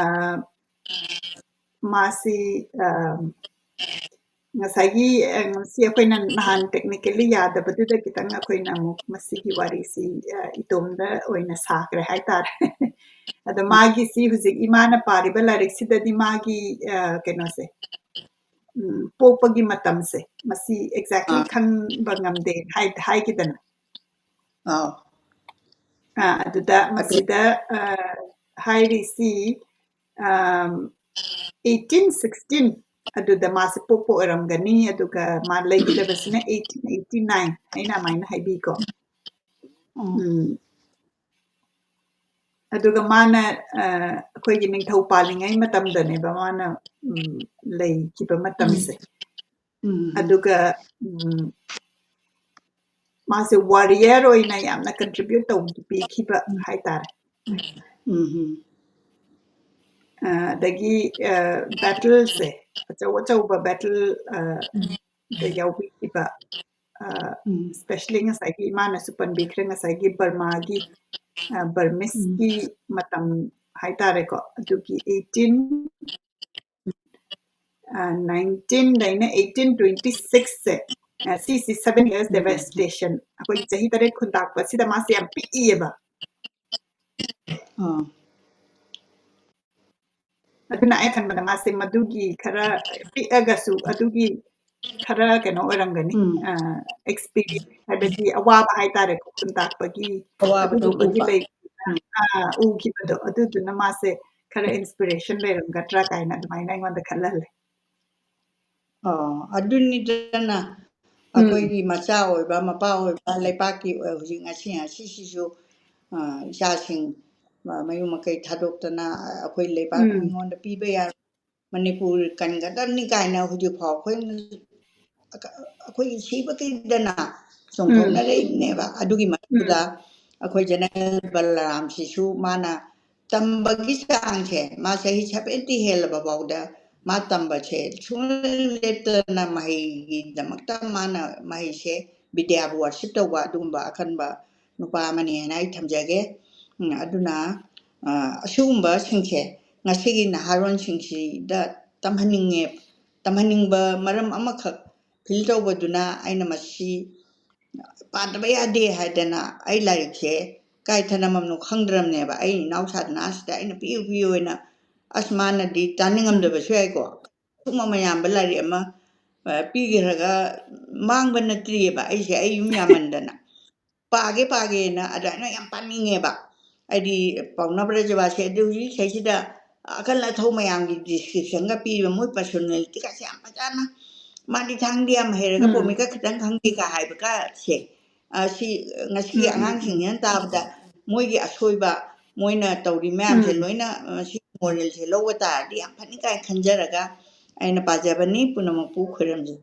ꯃꯥꯁꯤ, ꯑ, ꯉꯁꯥꯏꯒꯤ, ꯑ, ꯉꯁꯤ ꯑꯩꯈꯣꯏꯅ ꯅꯍꯥꯟ technically ꯌꯥꯗꯕꯗꯨꯗ ꯈꯤꯇꯪ ꯑꯩꯈꯣꯏꯅ ꯑꯃꯨꯛ ꯃꯁꯤꯒꯤ ꯋꯥꯔꯤꯁꯤ, ꯑ, ꯏꯇꯣꯝꯗ ꯑꯣꯏꯅ ꯁꯥꯈ꯭ꯔꯦ ꯍꯥꯏꯇꯥꯔꯦ꯫ ꯑꯗꯣ ꯃꯥꯒꯤꯁꯤ ꯍꯧꯖꯤꯛ ꯏꯃꯥꯅ ꯄꯥꯔꯤꯕ ꯂꯥꯏꯔꯤꯛꯁꯤꯗꯗꯤ ꯃꯥꯒꯤ, ꯑ, ꯀꯩꯅꯣꯁꯦ, ꯎꯝ, ꯄꯣꯛꯄꯒꯤ ꯃꯇꯝꯁꯦ ꯃꯁꯤ exactly ꯑꯥ꯫ ꯈꯪꯕ ꯉꯝꯗꯦ ꯍꯥꯏ-, ꯍꯥꯏꯈꯤꯗꯅ꯫ ꯑꯥꯎ꯫ ꯑ, ꯑꯗꯨꯗ ꯑꯗꯨ ꯃꯁꯤꯗ, ꯑ, ꯍꯥꯏꯔꯤꯁꯤ, ꯑꯝ, eighteen sixteen ꯑꯗꯨꯗ ꯃꯥꯁꯦ ꯄꯣꯛꯄ ꯑꯣꯏꯔꯝꯒꯅꯤ, ꯑꯗꯨꯒ ꯃꯥ ꯂꯩꯒꯗꯕꯁꯤꯅ eighteen eighty nine, ꯑꯩꯅ ꯑꯗꯨꯃꯥꯏꯅ ꯍꯥꯏꯕꯤꯀꯣ꯫ ꯎꯝ꯫ ꯎꯝ꯫ ꯑꯗꯨꯒ ꯃꯥꯅ, ꯑ, ꯑꯩꯈꯣꯏꯒꯤ ꯅꯤꯡꯊꯧ ꯄꯥꯜꯂꯤꯉꯩ ꯃꯇꯝꯗꯅꯦꯕ ꯃꯥꯅ, ꯎꯝ, ꯂꯩꯈꯤꯕ ꯃꯇꯝꯁꯦ꯫ ꯎꯝ꯫ ꯑꯗꯨꯒ, ꯎꯝ, ꯃꯥꯁꯦ warrior ꯑꯣꯏꯅ ꯌꯥꯝꯅ contribute ꯇꯧꯕ ꯄꯤꯈꯤꯕ ꯍꯥꯏꯇꯥꯔꯦ꯫ ꯎꯝ꯫ ꯑ, ꯑꯗꯒꯤ, ꯑ, battleꯁꯦ, ꯑꯆꯧ ꯑꯆꯧꯕ battle, ꯑ, ꯗ ꯌꯥꯎꯕꯤꯈꯤꯕ, ꯑ, ꯎꯝ꯫ especially ꯉꯁꯥꯏꯒꯤ ꯏꯃꯥꯅꯁꯨ ꯄꯟꯕꯤꯈ꯭ꯔꯦ, ꯉꯁꯥꯏꯒꯤ ꯕꯔꯃꯥꯒꯤ, ꯑ, ꯕꯔꯃꯤꯁꯀꯤ ꯃꯇꯝ ꯍꯥꯏꯇꯥꯔꯦꯀꯣ, ꯑꯗꯨꯒꯤ eighteen, ꯑ, nineteen ꯗꯩꯅ eighteen twenty sixꯁꯦ, ꯑ, ꯁꯤꯁꯤ seven years ꯎꯝ꯫ devastation, ꯑꯩꯈꯣꯏ ꯆꯍꯤ ꯇꯔꯦꯠ ꯈꯨꯟꯇꯥꯛꯄꯁꯤꯗ ꯃꯥꯁꯦ ꯌꯥꯝ ꯄꯤꯛꯏꯌꯦꯕ꯫ ꯑꯥ꯫ ꯑꯗꯨꯅ ꯑꯩ ꯈꯟꯕꯗ ꯃꯥꯁꯦ ꯃꯗꯨꯒꯤ ꯈꯔ ꯄꯤꯛꯑꯒꯁꯨ ꯑꯗꯨꯒꯤ ꯈꯔ ꯀꯩꯅꯣ ꯑꯣꯏꯔꯝꯒꯅꯤ, ꯎꯝ꯫ ꯑ, experience ꯍꯥꯏꯕꯗꯤ ꯑꯋꯥꯕ ꯍꯥꯏꯇꯥꯔꯦꯀꯣ, ꯈꯨꯟꯇꯥꯛꯄꯒꯤ ꯑꯋꯥꯕꯗꯣ ꯑꯗꯨꯒꯨꯝꯕꯒꯤ ꯎꯕ꯫ ꯂꯩ-, ꯎꯝ꯫ ꯑ, ꯎꯈꯤꯕꯗꯣ, ꯑꯗꯨꯗꯨꯅ ꯃꯥꯁꯦ ꯈꯔ inspiration ꯂꯩꯔꯝꯒꯗ꯭ꯔꯥ ꯀꯥꯏꯅ ꯑꯗꯨꯃꯥꯏꯅ ꯑꯩꯉꯣꯟꯗ ꯈꯜꯍꯜꯂꯦ꯫ ꯑꯣ, ꯑꯗꯨꯅꯤꯗꯅ ꯎꯝ꯫ ꯑꯩꯈꯣꯏꯒꯤ ꯃꯆꯥ ꯑꯣꯏꯕ, ꯃꯄꯥ ꯑꯣꯏꯕ, ꯂꯩꯄꯥꯛꯀꯤ ꯑꯣꯏ-, ꯍꯧꯖꯤꯛ ꯉꯁꯤ ꯉꯁꯤꯁꯤꯁꯨ, ꯑ, ꯏꯆꯥꯁꯤꯡ, ꯑ, ꯃꯌꯨꯝ ꯃꯀꯩ ꯊꯥꯗꯣꯛꯇꯅ, ꯑ, ꯑꯩꯈꯣꯏ ꯂꯩꯄꯥꯛ ꯎꯝ꯫ ꯃꯤꯉꯣꯟꯗ ꯄꯤꯕ ꯌꯥꯔꯣꯏ, ꯃꯅꯤꯄꯨꯔ ꯀꯟꯒꯗꯕꯅꯤ ꯀꯥꯏꯅ ꯍꯧꯖꯤꯛ ꯐꯥꯎ ꯑꯩꯈꯣꯏꯅ ꯑꯩꯈꯣꯏꯒꯤ ꯁꯤꯕ ꯀꯤꯗꯅ ꯎꯝ꯫ ꯆꯣꯡꯊꯣꯛꯅꯔꯛꯏꯕꯅꯦꯕ꯫ ꯑꯗꯨꯒꯤ ꯎꯝ꯫ ꯃꯔꯛꯇꯨꯗ ꯑꯩꯈꯣꯏ ꯖꯦꯅꯦꯔꯦꯜ ꯕꯂꯔꯥꯝꯁꯤꯁꯨ ꯃꯥꯅ ꯇꯝꯕꯒꯤ ꯆꯥꯡꯁꯦ, ꯃꯥ ꯆꯍꯤ seventy ꯍꯦꯜꯂꯕ ꯐꯥꯎꯗ ꯃꯥ ꯇꯝꯕꯁꯦ ꯁꯨꯡꯂꯦꯞ ꯂꯦꯞꯇꯅ ꯃꯍꯩꯒꯤꯗꯃꯛꯇ ꯃꯥꯅ ꯃꯍꯩꯁꯦ ꯕꯤꯗ꯭ꯌꯥꯕꯨ worship ꯇꯧꯕ ꯑꯗꯨꯒꯨꯝꯕ ꯑꯀꯟꯕ ꯅꯨꯄꯥ ꯑꯃꯅꯤ ꯍꯥꯏꯅ ꯑꯩ ꯊꯝꯖꯒꯦ꯫ ꯎꯝ, ꯑꯗꯨꯅ, ꯑ, ꯑꯁꯤꯒꯨꯝꯕꯁꯤꯡꯁꯦ ꯉꯁꯤꯒꯤ ꯅꯍꯥꯔꯣꯟꯁꯤꯡꯁꯤꯗ ꯇꯝꯍꯟꯅꯤꯡꯉꯦ꯫ ꯇꯝꯍꯟꯅꯤꯡꯕ ꯃꯔꯝ ꯑꯃꯈꯛ feel ꯇꯧꯕꯗꯨꯅ ꯑꯩꯅ ꯃꯁꯤ ꯄꯥꯗꯕ ꯌꯥꯗꯦ ꯍꯥꯏꯗꯅ ꯑꯩ ꯂꯥꯏꯔꯤꯛꯁꯦ ꯀꯥꯏ ꯊꯅꯝꯃꯝꯅꯣ ꯈꯪꯗ꯭ꯔꯕꯅꯦꯕ꯫ ꯑꯩ ꯏꯅꯥꯎ ꯁꯥꯗꯅ ꯑꯁꯤꯗ ꯑꯩꯅ ꯄꯤꯌꯨ ꯄꯤꯌꯨ ꯍꯥꯏꯅ, ꯑꯁ, ꯃꯥꯅꯗꯤ ꯇꯥꯅꯤꯡꯉꯝꯗꯕꯁꯨ ꯌꯥꯏꯀꯣ꯫ ꯁꯨꯝꯕ ꯃꯌꯥꯝꯕ ꯂꯥꯏꯔꯤꯛ ꯑꯃ, ꯑ, ꯄꯤꯈ꯭ꯔꯒ ꯃꯥꯡꯕ ꯅꯠꯇ꯭ꯔꯤꯑꯕ ꯑꯩꯁꯦ, ꯑꯩ ꯌꯨꯝ ꯌꯥꯝꯃꯟꯗꯅ꯫ ꯄꯥꯒꯦ ꯄꯥꯒꯦꯅ ꯑꯗꯨꯃꯥꯏꯅ ꯌꯥꯝ ꯄꯥꯅꯤꯡꯉꯦꯕ꯫ ꯍꯥꯏꯗꯤ ꯄꯥꯎꯅ ꯕ꯭ꯔꯖꯕꯥꯁꯤ ꯑꯗꯨ ꯍꯧꯖꯤꯛ ꯏꯁꯩꯁꯤꯗ ꯑꯀꯜ ꯑꯊꯧ ꯃꯌꯥꯝꯒꯤ ꯗꯤꯁꯀ꯭ꯔꯤꯞꯁꯟꯒ ꯄꯤꯕ, ꯃꯣꯏ ꯄꯔꯁꯣꯅꯦꯂꯤꯇꯤꯒꯁꯦ ꯌꯥꯝ ꯐꯖꯅ, ꯃꯥꯗꯤ ꯊꯥꯡꯗꯤ ꯌꯥꯝ ꯍꯩꯔꯒ ꯎꯝ꯫ ꯄꯣꯃꯤꯀ ꯈꯤꯇꯪ ꯈꯪꯗꯦꯒ ꯍꯥꯏꯕꯒꯁꯦ, ꯑ, ꯁꯤ ꯉꯁꯤꯒꯤ ꯎꯝ, ꯎꯝ, ꯎꯝ꯫ ꯑꯉꯥꯡꯁꯤꯡꯁꯤꯅ ꯇꯥꯕꯗ ꯃꯣꯏꯒꯤ ꯑꯁꯣꯏꯕ, ꯃꯣꯏꯅ ꯇꯧꯔꯤ ꯃꯌꯥꯝꯁꯦ ꯎꯝ꯫ ꯂꯣꯏꯅ, ꯑ, ꯁꯤ ꯃꯣꯔꯦꯜꯁꯦ ꯂꯧꯕ ꯇꯥꯔꯗꯤ ꯌꯥꯝ ꯐꯅꯤ ꯀꯥꯏꯅ ꯈꯟꯖꯔꯒ ꯑꯩꯅ ꯄꯥꯖꯕꯅꯤ꯫ ꯄꯨꯝꯅꯃꯛꯄꯨ ꯈꯣꯏꯔꯝꯖꯩ꯫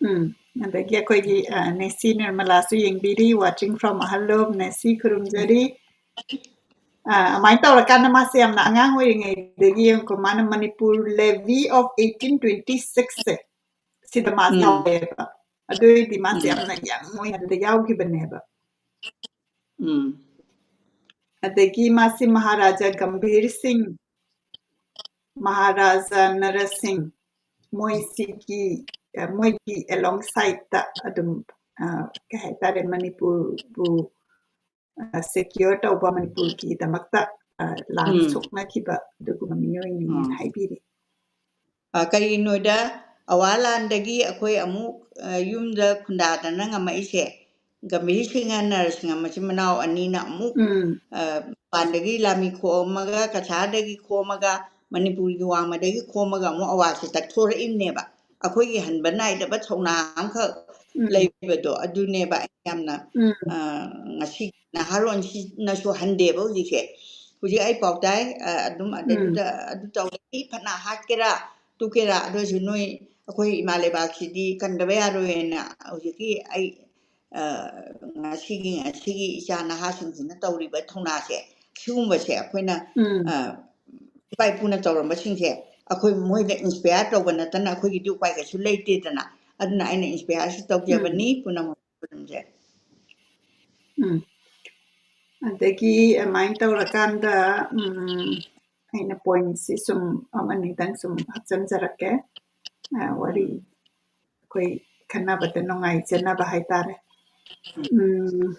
ꯎꯝ, ꯑꯗꯒꯤ ꯑꯩꯈꯣꯏꯒꯤ, ꯑ, ꯅꯦꯁꯤ ꯅꯤꯔꯃꯂꯥꯁꯨ ꯌꯦꯡꯕꯤꯔꯤ, watching from ꯑꯍꯜꯂꯣꯝ, ꯅꯦꯁꯤ ꯈꯨꯔꯨꯝꯖꯔꯤ꯫ ꯑ, ꯑꯗꯨꯃꯥꯏꯅ ꯇꯧꯔꯀꯥꯟꯗ ꯃꯥꯁꯦ ꯌꯥꯝꯅ ꯑꯉꯥꯡ ꯑꯣꯏꯔꯤꯉꯩꯗꯒꯤ ꯌꯦꯡꯉꯨꯀꯣ, ꯃꯥꯅ Manipur levy of eighteen twenty-six ꯁꯦ, ꯁꯤꯗ ꯃꯥꯁꯦ ꯎꯝ꯫ ꯌꯥꯎꯋꯦꯕ꯫ ꯑꯗꯨ ꯑꯣꯏꯔꯗꯤ ꯃꯥꯁꯦ ꯎꯝ꯫ ꯌꯥꯝꯅ ꯌꯪ ꯑꯣꯏꯅ ꯑꯗꯨꯗ ꯌꯥꯎꯈꯤꯕꯅꯦꯕ꯫ ꯎꯝ꯫ ꯑꯗꯒꯤ ꯃꯥꯁꯤ ꯃꯍꯥꯔꯥꯖꯥ ꯒꯝꯚꯤꯔ ꯁꯤꯡ, ꯃꯍꯥꯔꯥꯖꯥ ꯅꯔꯁꯤꯡ, ꯃꯣꯏꯁꯤꯒꯤ, ꯑ, ꯃꯣꯏꯒꯤ along sideꯇ ꯑꯗꯨꯝ, ꯑ, ꯀꯩ ꯍꯥꯏꯇꯥꯔꯦ, ꯃꯅꯤꯄꯨꯔꯕꯨ, ꯑ, secure ꯇꯧꯕ, ꯃꯅꯤꯄꯨꯔꯒꯤꯗꯃꯛꯇ, ꯑ, ꯂꯥꯟ ꯎꯝ꯫ ꯁꯣꯛꯅꯈꯤꯕ ꯑꯗꯨꯒꯨꯝꯕ ꯃꯤꯑꯣꯏꯅꯤ ꯎꯝ꯫ ꯍꯥꯏꯕꯤꯔꯤ꯫ ꯑ, ꯀꯔꯤꯒꯤꯅꯣꯗ ꯑꯋꯥ ꯂꯥꯟꯗꯒꯤ ꯑꯩꯈꯣꯏ ꯑꯃꯨꯛ, ꯑ, ꯌꯨꯝꯗ ꯈꯨꯟꯗꯥꯗꯅ ꯉꯝꯃꯛꯏꯁꯦ, ꯒꯝꯚꯤꯔ ꯁꯤꯡꯒ ꯅꯔꯁꯤꯡꯍ ꯃꯆꯤꯟ ꯃꯅꯥꯎ ꯑꯅꯤꯅ ꯑꯃꯨꯛ, ꯎꯝ꯫ ꯑ, ꯃꯄꯥꯟꯗꯒꯤ ꯂꯥꯟꯃꯤ ꯈꯣꯝꯃꯒ, ꯀꯁꯥꯔꯗꯒꯤ ꯈꯣꯝꯃꯒ, ꯃꯅꯤꯄꯨꯔꯒꯤ ꯋꯥꯡꯃꯗꯒꯤ ꯈꯣꯝꯃꯒ ꯑꯃꯨꯛ ꯑꯋꯥꯁꯦ ꯇꯛꯊꯣꯔꯛꯏꯕꯅꯦꯕ꯫ ꯑꯩꯈꯣꯏꯒꯤ ꯍꯟꯕ ꯅꯥꯏꯗꯕ ꯊꯧꯅꯥ ꯑꯃꯈꯛ ꯎꯝ꯫ ꯂꯩꯕꯗꯣ, ꯑꯗꯨꯅꯦꯕ ꯑꯩꯅ ꯌꯥꯝꯅ, ꯎꯝ꯫ ꯑ, ꯉꯁꯤ ꯅꯍꯥꯔꯣꯟꯁꯤꯅꯁꯨ ꯍꯟꯗꯦꯕ ꯍꯧꯖꯤꯛꯁꯦ꯫ ꯍꯧꯖꯤꯛ ꯑꯩ ꯄꯥꯎ ꯇꯥꯏ, ꯑ, ꯑꯗꯨꯝ ꯎꯝ꯫ ꯑꯗꯩꯗꯨꯗ ꯑꯗꯨ ꯇꯧꯔꯦ, ꯃꯤ ꯐꯅ ꯍꯥꯠꯀꯦꯔꯥ, ꯇꯨꯀꯦꯔꯥ, ꯑꯗꯨ ꯑꯣꯏꯔꯁꯨ ꯅꯣꯏ ꯑꯩꯈꯣꯏ ꯏꯃꯥ ꯂꯩꯕꯥꯛꯁꯤꯗꯤ ꯀꯟꯗꯕ ꯌꯥꯔꯣꯏꯅ ꯍꯧꯖꯤꯛꯀꯤ ꯑꯩ, ꯑ, ꯉꯁꯤꯒꯤ, ꯉꯁꯤꯒꯤ ꯏꯆꯥ ꯅꯍꯥꯁꯤꯡꯁꯤꯅ ꯇꯧꯔꯤꯕ ꯊꯧꯅꯥꯁꯦ, ꯁꯤꯒꯨꯝꯕꯁꯦ ꯑꯩꯈꯣꯏꯅ, ꯎꯝ꯫ ꯑ, ꯏꯄꯥ ꯏꯄꯨꯅ ꯇꯧꯔꯝꯕꯁꯤꯡꯁꯦ ꯑꯩꯈꯣꯏ ꯃꯣꯏꯗ inspire ꯇꯧꯕ ꯅꯠꯇꯅ ꯑꯩꯈꯣꯏꯒꯤꯗꯤ ꯎꯄꯥꯏ ꯀꯩꯁꯨ ꯂꯩꯇꯦꯗꯅ꯫ ꯑꯗꯨꯅ ꯑꯩꯅ inspireꯁꯨ ꯇꯧꯖꯕꯅꯤ ꯎꯝ꯫ ꯄꯨꯝꯅꯃꯛ ꯈꯨꯔꯨꯝꯖꯔꯤ꯫ ꯎꯝ꯫ ꯑꯗꯒꯤ ꯑꯗꯨꯃꯥꯏꯅ ꯇꯧꯔꯀꯥꯟꯗ, ꯎꯝ, ꯑꯩꯅ pointꯁꯤ ꯁꯨꯝ ꯑꯃꯅꯤꯗꯪ ꯁꯨꯝ ꯍꯥꯞꯆꯤꯟꯖꯔꯛꯀꯦ꯫ ꯑ, ꯋꯥꯔꯤ ꯎꯝ꯫ ꯑꯩꯈꯣꯏ ꯈꯟꯅꯕꯗ ꯅꯨꯡꯉꯥꯏꯖꯅꯕ ꯍꯥꯏꯇꯥꯔꯦ꯫ ꯎꯝ꯫ ꯎꯝ꯫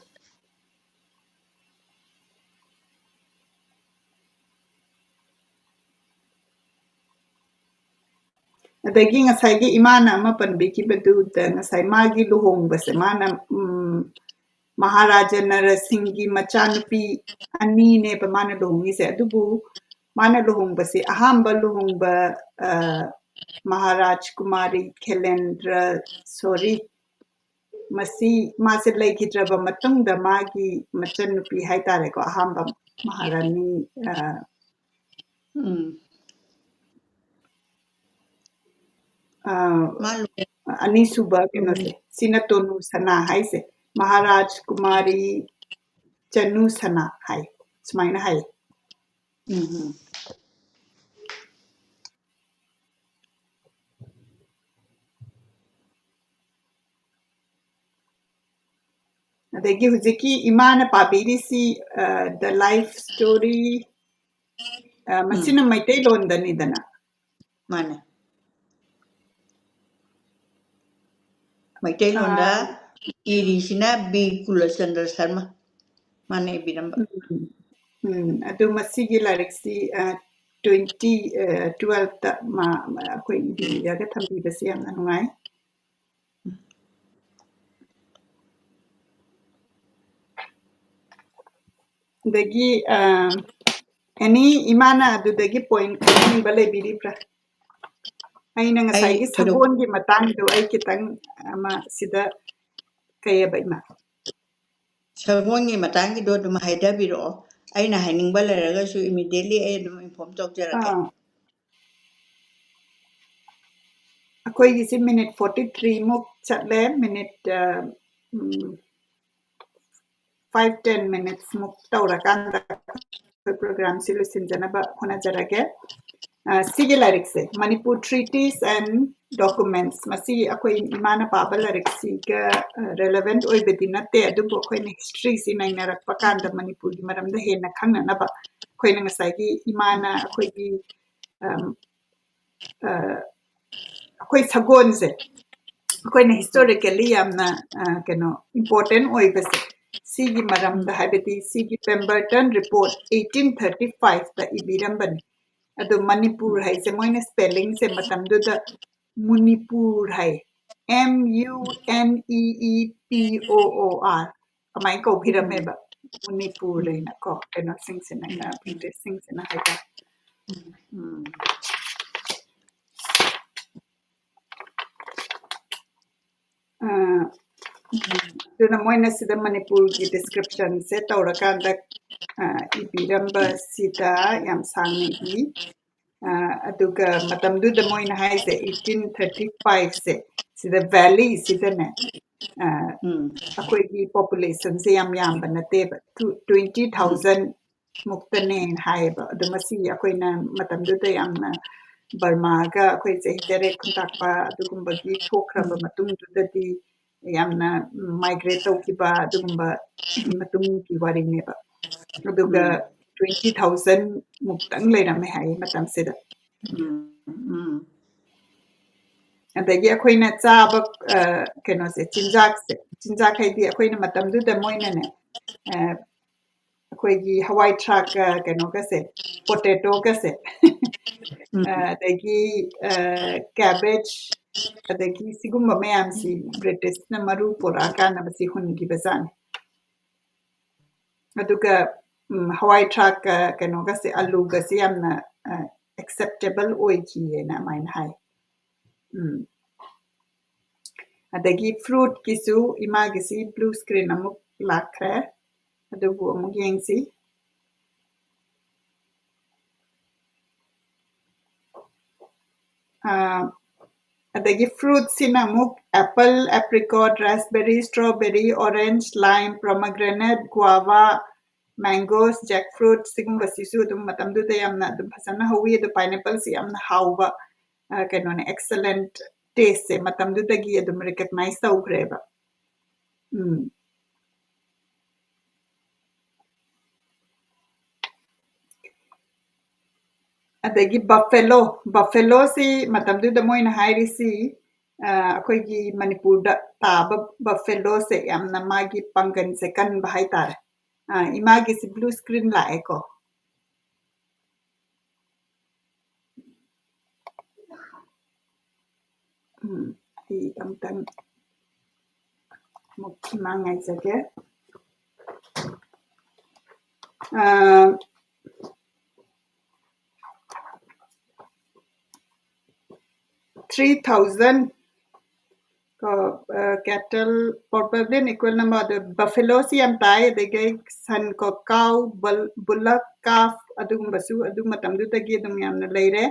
ꯑꯗꯒꯤ ꯉꯁꯥꯏꯒꯤ ꯏꯃꯥꯅ ꯑꯃ ꯄꯟꯕꯤꯈꯤꯕꯗꯨꯗ, ꯉꯁꯥꯏ ꯃꯥꯒꯤ ꯂꯨꯍꯣꯡꯕꯁꯦ, ꯃꯥꯅ, ꯎꯝ, ꯃꯍꯥꯔꯥꯖꯥ ꯅꯔꯁꯤꯡꯒꯤ ꯃꯆꯥꯅꯨꯄꯤ ꯑꯅꯤꯅꯦꯕ ꯃꯥꯅ ꯂꯨꯍꯣꯡꯉꯤꯁꯦ꯫ ꯑꯗꯨꯕꯨ ꯃꯥꯅ ꯂꯨꯍꯣꯡꯕꯁꯦ, ꯑꯍꯥꯟꯕ ꯂꯨꯍꯣꯡꯕ, ꯑ, ꯃꯍꯥꯔꯥꯖ ꯀꯨꯃꯥꯔꯤ ꯈꯦꯂꯦꯟꯗ꯭ꯔ ꯁꯣꯔꯤ, ꯃꯁꯤ, ꯃꯥꯁꯦ ꯂꯩꯈꯤꯗ꯭ꯔꯕ ꯃꯇꯨꯡꯗ ꯃꯥꯒꯤ ꯃꯆꯟꯅꯨꯄꯤ ꯍꯥꯏꯇꯥꯔꯦꯀꯣ, ꯑꯍꯥꯟꯕ ꯃꯍꯥꯔꯥꯅꯤ, ꯑ, ꯎꯝ꯫ ꯑ, ꯃꯥ ꯂꯨꯍꯣꯡ- ꯑꯅꯤꯁꯨꯕ ꯀꯩꯅꯣꯁꯦ, ꯁꯤꯅ ꯇꯣꯅꯨ ꯁꯅꯥ ꯍꯥꯏꯁꯦ, ꯃꯍꯥꯔꯥꯖ ꯀꯨꯃꯥꯔꯤ ꯆꯅꯨ ꯁꯅꯥ ꯍꯥꯏ, ꯁꯨꯃꯥꯏꯅ ꯍꯥꯏ꯫ ꯎꯝ, ꯎꯝ꯫ ꯑꯗꯒꯤ ꯍꯧꯖꯤꯛꯀꯤ ꯏꯃꯥꯅ ꯄꯥꯕꯤꯔꯤꯁꯤ, ꯑ, The Life Story, ꯑ, ꯃꯁꯤꯅ ꯃꯩꯇꯩꯂꯣꯟꯗꯅꯤꯗꯅ꯫ ꯃꯥꯅꯦ꯫ ꯃꯩꯇꯩꯂꯣꯟꯗ ꯑꯥ꯫ ꯏꯔꯤꯁꯤꯅ ꯕꯤ ꯀꯨꯂꯆꯟꯗ꯭ꯔ ꯁꯔꯃ꯫ ꯃꯥꯅ ꯏꯕꯤꯔꯝꯕ꯫ ꯎꯝ꯫ ꯎꯝ, ꯑꯗꯨ ꯃꯁꯤꯒꯤ ꯂꯥꯏꯔꯤꯛꯁꯤ, ꯑ, twenty, ꯑ, twelve ꯇ ꯃꯥ, ꯃꯥ, ꯑꯩꯈꯣꯏ ꯏꯕꯤꯔꯒ ꯊꯝꯕꯤꯕꯁꯤ ꯌꯥꯝꯅ ꯅꯨꯡꯉꯥꯏ꯫ ꯑꯗꯒꯤ, ꯑ, ꯑꯦꯅꯤ ꯏꯃꯥꯅ ꯑꯗꯨꯗꯒꯤ point ꯈꯪꯅꯤꯡꯕ ꯂꯩꯕꯤꯔꯤꯕ꯭ꯔꯥ? ꯑꯩꯅ ꯉꯁꯥꯏꯒꯤ ꯑꯩ ꯊꯣꯏꯗꯣꯛ- ꯁꯒꯣꯜꯒꯤ ꯃꯇꯥꯡꯗꯣ ꯑꯩ ꯈꯤꯇꯪ ꯑꯃ ꯁꯤꯗ ꯀꯩꯑꯕ ꯏꯃꯥ? ꯁꯒꯣꯜꯒꯤ ꯃꯇꯥꯡꯒꯤꯗꯣ ꯑꯗꯨꯝ ꯍꯥꯏꯊꯕꯤꯔꯛꯑꯣ꯫ ꯑꯩꯅ ꯍꯥꯏꯅꯤꯡꯕ ꯂꯩꯔꯒꯁꯨ immediately ꯑꯩ ꯑꯗꯨꯝ inform ꯇꯧꯖꯔꯛꯀꯦ꯫ ꯑꯥ꯫ ꯑꯩꯈꯣꯏꯒꯤꯁꯤ minute forty three ꯃꯨꯛ ꯆꯠꯂꯦ꯫ Minute, ꯑ, ꯎꯝ, five, ten minutes ꯃꯨꯛ ꯇꯧꯔꯀꯥꯟꯗ ꯑꯩꯈꯣꯏ program ꯁꯤ ꯂꯣꯏꯁꯤꯟꯖꯅꯕ ꯍꯣꯠꯅꯖꯔꯒꯦ꯫ ꯑ, ꯁꯤꯒꯤ ꯂꯥꯏꯔꯤꯛꯁꯦ, Manipur Treaties and Documents, ꯃꯁꯤ ꯑꯩꯈꯣꯏ ꯏꯃꯥꯅ ꯄꯥꯕ ꯂꯥꯏꯔꯤꯛꯁꯤꯒ, ꯑ, relevant ꯑꯣꯏꯕꯗꯤ ꯅꯠꯇꯦ, ꯑꯗꯨꯕꯨ ꯑꯩꯈꯣꯏꯅ history ꯁꯤ ꯅꯩꯅꯔꯛꯄ ꯀꯥꯟꯗ ꯃꯅꯤꯄꯨꯔꯒꯤ ꯃꯔꯝꯗ ꯍꯦꯟꯅ ꯈꯪꯅꯅꯕ ꯑꯩꯈꯣꯏꯅ ꯉꯁꯥꯏꯒꯤ ꯏꯃꯥꯅ ꯑꯩꯈꯣꯏꯒꯤ, ꯑꯝ, ꯑ, ꯑꯩꯈꯣꯏ ꯁꯒꯣꯜꯁꯦ, ꯑꯩꯈꯣꯏꯅ historically ꯌꯥꯝꯅ, ꯑ, ꯀꯩꯅꯣ, important ꯑꯣꯏꯕꯁꯦ, ꯁꯤꯒꯤ ꯃꯔꯝꯗ, ꯍꯥꯏꯕꯗꯤ ꯁꯤꯒꯤ Pemberton Report eighteen thirty five ꯇ ꯏꯕꯤꯔꯝꯕꯅꯤ꯫ ꯑꯗꯣ ꯃꯅꯤꯄꯨꯔ ꯍꯥꯏꯁꯦ ꯃꯣꯏꯅ spelling ꯁꯦ ꯃꯇꯝꯗꯨꯗ ꯃꯨꯅꯤꯄꯨꯔ ꯍꯥꯏ, M U N E E P O O R꯫ ꯀꯃꯥꯏꯅ ꯀꯧꯈꯤꯔꯝꯃꯦꯕ ꯃꯅꯤꯄꯨꯔ ꯍꯥꯏꯅ ꯀꯣ, ꯀꯩꯅꯣꯁꯤꯡꯁꯤꯅ, ꯕ꯭ꯔꯤꯇꯤꯁꯁꯤꯡꯁꯤꯅ ꯍꯥꯏꯇꯥꯔꯦ꯫ ꯎꯝ꯫ ꯑ, ꯑꯗꯨꯅ ꯃꯣꯏꯅ ꯁꯤꯗ ꯃꯅꯤꯄꯨꯔꯒꯤ descriptionꯁꯦ ꯇꯧꯔꯀꯥꯟꯗ, ꯑ, ꯏꯕꯤꯔꯝꯕꯁꯤꯗ ꯌꯥꯝ ꯁꯥꯡꯅ ꯏ꯫ ꯑ, ꯑꯗꯨꯒ ꯃꯇꯝꯗꯨꯗ ꯃꯣꯏꯅ ꯍꯥꯏꯁꯦ eighteen thirty fiveꯁꯦ, ꯁꯤꯗ valleyꯁꯤꯗꯅꯦ, ꯑ, ꯑꯩꯈꯣꯏꯒꯤ populationꯁꯦ ꯌꯥꯝ ꯌꯥꯝꯕ ꯅꯠꯇꯦꯕ, twenty thousand ꯃꯨꯛꯇꯅꯦꯅ ꯍꯥꯏꯌꯦꯕ꯫ ꯑꯗꯣ ꯃꯁꯤ ꯑꯩꯈꯣꯏꯅ ꯃꯇꯝꯗꯨꯗ ꯌꯥꯝꯅ ꯕꯔꯃꯥꯒ ꯑꯩꯈꯣꯏ ꯆꯍꯤ ꯇꯔꯦꯠ ꯈꯨꯟꯇꯥꯛꯄ ꯑꯗꯨꯒꯨꯝꯕꯒꯤ ꯊꯣꯛꯈ꯭ꯔꯕ ꯃꯇꯨꯡꯗꯨꯗꯗꯤ ꯌꯥꯝꯅ migrate ꯇꯧꯈꯤꯕ ꯑꯗꯨꯒꯨꯝꯕ ꯃꯇꯨꯡꯒꯤ ꯋꯥꯔꯤꯅꯦꯕ꯫ ꯑꯗꯨꯒ twenty thousand ꯃꯨꯛꯇꯪ ꯂꯩꯔꯝꯃꯦ ꯍꯥꯏꯌꯦ ꯃꯇꯝꯁꯤꯗ꯫ ꯑꯗꯒꯤ ꯑꯩꯈꯣꯏꯅ ꯆꯥꯕ, ꯑ, ꯀꯩꯅꯣꯁꯦ, ꯆꯤꯟꯖꯥꯛꯁꯦ, ꯆꯤꯟꯖꯥꯛ ꯍꯥꯏꯗꯤ ꯑꯩꯈꯣꯏꯅ ꯃꯇꯝꯗꯨꯗ ꯃꯣꯏꯅꯅꯦ, ꯑ, ꯑꯩꯈꯣꯏꯒꯤ ꯍꯋꯥꯏ ꯊ꯭ꯔꯥꯛꯀ ꯀꯩꯅꯣꯒꯁꯦ, potatoꯒꯁꯦ, ꯑ, ꯑꯗꯒꯤ, ꯑ, cabbage, ꯑꯗꯒꯤ ꯁꯤꯒꯨꯝꯕ ꯃꯌꯥꯝꯁꯤ ꯕ꯭ꯔꯤꯇꯤꯁꯅ ꯃꯔꯨ ꯄꯨꯔꯛꯑꯀꯥꯟꯗ ꯃꯁꯤ ꯍꯨꯟꯈꯤꯕꯖꯥꯠꯅꯤ꯫ ꯑꯗꯨꯒ, ꯎꯝ, ꯍꯋꯥꯏ ꯊ꯭ꯔꯥꯛꯀ ꯀꯩꯅꯣꯒꯁꯦ, ꯑꯂꯨꯒꯁꯦ ꯌꯥꯝꯅ, ꯑ, acceptable ꯑꯣꯏꯈꯤꯌꯦꯅ ꯑꯗꯨꯃꯥꯏꯅ ꯍꯥꯏ꯫ ꯎꯝ꯫ ꯑꯗꯒꯤ fruitꯀꯤꯁꯨ ꯏꯃꯥꯒꯤꯁꯤ blue screen ꯑꯃꯨꯛ ꯂꯥꯛꯈ꯭ꯔꯦ, ꯑꯗꯨꯕꯨ ꯑꯃꯨꯛ ꯌꯦꯡꯁꯤ꯫ ꯑ, ꯑꯗꯒꯤ fruitꯁꯤꯅ ꯑꯃꯨꯛ apple, apricot, raspberry, strawberry, orange, lime, pomegranate, guava, mangoes, jackfruit, ꯁꯤꯒꯨꯝꯕꯁꯤꯁꯨ ꯑꯗꯨꯝ ꯃꯇꯝꯗꯨꯗ ꯌꯥꯝꯅ ꯑꯗꯨꯝ ꯐꯖꯅ ꯍꯧꯋꯤ꯫ ꯑꯗꯣ pineappleꯁꯤ ꯌꯥꯝꯅ ꯍꯥꯎꯕ, ꯑ, ꯀꯩꯅꯣꯅꯦ, excellent tasteꯁꯦ ꯃꯇꯝꯗꯨꯗꯒꯤ ꯑꯗꯨꯝ recognize ꯇꯧꯈ꯭ꯔꯦꯕ꯫ ꯎꯝ꯫ ꯑꯗꯒꯤ buffalo, buffaloꯁꯤ ꯃꯇꯝꯗꯨꯗ ꯃꯣꯏꯅ ꯍꯥꯏꯔꯤꯁꯤ, ꯑ, ꯑꯩꯈꯣꯏꯒꯤ ꯃꯅꯤꯄꯨꯔꯗ ꯇꯥꯕ buffaloꯁꯦ ꯌꯥꯝꯅ ꯃꯥꯒꯤ ꯄꯥꯡꯒꯜꯁꯦ ꯀꯟꯕ ꯍꯥꯏꯇꯥꯔꯦ꯫ ꯑ, ꯏꯃꯥꯒꯤꯁꯤ blue screen ꯂꯥꯛꯑꯦꯀꯣ꯫ ꯎꯝ, ꯑꯩ ꯑꯃꯨꯛꯇꯪ ꯑꯃꯨꯛ ꯏꯃꯥ ꯉꯥꯏꯖꯒꯦ꯫ ꯑꯥ, three thousand ꯀꯣ, ꯑ, cattle, probably an equal number, ꯑꯗ buffaloꯁꯤ ꯌꯥꯝ ꯇꯥꯏ, ꯑꯗꯒꯤ ꯁꯟ ꯀꯣ, cow, bull, bullock, calf, ꯑꯗꯨꯒꯨꯝꯕꯁꯨ ꯑꯗꯨ ꯃꯇꯝꯗꯨꯗꯒꯤ ꯑꯗꯨꯝ ꯌꯥꯝꯅ ꯂꯩꯔꯦ꯫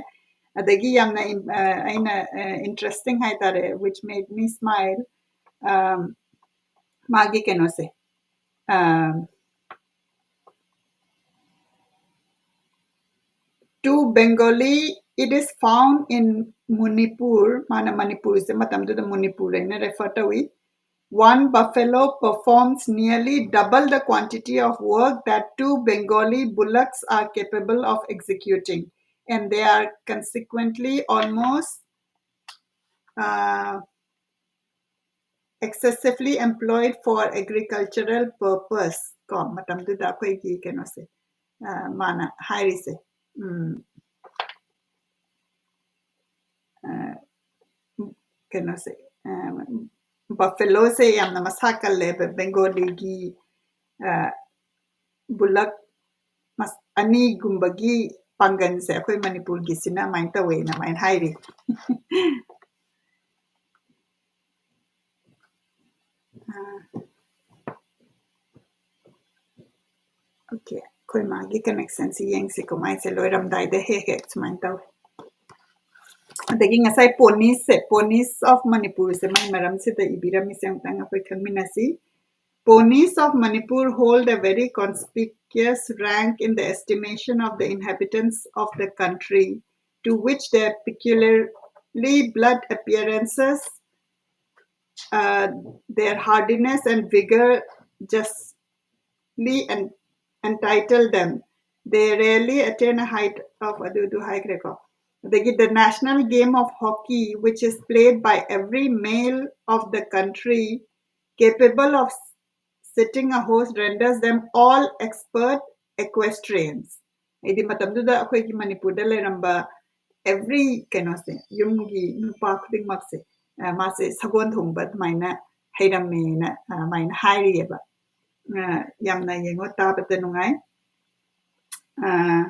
ꯑꯗꯒꯤ ꯌꯥꯝꯅ ꯏꯟ-, ꯑ, ꯑꯩꯅ, ꯑ, interesting ꯍꯥꯏꯇꯥꯔꯦ, which made me smile, ꯑꯝ, ꯃꯥꯒꯤ ꯀꯩꯅꯣꯁꯦ, ꯑꯝ, to Bengali, it is found in Manipur. ꯃꯥꯅ ꯃꯅꯤꯄꯨꯔꯁꯦ ꯃꯇꯝꯗꯨꯗ ꯃꯅꯤꯄꯨꯔ ꯍꯥꯏꯅ refer ꯇꯧꯏ꯫ One buffalo performs nearly double the quantity of work that two Bengali bullocks are capable of executing, and they are consequently almost, uh, excessively employed for agricultural purpose. ꯀꯣ, ꯃꯇꯝꯗꯨꯗ ꯑꯩꯈꯣꯏꯒꯤ ꯀꯩꯅꯣꯁꯦ, ꯑ, ꯃꯥꯅ ꯍꯥꯏꯔꯤꯁꯦ, ꯎꯝ, ꯑ, ꯀꯩꯅꯣꯁꯦ, ꯑ, buffaloꯁꯦ ꯌꯥꯝꯅ ꯃꯁꯥ ꯀꯜꯂꯦꯕ, ꯕꯦꯡꯒꯣꯂꯤꯒꯤ, ꯑ, bullock ꯃꯁ-, ꯑꯅꯤꯒꯨꯝꯕꯒꯤ ꯄꯥꯡꯒꯜꯁꯦ ꯑꯩꯈꯣꯏ ꯃꯅꯤꯄꯨꯔꯒꯤꯁꯤꯅ ꯑꯗꯨꯃꯥꯏꯅ ꯇꯧꯋꯦꯅ ꯑꯗꯨꯃꯥꯏꯅ ꯍꯥꯏꯔꯤ꯫ ꯑ, okay, ꯑꯩꯈꯣꯏ ꯃꯥꯒꯤ connectionꯁꯤ ꯌꯦꯡꯁꯤꯀꯣ, ꯃꯥꯏꯁꯦ ꯂꯣꯏꯔꯝꯗꯥꯏꯗ ꯍꯦꯛ ꯍꯦꯛ ꯁꯨꯃꯥꯏꯅ ꯇꯧꯋꯦ꯫ ꯑꯗꯒꯤ ꯉꯁꯥꯏ poniesꯁꯦ, ponies of Manipurꯁꯦ, ꯃꯥꯏ ꯃꯔꯝꯁꯤꯗ ꯏꯕꯤꯔꯝꯃꯤꯁꯦ ꯑꯃꯨꯛꯇꯪ ꯑꯩꯈꯣꯏ ꯈꯪꯃꯤꯟꯅꯁꯤ꯫ Ponies of Manipur hold a very conspicuous rank in the estimation of the inhabitants of the country, to which their peculiarly blood appearances, uh, their hardiness and vigor justly en-, entitle them. They rarely attain a height of, ꯑꯗꯨ, ꯑꯗꯨ ꯍꯥꯏꯈ꯭ꯔꯦꯀꯣ꯫ ꯑꯗꯒꯤ the national game of hockey, which is played by every male of the country, capable of sitting a horse, renders them all expert equestrians. ꯍꯥꯏꯗꯤ ꯃꯇꯝꯗꯨꯗ ꯑꯩꯈꯣꯏꯒꯤ ꯃꯅꯤꯄꯨꯔꯗ ꯂꯩꯔꯝꯕ every ꯀꯩꯅꯣꯁꯦ, ꯌꯨꯝꯒꯤ ꯅꯨꯄꯥ ꯈꯨꯗꯤꯡꯃꯛꯁꯦ, ꯑ, ꯃꯥꯁꯦ ꯁꯒꯣꯜ ꯊꯣꯡꯕ ꯑꯗꯨꯃꯥꯏꯅ ꯍꯩꯔꯝꯃꯦꯅ, ꯑ, ꯑꯗꯨꯃꯥꯏꯅ ꯍꯥꯏꯔꯤꯑꯕ꯫ ꯑ, ꯌꯥꯝꯅ ꯌꯦꯡꯉꯣ, ꯇꯥꯕꯗ ꯅꯨꯡꯉꯥꯏ꯫ Uh,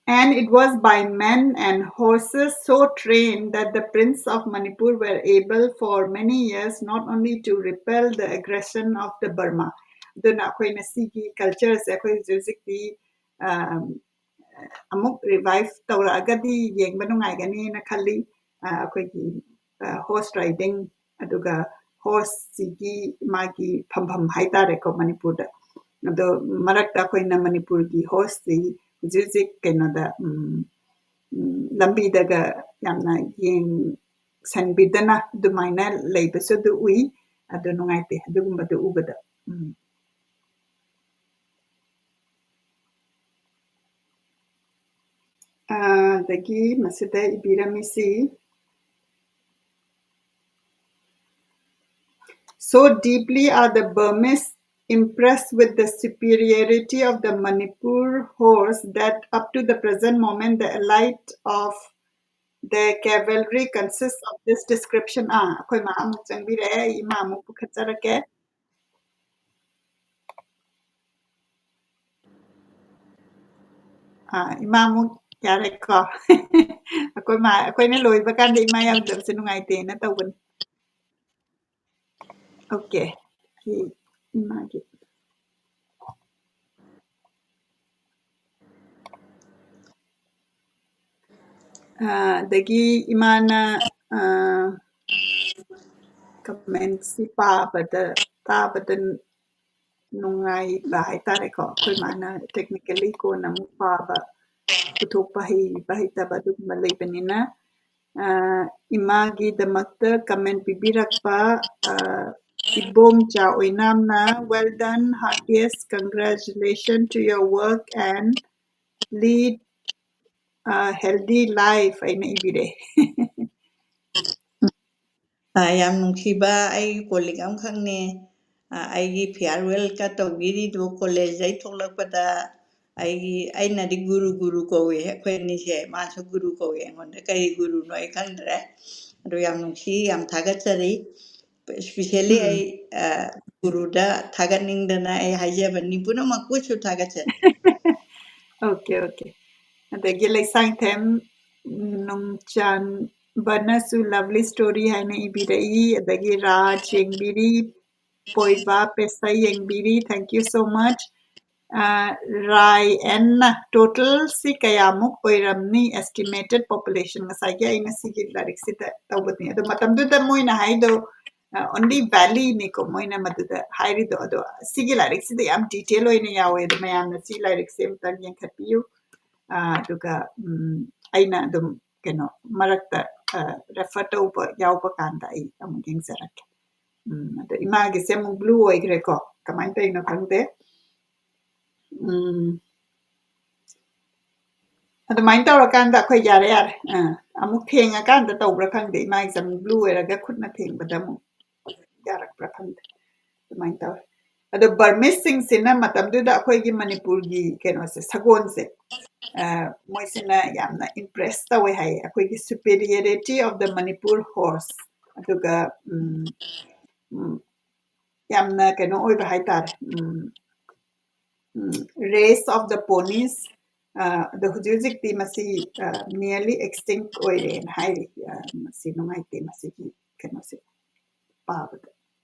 and it was by men and horses so trained that the prince of Manipur were able for many years not only to repel the aggression of the Burma. ꯑꯗꯨꯅ ꯑꯩꯈꯣꯏꯅ ꯁꯤꯒꯤ culture ꯁꯦ ꯑꯩꯈꯣꯏ ꯍꯧꯖꯤꯛ ꯍꯧꯖꯤꯛꯇꯤ, ꯑꯝ, ꯑꯃꯨꯛ revive ꯇꯧꯔꯛꯑꯒꯗꯤ ꯌꯦꯡꯕ ꯅꯨꯡꯉꯥꯏꯒꯅꯤꯅ ꯈꯜꯂꯤ꯫ ꯑ, ꯑꯩꯈꯣꯏꯒꯤ, ꯑ, horse riding, ꯑꯗꯨꯒ horse ꯁꯤꯒꯤ ꯃꯥꯒꯤ ꯐꯝꯐꯝ ꯍꯥꯏꯇꯥꯔꯦꯀꯣ ꯃꯅꯤꯄꯨꯔꯗ꯫ ꯑꯗꯣ ꯃꯔꯛꯇ ꯑꯩꯈꯣꯏꯅ ꯃꯅꯤꯄꯨꯔꯒꯤ horse ꯁꯤ ꯍꯧꯖꯤꯛ ꯍꯧꯖꯤꯛ ꯀꯩꯅꯣꯗ, ꯎꯝ, ꯎꯝ, ꯂꯝꯕꯤꯗꯒ ꯌꯥꯝꯅ ꯌꯦꯡꯁꯟꯕꯤꯗꯅ ꯑꯗꯨꯃꯥꯏꯅ ꯂꯩꯕꯁꯨ ꯑꯗꯨ ꯎꯏ꯫ ꯑꯗꯨ ꯅꯨꯡꯉꯥꯏꯇꯦ ꯑꯗꯨꯒꯨꯝꯕꯗꯨ ꯎꯕꯗ꯫ ꯎꯝ꯫ ꯑꯗꯒꯤ ꯃꯁꯤꯗ ꯏꯕꯤꯔꯝꯃꯤꯁꯤ, "So deeply are the Burmese impressed with the superiority of the Manipur horse that up to the present moment the elite of the cavalry consists of this description." ꯑꯥ, ꯑꯩꯈꯣꯏ ꯃꯥ ꯑꯃꯨꯛ ꯆꯪꯕꯤꯔꯛꯑꯦ, ꯑꯩ ꯏꯃꯥ ꯑꯃꯨꯛ ꯄꯨꯈꯠꯆꯔꯛꯀꯦ꯫ ꯑꯥ, ꯏꯃꯥ ꯑꯃꯨꯛ ꯌꯥꯔꯦꯀꯣ꯫ ꯑꯩꯈꯣꯏ ꯃꯥ, ꯑꯩꯈꯣꯏꯅ ꯂꯣꯏꯕ ꯀꯥꯟꯗ ꯏꯃꯥ ꯌꯥꯎꯗꯕꯁꯦ ꯅꯨꯡꯉꯥꯏꯇꯦꯅ ꯇꯧꯕꯅꯤ꯫ Okay, ꯁꯤ ꯏꯃꯥꯒꯤ꯫ ꯑꯥ, ꯑꯗꯒꯤ ꯏꯃꯥꯅ, ꯑꯥ, comment ꯁꯤ ꯄꯥꯕꯗ, ꯇꯥꯕꯗ ꯅꯨꯡꯉꯥꯏꯕ ꯍꯥꯏꯇꯥꯔꯦꯀꯣ꯫ ꯑꯩꯈꯣꯏ ꯃꯥꯅ technically ꯀꯣꯟꯅ ꯑꯃꯨꯛ ꯄꯥꯕ, ꯄꯨꯊꯣꯛꯄ ꯍꯩꯕ ꯍꯩꯇꯕ ꯑꯗꯨꯒꯨꯝꯕ ꯂꯩꯕꯅꯤꯅ, ꯑ, ꯏꯃꯥꯒꯤꯗꯃꯛꯇ comment ꯄꯤꯕꯤꯔꯛꯄ, ꯑ, Ibomcha ꯑꯣꯏꯅꯥꯝꯅ, "Well done, heartiest congratulations to your work and lead a healthy life" ꯑꯩꯅ ꯏꯕꯤꯔꯛꯑꯦ꯫ ꯑ, ꯌꯥꯝ ꯅꯨꯡꯁꯤꯕ ꯑꯩꯒꯤ colleague ꯑꯃꯈꯛꯅꯦ꯫ ꯑ, ꯑꯩꯒꯤ farewellꯀ ꯇꯧꯕꯤꯔꯤꯗꯨ collegeꯇꯩ ꯊꯣꯛꯂꯛꯄꯗ ꯑꯩꯒꯤ, ꯑꯩꯅꯗꯤ ꯒꯨꯔꯨ ꯒꯨꯔꯨ ꯀꯧꯏ ꯑꯩꯈꯣꯏ ꯑꯅꯤꯁꯦ, ꯃꯥꯁꯨ ꯒꯨꯔꯨ ꯀꯧꯏ ꯑꯩꯉꯣꯟꯗ꯫ ꯀꯔꯤ ꯒꯨꯔꯨꯅꯣ ꯑꯩ ꯈꯪꯗ꯭ꯔꯦ꯫ ꯑꯗꯣ ꯌꯥꯝ ꯅꯨꯡꯁꯤ, ꯌꯥꯝ ꯊꯥꯒꯠꯆꯔꯤ꯫ Especially ꯑꯩ, ꯑ, ꯒꯨꯔꯨꯗ ꯊꯥꯒꯠꯅꯤꯡꯗꯅ ꯑꯩ ꯍꯥꯏꯖꯕꯅꯤ꯫ ꯄꯨꯝꯅꯃꯛꯄꯨꯁꯨ ꯊꯥꯒꯠꯆꯔꯤ꯫ Okay, okay. ꯑꯗꯒꯤ ꯂꯩꯁꯥꯡꯊꯦꯝ ꯅꯨꯡꯆꯥꯟꯕꯅꯁꯨ lovely story ꯍꯥꯏꯅ ꯏꯕꯤꯔꯛꯏ꯫ ꯑꯗꯒꯤ ꯔꯥꯖ ꯌꯦꯡꯕꯤꯔꯤ, ꯄꯣꯏꯕ ꯄꯦꯁꯥ ꯌꯦꯡꯕꯤꯔꯤ, thank you so much꯫ ꯑ, ꯔꯥꯏ ꯑꯦꯟꯅ total ꯁꯤ ꯀꯌꯥꯃꯨꯛ ꯑꯣꯏꯔꯝꯅꯤ, estimated population? ꯉꯁꯥꯏꯒꯤ ꯑꯩꯅ ꯁꯤꯒꯤ ꯂꯥꯏꯔꯤꯛꯁꯤꯗ ꯇꯧꯕꯅꯤ꯫ ꯑꯗꯣ ꯃꯇꯝꯗꯨꯗ ꯃꯣꯏꯅ ꯍꯥꯏꯗꯣ, ꯑ, only valley ꯅꯤꯀꯣ ꯃꯣꯏꯅ ꯃꯗꯨꯗ ꯍꯥꯏꯔꯤꯗꯣ꯫ ꯑꯗꯣ ꯁꯤꯒꯤ ꯂꯥꯏꯔꯤꯛꯁꯤꯗ ꯌꯥꯝ detail ꯑꯣꯏꯅ ꯌꯥꯎꯋꯦ꯫ ꯑꯗꯣ ꯃꯌꯥꯝꯅ ꯁꯤ ꯂꯥꯏꯔꯤꯛꯁꯦ ꯑꯃꯨꯛꯇꯪ ꯌꯦꯡꯈꯠꯄꯤꯌꯨ꯫ ꯑ, ꯑꯗꯨꯒ, ꯎꯝ, ꯑꯩꯅ ꯑꯗꯨꯝ ꯀꯩꯅꯣ ꯃꯔꯛꯇ, ꯑ, refer ꯇꯧꯕ ꯌꯥꯎꯕ ꯀꯥꯟꯗ ꯑꯩ ꯑꯃꯨꯛ ꯌꯦꯡꯖꯔꯛꯀꯦ꯫ ꯎꯝ, ꯑꯗꯣ ꯏꯃꯥꯒꯤꯁꯦ ꯑꯃꯨꯛ blue ꯑꯣꯏꯈ꯭ꯔꯦꯀꯣ, ꯀꯃꯥꯏꯅ ꯇꯧꯔꯤꯅꯣ ꯈꯪꯗꯦ꯫ ꯎꯝ, ꯑꯗꯨꯃꯥꯏꯅ ꯇꯧꯔꯀꯥꯟꯗ ꯑꯩꯈꯣꯏ ꯌꯥꯔꯦ, ꯌꯥꯔꯦ꯫ ꯑꯥ, ꯑꯃꯨꯛ ꯊꯦꯡꯉꯀꯥꯟꯗ ꯇꯧꯕ꯭ꯔꯥ ꯈꯪꯗꯦ, ꯏꯃꯥꯒꯤꯁꯦ ꯑꯃꯨꯛ blue ꯑꯣꯏꯔꯒ ꯈꯨꯠꯅ ꯊꯦꯡꯕꯗ ꯑꯃꯨꯛ ꯌꯥꯔꯛꯄ꯭ꯔꯥ ꯈꯪꯗꯦ꯫ ꯑꯗꯨꯃꯥꯏꯅ ꯇꯧꯋꯦ꯫ ꯑꯗꯣ Burmeseꯁꯤꯡꯁꯤꯅ ꯃꯇꯝꯗꯨꯗ ꯑꯩꯈꯣꯏꯒꯤ ꯃꯅꯤꯄꯨꯔꯒꯤ ꯀꯩꯅꯣꯁꯦ, ꯁꯒꯣꯜꯁꯦ, ꯑ, ꯃꯣꯏꯁꯤꯅ ꯌꯥꯝꯅ impress ꯇꯧꯋꯦ ꯍꯥꯏꯌꯦ, ꯑꯩꯈꯣꯏꯒꯤ superiority of the Manipur horse꯫ ꯑꯗꯨꯒ, ꯎꯝ, ꯎꯝ, ꯌꯥꯝꯅ ꯀꯩꯅꯣ ꯑꯣꯏꯕ ꯍꯥꯏꯇꯥꯔꯦ, ꯎꯝ, ꯎꯝ, Race of the Ponies꯫ ꯑ, ꯑꯗꯣ ꯍꯧꯖꯤꯛ ꯍꯧꯖꯤꯛꯇꯤ ꯃꯁꯤ, ꯑ, nearly extinct ꯑꯣꯏꯔꯦꯅ ꯍꯥꯏꯔꯤ꯫ ꯑ, ꯃꯁꯤ ꯅꯨꯡꯉꯥꯏꯇꯦ, ꯃꯁꯤꯒꯤ ꯀꯩꯅꯣꯁꯦ ꯄꯥꯕꯗ꯫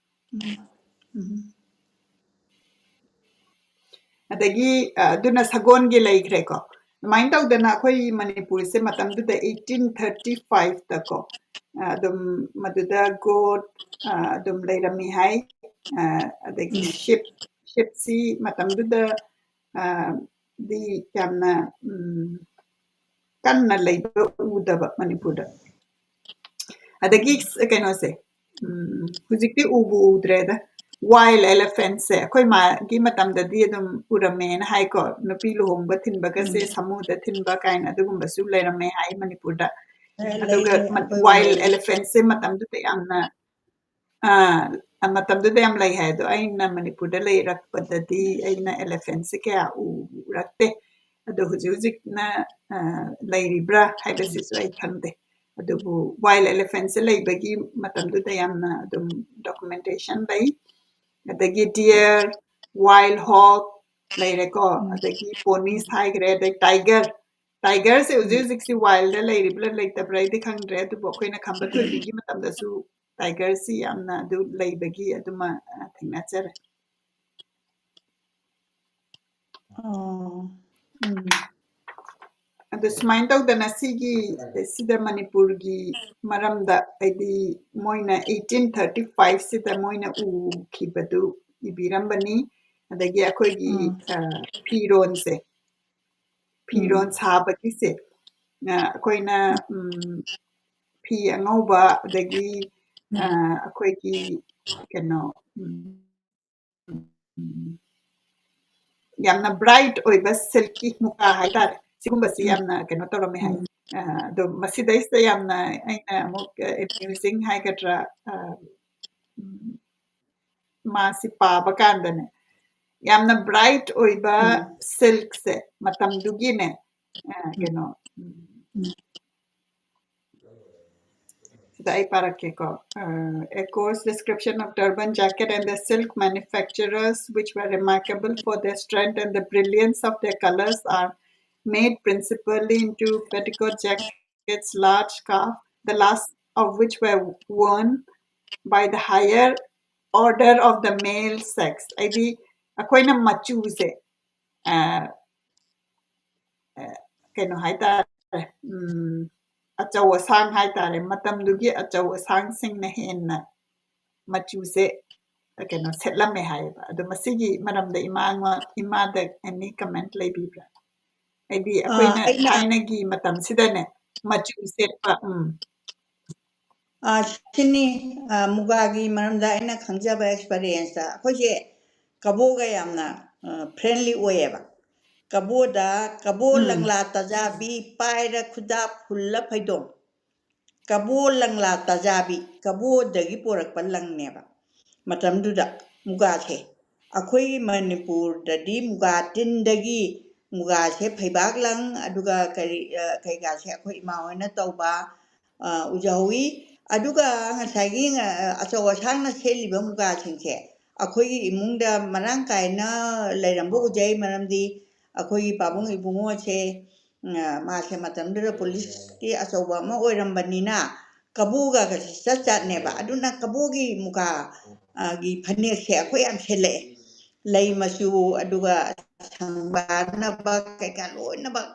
ꯎꯝ, ꯎꯝ꯫ ꯑꯗꯒꯤ, ꯑ, ꯑꯗꯨꯅ ꯁꯒꯣꯜꯒꯤ ꯂꯩꯈ꯭ꯔꯦꯀꯣ꯫ ꯑꯗꯨꯃꯥꯏꯅ ꯇꯧꯗꯅ ꯑꯩꯈꯣꯏ ꯃꯅꯤꯄꯨꯔꯁꯦ ꯃꯇꯝꯗꯨꯗ eighteen thirty fiveꯇꯀꯣ, ꯑ, ꯑꯗꯨꯝ ꯃꯗꯨꯗ goat, ꯑ, ꯑꯗꯨꯝ ꯂꯩꯔꯝꯃꯤ ꯍꯥꯏ꯫ ꯑ, ꯑꯗꯒꯤ ꯎꯝ꯫ sheep, sheepꯁꯤ ꯃꯇꯝꯗꯨꯗ, ꯑ, ꯗꯤ ꯌꯥꯝꯅ, ꯎꯝ, ꯀꯟꯅ ꯂꯩꯕ ꯎꯗꯕ ꯃꯅꯤꯄꯨꯔꯗ꯫ ꯑꯗꯒꯤ ꯀꯩꯅꯣꯁꯦ, ꯎꯝ, ꯍꯧꯖꯤꯛꯇꯤ ꯎꯕꯨ ꯎꯗ꯭ꯔꯦꯗ꯫ Wild elephantꯁꯦ ꯑꯩꯈꯣꯏ ꯃꯥꯒꯤ ꯃꯇꯝꯗꯗꯤ ꯑꯗꯨꯝ ꯎꯔꯝꯃꯦꯅ ꯍꯥꯏꯀꯣ, ꯅꯨꯄꯤ ꯂꯨꯍꯣꯡꯕ ꯊꯤꯟꯕꯒꯁꯦ ꯎꯝ꯫ ꯁꯥꯃꯨꯗ ꯊꯤꯟꯕ ꯀꯥꯏꯅ ꯑꯗꯨꯒꯨꯝꯕꯁꯨ ꯂꯩꯔꯝꯃꯦ ꯍꯥꯏ ꯃꯅꯤꯄꯨꯔꯗ꯫ ꯑ, ꯑꯗꯨꯒ ꯂꯩꯔꯦ, ꯃ-, ꯑꯩꯈꯣꯏ wild ꯂꯩꯔꯦ꯫ Elephantꯁꯦ ꯃꯇꯝꯗꯨꯗ ꯌꯥꯝꯅ, ꯑꯥ, ꯑ, ꯃꯇꯝꯗꯨꯗ ꯌꯥꯝ ꯂꯩ ꯍꯥꯏ꯫ ꯑꯗꯣ ꯑꯩꯅ ꯃꯅꯤꯄꯨꯔꯗ ꯂꯩꯔꯛꯄꯗꯗꯤ ꯑꯩꯅ elephantꯁꯦ ꯀꯌꯥ ꯎꯔꯛꯇꯦ꯫ ꯑꯗꯣ ꯍꯧꯖꯤꯛ ꯍꯧꯖꯤꯛꯅ, ꯑ, ꯂꯩꯔꯤꯕ꯭ꯔꯥ ꯍꯥꯏꯕꯁꯤꯁꯨ ꯑꯩ ꯈꯪꯗꯦ꯫ ꯑꯗꯨꯕꯨ wild elephantꯁꯦ ꯂꯩꯕꯒꯤ ꯃꯇꯝꯗꯨꯗ ꯌꯥꯝꯅ ꯑꯗꯨꯝ documentation ꯂꯩ꯫ ꯑꯗꯒꯤ deer, wild hog ꯂꯩꯔꯦꯀꯣ, ꯑꯗꯒꯤ ponies ꯍꯥꯏꯈ꯭ꯔꯦ, ꯑꯗꯩ tiger, tigerꯁꯦ ꯍꯧꯖꯤꯛ ꯍꯧꯖꯤꯛꯁꯤ wildꯗ ꯂꯩꯔꯤꯕ꯭ꯔꯥ ꯂꯩꯇꯕ꯭ꯔꯥ ꯑꯩꯗꯤ ꯈꯪꯗ꯭ꯔꯦ, ꯑꯗꯨꯕꯨ ꯑꯩꯈꯣꯏꯅ ꯈꯝꯕ ꯊꯣꯏꯕꯤꯒꯤ ꯃꯇꯝꯗꯁꯨ tigerꯁꯤ ꯌꯥꯝꯅ ꯑꯗꯨ ꯂꯩꯕꯒꯤ ꯑꯗꯨꯃ ꯑ, ꯊꯦꯡꯅꯖꯔꯦ꯫ ꯑꯣ, ꯎꯝ꯫ ꯑꯗꯨ ꯁꯨꯃꯥꯏꯅ ꯇꯧꯗꯅ ꯁꯤꯒꯤ ꯁꯤꯗ ꯃꯅꯤꯄꯨꯔꯒꯤ ꯃꯔꯝꯗ ꯍꯥꯏꯗꯤ ꯃꯣꯏꯅ eighteen thirty five ꯁꯤꯗ ꯃꯣꯏꯅ ꯎꯈꯤꯕꯗꯨ ꯏꯕꯤꯔꯝꯕꯅꯤ꯫ ꯑꯗꯒꯤ ꯑꯩꯈꯣꯏꯒꯤ ꯎꯝ꯫ ꯑ, ꯐꯤꯔꯣꯟꯁꯦ, ꯐꯤꯔꯣꯟ ꯎꯝ꯫ ꯁꯥꯕꯒꯤꯁꯦ ꯑ, ꯑꯩꯈꯣꯏꯅ ꯎꯝ, ꯐꯤ ꯑꯉꯧꯕ ꯑꯗꯒꯤ ꯑ, ꯑꯩꯈꯣꯏꯒꯤ ꯀꯩꯅꯣ ꯎꯝ, ꯎꯝ, ꯌꯥꯝꯅ bright ꯑꯣꯏꯕ silky ꯃꯨꯀꯥ ꯍꯥꯏꯇꯥꯔꯦ, ꯁꯤꯒꯨꯝꯕꯁꯤ ꯎꯝ꯫ ꯌꯥꯝꯅ ꯀꯩꯅꯣ ꯇꯧꯔꯝꯃꯦ ꯍꯥꯏ꯫ ꯎꯝ꯫ ꯑ, ꯑꯗꯣ ꯃꯁꯤꯗꯩꯁꯤꯗ ꯌꯥꯝꯅ ꯑꯩꯅ ꯑꯃꯨꯛ amusing ꯍꯥꯏꯒꯗ꯭ꯔꯥ, ꯑ, ꯎꯝ, ꯃꯥꯁꯤ ꯄꯥꯕ ꯀꯥꯟꯗꯅꯦ ꯌꯥꯝꯅ bright ꯑꯣꯏꯕ ꯎꯝ꯫ Silkꯁꯦ ꯃꯇꯝꯗꯨꯒꯤꯅꯦ ꯑ, ꯎꯝ꯫ ꯀꯩꯅꯣ ꯎꯝ, ꯎꯝ꯫ ꯁꯤꯗ ꯑꯩ ꯄꯥꯔꯛꯀꯦꯀꯣ꯫ Uh, a coarse description of turban jacket and the silk manufacturers, which were remarkable for their strength and the brilliance of their colors, are made principally into petticoat jackets, large scarf, the last of which were worn by the higher order of the male sex. ꯍꯥꯏꯗꯤ ꯑꯩꯈꯣꯏꯅ ꯃꯆꯨꯁꯦ ꯑ, ꯑ, ꯀꯩꯅꯣ ꯍꯥꯏꯇꯥꯔꯦ, ꯎꯝ, ꯑꯆꯧ ꯑꯁꯥꯡ ꯍꯥꯏꯇꯥꯔꯦ, ꯃꯇꯝꯗꯨꯒꯤ ꯑꯆꯧ ꯑꯁꯥꯡꯁꯤꯡꯅ ꯍꯦꯟꯅ ꯃꯆꯨꯁꯦ ꯀꯩꯅꯣ ꯁꯦꯠꯂꯝꯃꯦ ꯍꯥꯏꯌꯦꯕ꯫ ꯑꯗꯣ ꯃꯁꯤꯒꯤ ꯃꯔꯝꯗ ꯏꯃꯥ, ꯏꯃꯥꯗ any comment ꯂꯩꯕꯤꯕ꯭ꯔꯥ? ꯍꯥꯏꯗꯤ ꯑ, ꯑꯩꯈꯣꯏꯅ ꯑꯩꯅ ꯊꯥꯏꯅꯒꯤ ꯃꯇꯝꯁꯤꯗꯅꯦ ꯃꯆꯨ ꯁꯦꯠꯄ, ꯎꯝ꯫ ꯑ, ꯁꯤꯅꯤ, ꯑ, ꯃꯨꯒꯥꯒꯤ ꯃꯔꯝꯗ ꯑꯩꯅ ꯈꯪꯖꯕ experienceꯇ ꯑꯩꯈꯣꯏꯁꯦ ꯀꯕꯣꯒ ꯌꯥꯝꯅ, ꯑ, friendly ꯑꯣꯏꯌꯦꯕ꯫ ꯀꯕꯣꯗ, ꯀꯕꯣ ꯎꯝ꯫ ꯂꯪꯂꯥ ꯇꯖꯥꯕꯤ, ꯄꯥꯏꯔ ꯈꯨꯗꯥꯞ ꯍꯨꯜꯂ ꯐꯩꯗꯣꯝ꯫ ꯀꯕꯣ ꯂꯪꯂꯥ ꯇꯖꯥꯕꯤ, ꯀꯕꯣꯗꯒꯤ ꯄꯣꯔꯛꯄ ꯂꯪꯅꯦꯕ ꯃꯇꯝꯗꯨꯗ ꯃꯨꯒꯥꯁꯦ꯫ ꯑꯩꯈꯣꯏꯒꯤ ꯃꯅꯤꯄꯨꯔꯗꯗꯤ ꯃꯨꯒꯥ ꯇꯤꯟꯗꯒꯤ ꯃꯨꯒꯥꯁꯦ ꯐꯩꯕꯥꯛ ꯂꯪ, ꯑꯗꯨꯒ ꯀꯔꯤ, ꯑ, ꯀꯩꯀꯥꯁꯦ ꯑꯩꯈꯣꯏ ꯏꯃꯥ ꯍꯣꯏꯅ ꯇꯧꯕ, ꯑ, ꯎꯖꯍꯧꯋꯤ꯫ ꯑꯗꯨꯒ ꯉꯁꯥꯏꯒꯤ, ꯑ, ꯑꯆꯧ ꯑꯁꯥꯡꯅ ꯁꯦꯠꯂꯤꯕ ꯃꯨꯒꯥꯁꯤꯡꯁꯦ ꯑꯩꯈꯣꯏꯒꯤ ꯏꯃꯨꯡꯗ ꯃꯔꯥꯡ ꯀꯥꯏꯅ ꯂꯩꯔꯝꯕ ꯎꯖꯩ, ꯃꯔꯝꯗꯤ ꯑꯩꯈꯣꯏꯒꯤ ꯄꯥꯕꯨꯡ ꯏꯕꯨꯡꯉꯣꯁꯦ, ꯑ, ꯃꯥꯁꯦ ꯃꯇꯝꯗꯨꯗ ꯄꯨꯂꯤꯁꯀꯤ ꯑꯆꯧꯕ ꯑꯃ ꯑꯣꯏꯔꯝꯕꯅꯤꯅ ꯀꯕꯣꯒ ꯆꯠ ꯆꯠꯅꯦꯕ꯫ ꯑꯗꯨꯅ ꯀꯕꯣꯒꯤ ꯃꯨꯒꯥ, ꯑ, ꯒꯤ ꯐꯅꯦꯛꯁꯦ ꯑꯩꯈꯣꯏ ꯌꯥꯝ ꯁꯦꯠꯂꯛꯑꯦ꯫ ꯂꯩ ꯃꯆꯨ, ꯑꯗꯨꯒ ꯁꯪꯕꯥꯟꯅꯕ ꯀꯩꯀꯥ ꯂꯣꯏꯅꯃꯛ꯫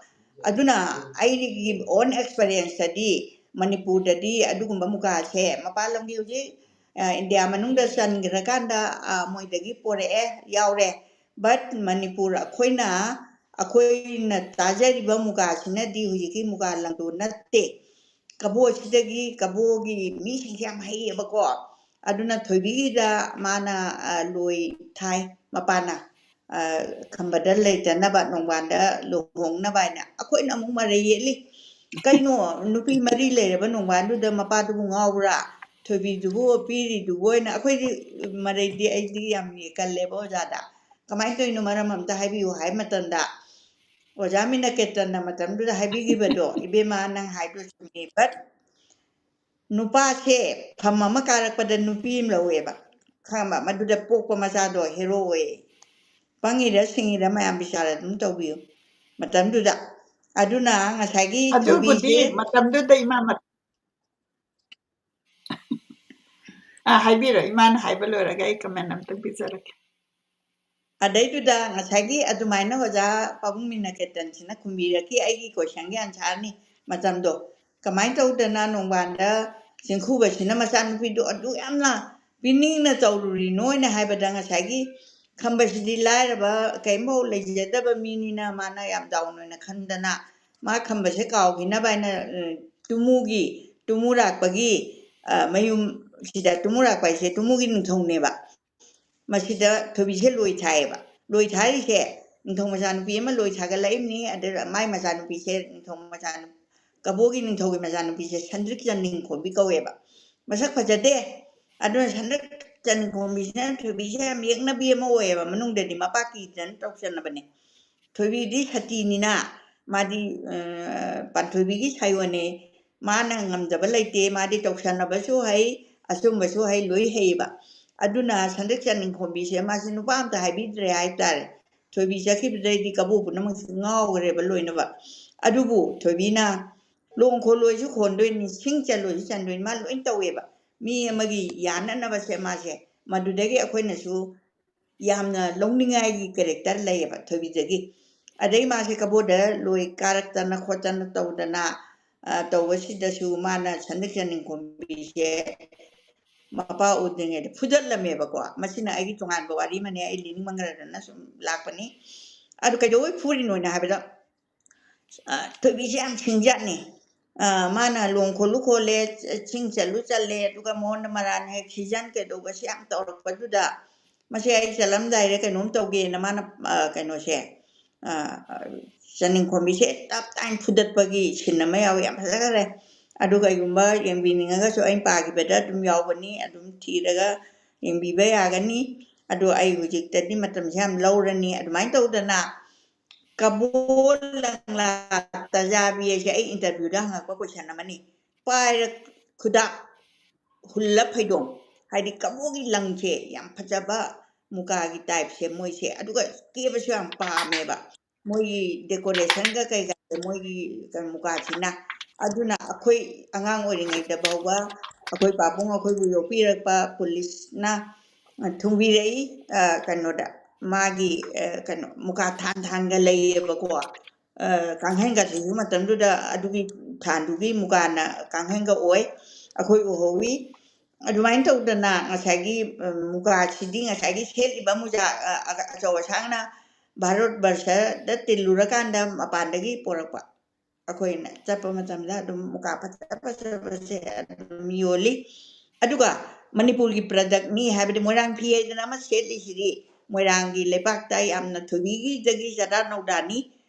ꯑꯗꯨꯅ ꯑꯩꯒꯤ own experienceꯇꯗꯤ ꯃꯅꯤꯄꯨꯔꯗꯗꯤ ꯑꯗꯨꯒꯨꯝꯕ ꯃꯨꯒꯥꯁꯦ ꯃꯄꯥꯟ ꯂꯝꯒꯤ ꯍꯧꯖꯤꯛ, ꯑ, ꯏꯟꯗꯤꯌꯥ ꯃꯅꯨꯡꯗ ꯆꯟꯈ꯭ꯔꯀꯥꯟꯗ, ꯑ, ꯃꯣꯏꯗꯒꯤ ꯄꯣꯔꯛꯑꯦ, ꯌꯥꯎꯔꯦ꯫ But ꯃꯅꯤꯄꯨꯔ ꯑꯩꯈꯣꯏꯅ, ꯑꯩꯈꯣꯏꯅ ꯇꯥꯖꯔꯤꯕ ꯃꯨꯒꯥꯁꯤꯅꯗꯤ ꯍꯧꯖꯤꯛꯀꯤ ꯃꯨꯒꯥ ꯂꯪꯗꯣ ꯅꯠꯇꯦ꯫ ꯀꯕꯣꯁꯤꯗꯒꯤ, ꯀꯕꯣꯒꯤ ꯃꯤꯁꯤꯡꯁꯦ ꯌꯥꯝ ꯍꯩꯌꯦꯕꯀꯣ꯫ ꯑꯗꯨꯅ ꯊꯣꯏꯕꯤꯒꯤꯗ ꯃꯥꯅ, ꯑ, ꯂꯣꯏ ꯊꯥꯏ, ꯃꯄꯥꯅ, ꯑ, ꯈꯝꯕꯗ ꯂꯩꯇꯅꯕ, ꯅꯣꯡꯕꯥꯟꯗ ꯂꯨꯍꯣꯡꯅꯕ ꯍꯥꯏꯅ꯫ ꯑꯩꯈꯣꯏꯅ ꯑꯃꯨꯛ ꯃꯔꯩ ꯌꯦꯠꯂꯤ꯫ "ꯀꯩꯅꯣ, ꯅꯨꯄꯤ ꯃꯔꯤ ꯂꯩꯔꯕ ꯅꯣꯡꯕꯥꯟꯗꯨꯗ ꯃꯄꯥꯗꯨꯕꯨ ꯉꯥꯎꯕ꯭ꯔꯥ? ꯊꯣꯏꯕꯤꯗꯨꯕꯨ ꯄꯤꯔꯤꯗꯨꯕꯨ?" ꯍꯥꯏꯅ ꯑꯩꯈꯣꯏꯗꯤ ꯃꯔꯩꯗꯤ, ꯑꯩꯗꯤ ꯌꯥꯝ ꯀꯜꯂꯦꯕ ꯑꯣꯖꯥꯗ꯫ "ꯀꯃꯥꯏꯅ ꯇꯧꯔꯤꯅꯣ, ꯃꯔꯝ ꯑꯝꯇ ꯍꯥꯏꯕꯤꯌꯨ" ꯍꯥꯏ ꯃꯇꯝꯗ, ꯑꯣꯖꯥ ꯃꯤꯅꯀꯦꯇꯟꯅ ꯃꯇꯝꯗꯨꯗ ꯍꯥꯏꯕꯤꯈꯤꯕꯗꯣ, "ꯏꯕꯦꯝꯃ, ꯅꯪ ꯍꯥꯏꯗꯣ ꯆꯨꯝꯃꯤ, but ꯅꯨꯄꯥꯁꯦ ꯐꯝ ꯑꯃ ꯀꯥꯔꯛꯄꯗ ꯅꯨꯄꯤ ꯑꯃ ꯂꯧꯋꯦꯕ, ꯈꯪꯉꯕ? ꯃꯗꯨꯗ ꯄꯣꯛꯄ ꯃꯆꯥꯗꯣ ꯍꯦꯔꯣ ꯑꯣꯏ꯫ ꯄꯪꯉꯤꯔ ꯁꯤꯡꯉꯤꯔ ꯃꯌꯥꯝ ꯕꯤꯆꯥꯔ ꯑꯗꯨꯝ ꯇꯧꯕꯤꯌꯨ ꯃꯇꯝꯗꯨꯗ꯫ ꯑꯗꯨꯅ ꯉꯁꯥꯏꯒꯤ ꯑꯗꯨꯕꯨꯗꯤ ꯊꯣꯏꯕꯤꯁꯦ" ꯃꯇꯝꯗꯨꯗ ꯏꯃꯥ ꯃ-, ꯑ, ꯍꯥꯏꯕꯤꯔꯣ, ꯏꯃꯥꯅ ꯍꯥꯏꯕ ꯂꯣꯏꯔꯒ ꯑꯩ comment ꯑꯝꯇꯪ ꯄꯤꯖꯔꯛꯀꯦ꯫ ꯑꯗꯩꯗꯨꯗ ꯉꯁꯥꯏꯒꯤ ꯑꯗꯨꯃꯥꯏꯅ ꯑꯣꯖꯥ ꯄꯥꯕꯨꯡ ꯃꯤꯅꯀꯦꯇꯟꯁꯤꯅ ꯈꯨꯝꯕꯤꯔꯛꯈꯤ ꯑꯩꯒꯤ questionꯒꯤ answerꯅꯤ ꯃꯇꯝꯗꯣ꯫ "ꯀꯃꯥꯏꯅ ꯇꯧꯗꯅ ꯅꯣꯡꯕꯥꯟꯗ ꯆꯤꯡꯈꯨꯕꯁꯤꯅ ꯃꯆꯥꯅꯨꯄꯤꯗꯣ ꯑꯗꯨ ꯌꯥꯝꯅ ꯄꯤꯅꯤꯡꯅ ꯇꯧꯔꯨꯔꯤꯅꯣ?" ꯍꯥꯏꯅ ꯍꯥꯏꯕꯗ, ꯉꯁꯥꯏꯒꯤ ꯈꯝꯕꯁꯤꯗꯤ ꯂꯥꯏꯔꯕ, ꯀꯔꯤꯝꯐꯥꯎ ꯂꯩꯖꯗꯕ ꯃꯤꯅꯤꯅ ꯃꯥꯅ ꯌꯥꯝ down ꯑꯣꯏꯅ ꯈꯟꯗꯅ ꯃꯥ ꯈꯝꯕꯁꯦ ꯀꯥꯎꯈꯤꯅꯕ ꯍꯥꯏꯅ, ꯑ, ꯇꯨꯃꯨꯒꯤ, ꯇꯨꯃꯨꯔꯥꯛꯄꯒꯤ, ꯑ, ꯃꯌꯨꯝꯁꯤꯗ, ꯇꯨꯃꯨꯔꯥꯛꯄ ꯍꯥꯏꯁꯦ ꯇꯨꯃꯨꯒꯤ ꯅꯤꯡꯊꯧꯅꯦꯕ꯫ ꯃꯁꯤꯗ ꯊꯣꯏꯕꯤꯁꯦ ꯂꯣꯏ ꯊꯥꯏꯌꯦꯕ꯫ ꯂꯣꯏ ꯊꯥꯔꯤꯁꯦ ꯅꯤꯡꯊꯧ ꯃꯆꯥꯅꯨꯄꯤ ꯑꯃ ꯂꯣꯏ ꯊꯥꯒꯠꯂꯛꯏꯕꯅꯤ꯫ ꯑꯗꯨꯗ ꯃꯥꯏ ꯃꯆꯥꯅꯨꯄꯤꯁꯦ ꯅꯤꯡꯊꯧ ꯃꯆꯥꯅꯨ-, ꯀꯕꯣꯒꯤ ꯅꯤꯡꯊꯧꯒꯤ ꯃꯆꯥꯅꯨꯄꯤꯁꯦ ꯁꯟꯗ꯭ꯔꯤꯛ ꯆꯅꯤꯡꯈꯣꯝꯕꯤ ꯀꯧꯋꯦꯕ꯫ ꯃꯁꯛ ꯐꯖꯗꯦ꯫ ꯑꯗꯨꯅ ꯁꯟꯗ꯭ꯔꯤꯛ ꯆꯅꯤꯡꯈꯣꯝꯕꯤꯁꯤꯅ ꯊꯣꯏꯕꯤꯁꯦ ꯌꯥꯝ ꯌꯦꯛꯅꯕꯤ ꯑꯃ ꯑꯣꯏꯌꯦꯕ꯫ ꯃꯅꯨꯡꯗꯗꯤ ꯃꯄꯥ ꯀꯤꯗꯅ ꯇꯧꯁꯟꯅꯕꯅꯦ꯫ ꯊꯣꯏꯕꯤꯗꯤ ꯁꯇꯤꯅꯤꯅ ꯃꯥꯗꯤ, ꯑ, ꯄꯥꯟꯊꯣꯏꯕꯤꯒꯤ ꯁꯥꯌꯣꯟꯅꯦ꯫ ꯃꯥꯅ ꯉꯝꯗꯕ ꯂꯩꯇꯦ꯫ ꯃꯥꯗꯤ ꯇꯧꯁꯟꯅꯕꯁꯨ ꯍꯩ, ꯑꯆꯨꯝꯕꯁꯨ ꯍꯩ, ꯂꯣꯏ ꯍꯩꯌꯦꯕ꯫ ꯑꯗꯨꯅ ꯁꯟꯗ꯭ꯔꯤꯛ ꯆꯅꯤꯡꯈꯣꯝꯕꯤꯁꯦ ꯃꯥꯁꯦ ꯅꯨꯄꯥ ꯑꯝꯇ ꯍꯥꯏꯕꯤꯗ꯭ꯔꯦ ꯍꯥꯏꯇꯥꯔꯦ꯫ ꯊꯣꯏꯕꯤ ꯆꯠꯈꯤꯕꯗꯩꯗꯤ ꯀꯕꯣꯛ ꯄꯨꯝꯅꯃꯛꯁꯦ ꯉꯥꯎꯈ꯭ꯔꯦꯕ ꯂꯣꯏꯅꯃꯛ꯫ ꯑꯗꯨꯕꯨ ꯊꯣꯏꯕꯤꯅ ꯂꯣꯡ ꯈꯣꯜꯂꯣꯏꯁꯨ ꯈꯣꯟꯗꯣꯏꯅꯤ, ꯁꯤꯡ ꯆꯜꯂꯣꯏꯁꯨ ꯆꯟꯗꯣꯏꯅꯤ, ꯃꯥ ꯂꯣꯏ ꯇꯧꯋꯦꯕ꯫ ꯃꯤ ꯑꯃꯒꯤ ꯌꯥꯅꯅꯕꯁꯦ ꯃꯥꯁꯦ, ꯃꯗꯨꯗꯒꯤ ꯑꯩꯈꯣꯏꯅꯁꯨ ꯌꯥꯝꯅ ꯂꯧꯅꯤꯡꯉꯥꯏꯒꯤ character ꯂꯩꯌꯦꯕ ꯊꯣꯏꯕꯤꯗꯒꯤ꯫ ꯑꯗꯩ ꯃꯥꯁꯦ ꯀꯕꯣꯗ ꯂꯣꯏ ꯀꯥꯔꯛꯇꯅ ꯈꯣꯠꯇꯅ ꯇꯧꯗꯅ, ꯑ, ꯇꯧꯕꯁꯤꯗꯁꯨ ꯃꯥꯅ ꯁꯟꯗ꯭ꯔꯤꯛ ꯆꯅꯤꯡꯈꯣꯝꯕꯤꯁꯦ ꯃꯄꯥ ꯎꯗ꯭ꯔꯤꯉꯩꯗ ꯐꯨꯗꯠꯂꯝꯃꯦꯕꯀꯣ꯫ ꯃꯁꯤꯅ ꯑꯩꯒꯤ ꯇꯣꯉꯥꯟꯕ ꯋꯥꯔꯤ ꯑꯃꯅꯦ, ꯑꯩ ꯂꯤꯅꯤꯡꯃꯟꯈ꯭ꯔꯗꯅ ꯁꯨꯝ ꯂꯥꯛꯄꯅꯤ꯫ ꯑꯗꯨ ꯀꯩꯗꯧꯕꯩ ꯐꯨꯔꯤꯅꯣꯅ ꯍꯥꯏꯕꯗ, ꯑ, ꯊꯣꯏꯕꯤꯁꯦ ꯌꯥꯝ ꯁꯤꯡꯖꯥꯠꯅꯤ꯫ ꯑ, ꯃꯥꯅ ꯂꯣꯡ ꯈꯣꯜꯂꯨ ꯈꯣꯜꯂꯦ, ꯁꯤꯡ ꯆꯜꯂꯨ ꯆꯜꯂꯦ, ꯑꯗꯨꯒ ꯃꯉꯣꯟꯗ ꯃꯔꯥꯟ ꯍꯦꯛ ꯁꯤꯖꯟ ꯀꯩꯗꯧꯕꯁꯦ ꯌꯥꯝ ꯇꯧꯔꯛꯄꯗꯨꯗ, ꯃꯁꯦ ꯑꯩ ꯆꯠꯂꯝꯗꯥꯏꯗ ꯀꯩꯅꯣꯝ ꯇꯧꯒꯦꯅ ꯃꯥꯅ, ꯑ, ꯀꯩꯅꯣꯁꯦ, ꯑ, ꯆꯅꯤꯡꯈꯣꯝꯕꯤꯁꯦ ꯇꯞ ꯇꯥꯏꯅ ꯐꯨꯗꯠꯄꯒꯤ scene ꯑꯃ ꯌꯥꯎꯋꯤ, ꯌꯥꯝ ꯐꯖꯈꯔꯦ꯫ ꯑꯗꯨ ꯀꯩꯒꯨꯝꯕ ꯌꯦꯡꯕꯤꯅꯤꯡꯉꯒꯁꯨ ꯑꯩꯅ ꯄꯥꯈꯤꯕꯗ ꯑꯗꯨꯝ ꯌꯥꯎꯕꯅꯤ, ꯑꯗꯨꯝ ꯊꯤꯔꯒ ꯌꯦꯡꯕꯤꯕ ꯌꯥꯒꯅꯤ꯫ ꯑꯗꯣ ꯑꯩ ꯍꯧꯖꯤꯛꯇꯗꯤ ꯃꯇꯝꯁꯦ ꯌꯥꯝ ꯂꯧꯔꯅꯤ꯫ ꯑꯗꯨꯃꯥꯏꯅ ꯇꯧꯗꯅ ꯀꯕꯣ ꯂꯪꯂꯥ ꯇꯖꯥꯕꯤ ꯍꯥꯏꯁꯦ ꯑꯩ interview ꯗ ꯍꯪꯉꯛꯄ question ꯑꯃꯅꯤ꯫ ꯄꯥꯏꯔ ꯈꯨꯗꯥ ꯍꯨꯜꯂ ꯐꯩꯗꯣꯝ, ꯍꯥꯏꯗꯤ ꯀꯕꯣꯒꯤ ꯂꯪꯁꯦ ꯌꯥꯝ ꯐꯖꯕ ꯃꯨꯀꯥꯒꯤ type ꯁꯦ ꯃꯣꯏꯁꯦ, ꯑꯗꯨꯒ ꯀꯦꯕꯁꯨ ꯌꯥꯝ ꯄꯥꯝꯃꯦꯕ꯫ ꯃꯣꯏꯒꯤ decoration ꯒ ꯀꯩꯀꯥꯁꯦ ꯃꯣꯏꯒꯤ ꯀꯩꯅꯣ ꯃꯨꯀꯥꯁꯤꯅ꯫ ꯑꯗꯨꯅ ꯑꯩꯈꯣꯏ ꯑꯉꯥꯡ ꯑꯣꯏꯔꯤꯉꯩꯗ ꯐꯥꯎꯕ ꯑꯩꯈꯣꯏ ꯄꯥꯕꯨꯡ ꯑꯩꯈꯣꯏꯕꯨ ꯌꯣꯛꯄꯤꯔꯛꯄ police ꯅ ꯊꯨꯡꯕꯤꯔꯛꯏ, ꯑ, ꯀꯩꯅꯣꯗ, ꯃꯥꯒꯤ, ꯑ, ꯀꯩꯅꯣ, ꯃꯨꯀꯥ ꯊꯥꯟ ꯊꯥꯟꯒ ꯂꯩꯌꯦꯕꯀꯣ꯫ ꯑ, ꯀꯥꯡꯈꯟꯒꯁꯤꯁꯨ ꯃꯇꯝꯗꯨꯗ ꯑꯗꯨꯒꯤ ꯊꯥꯟꯗꯨꯒꯤ ꯃꯨꯀꯥꯅ ꯀꯥꯡꯈꯟꯒ ꯑꯣꯏ, ꯑꯩꯈꯣꯏ ꯎꯍꯧꯋꯤ꯫ ꯑꯗꯨꯃꯥꯏꯅ ꯇꯧꯗꯅ ꯉꯁꯥꯏꯒꯤ, ꯑ, ꯃꯨꯀꯥꯁꯤꯗꯤ ꯉꯁꯥꯏꯒꯤ ꯁꯦꯠꯂꯤꯕ ꯃꯨꯖꯥ, ꯑ, ꯑ, ꯑꯆꯧ ꯑꯁꯥꯡꯅ ꯚꯥꯔꯠ ꯕꯔꯁꯗ ꯇꯤꯜꯂꯨꯔꯀꯥꯟꯗ ꯃꯄꯥꯟꯗꯒꯤ ꯄꯣꯔꯛꯄ꯫ ꯑꯩꯈꯣꯏꯅ ꯆꯠꯄ ꯃꯇꯝꯗ ꯑꯗꯨꯝ ꯃꯨꯀꯥ ꯐꯖ ꯐꯖꯕꯁꯦ ꯑꯗꯨꯝ ꯌꯣꯜꯂꯤ꯫ ꯑꯗꯨꯒ ꯃꯅꯤꯄꯨꯔꯒꯤ product ꯅꯤ ꯍꯥꯏꯕꯗꯤ ꯃꯣꯏꯔꯥꯡ ꯐꯤ ꯍꯥꯏꯗꯅ ꯑꯃ ꯁꯦꯠꯂꯤꯁꯤꯗꯤ ꯃꯣꯏꯔꯥꯡꯒꯤ ꯂꯩꯕꯥꯛꯇ ꯌꯥꯝꯅ ꯊꯣꯏꯕꯤꯒꯤꯗꯒꯤ ꯆꯔꯥ ꯅꯧꯗꯥꯅꯤ꯫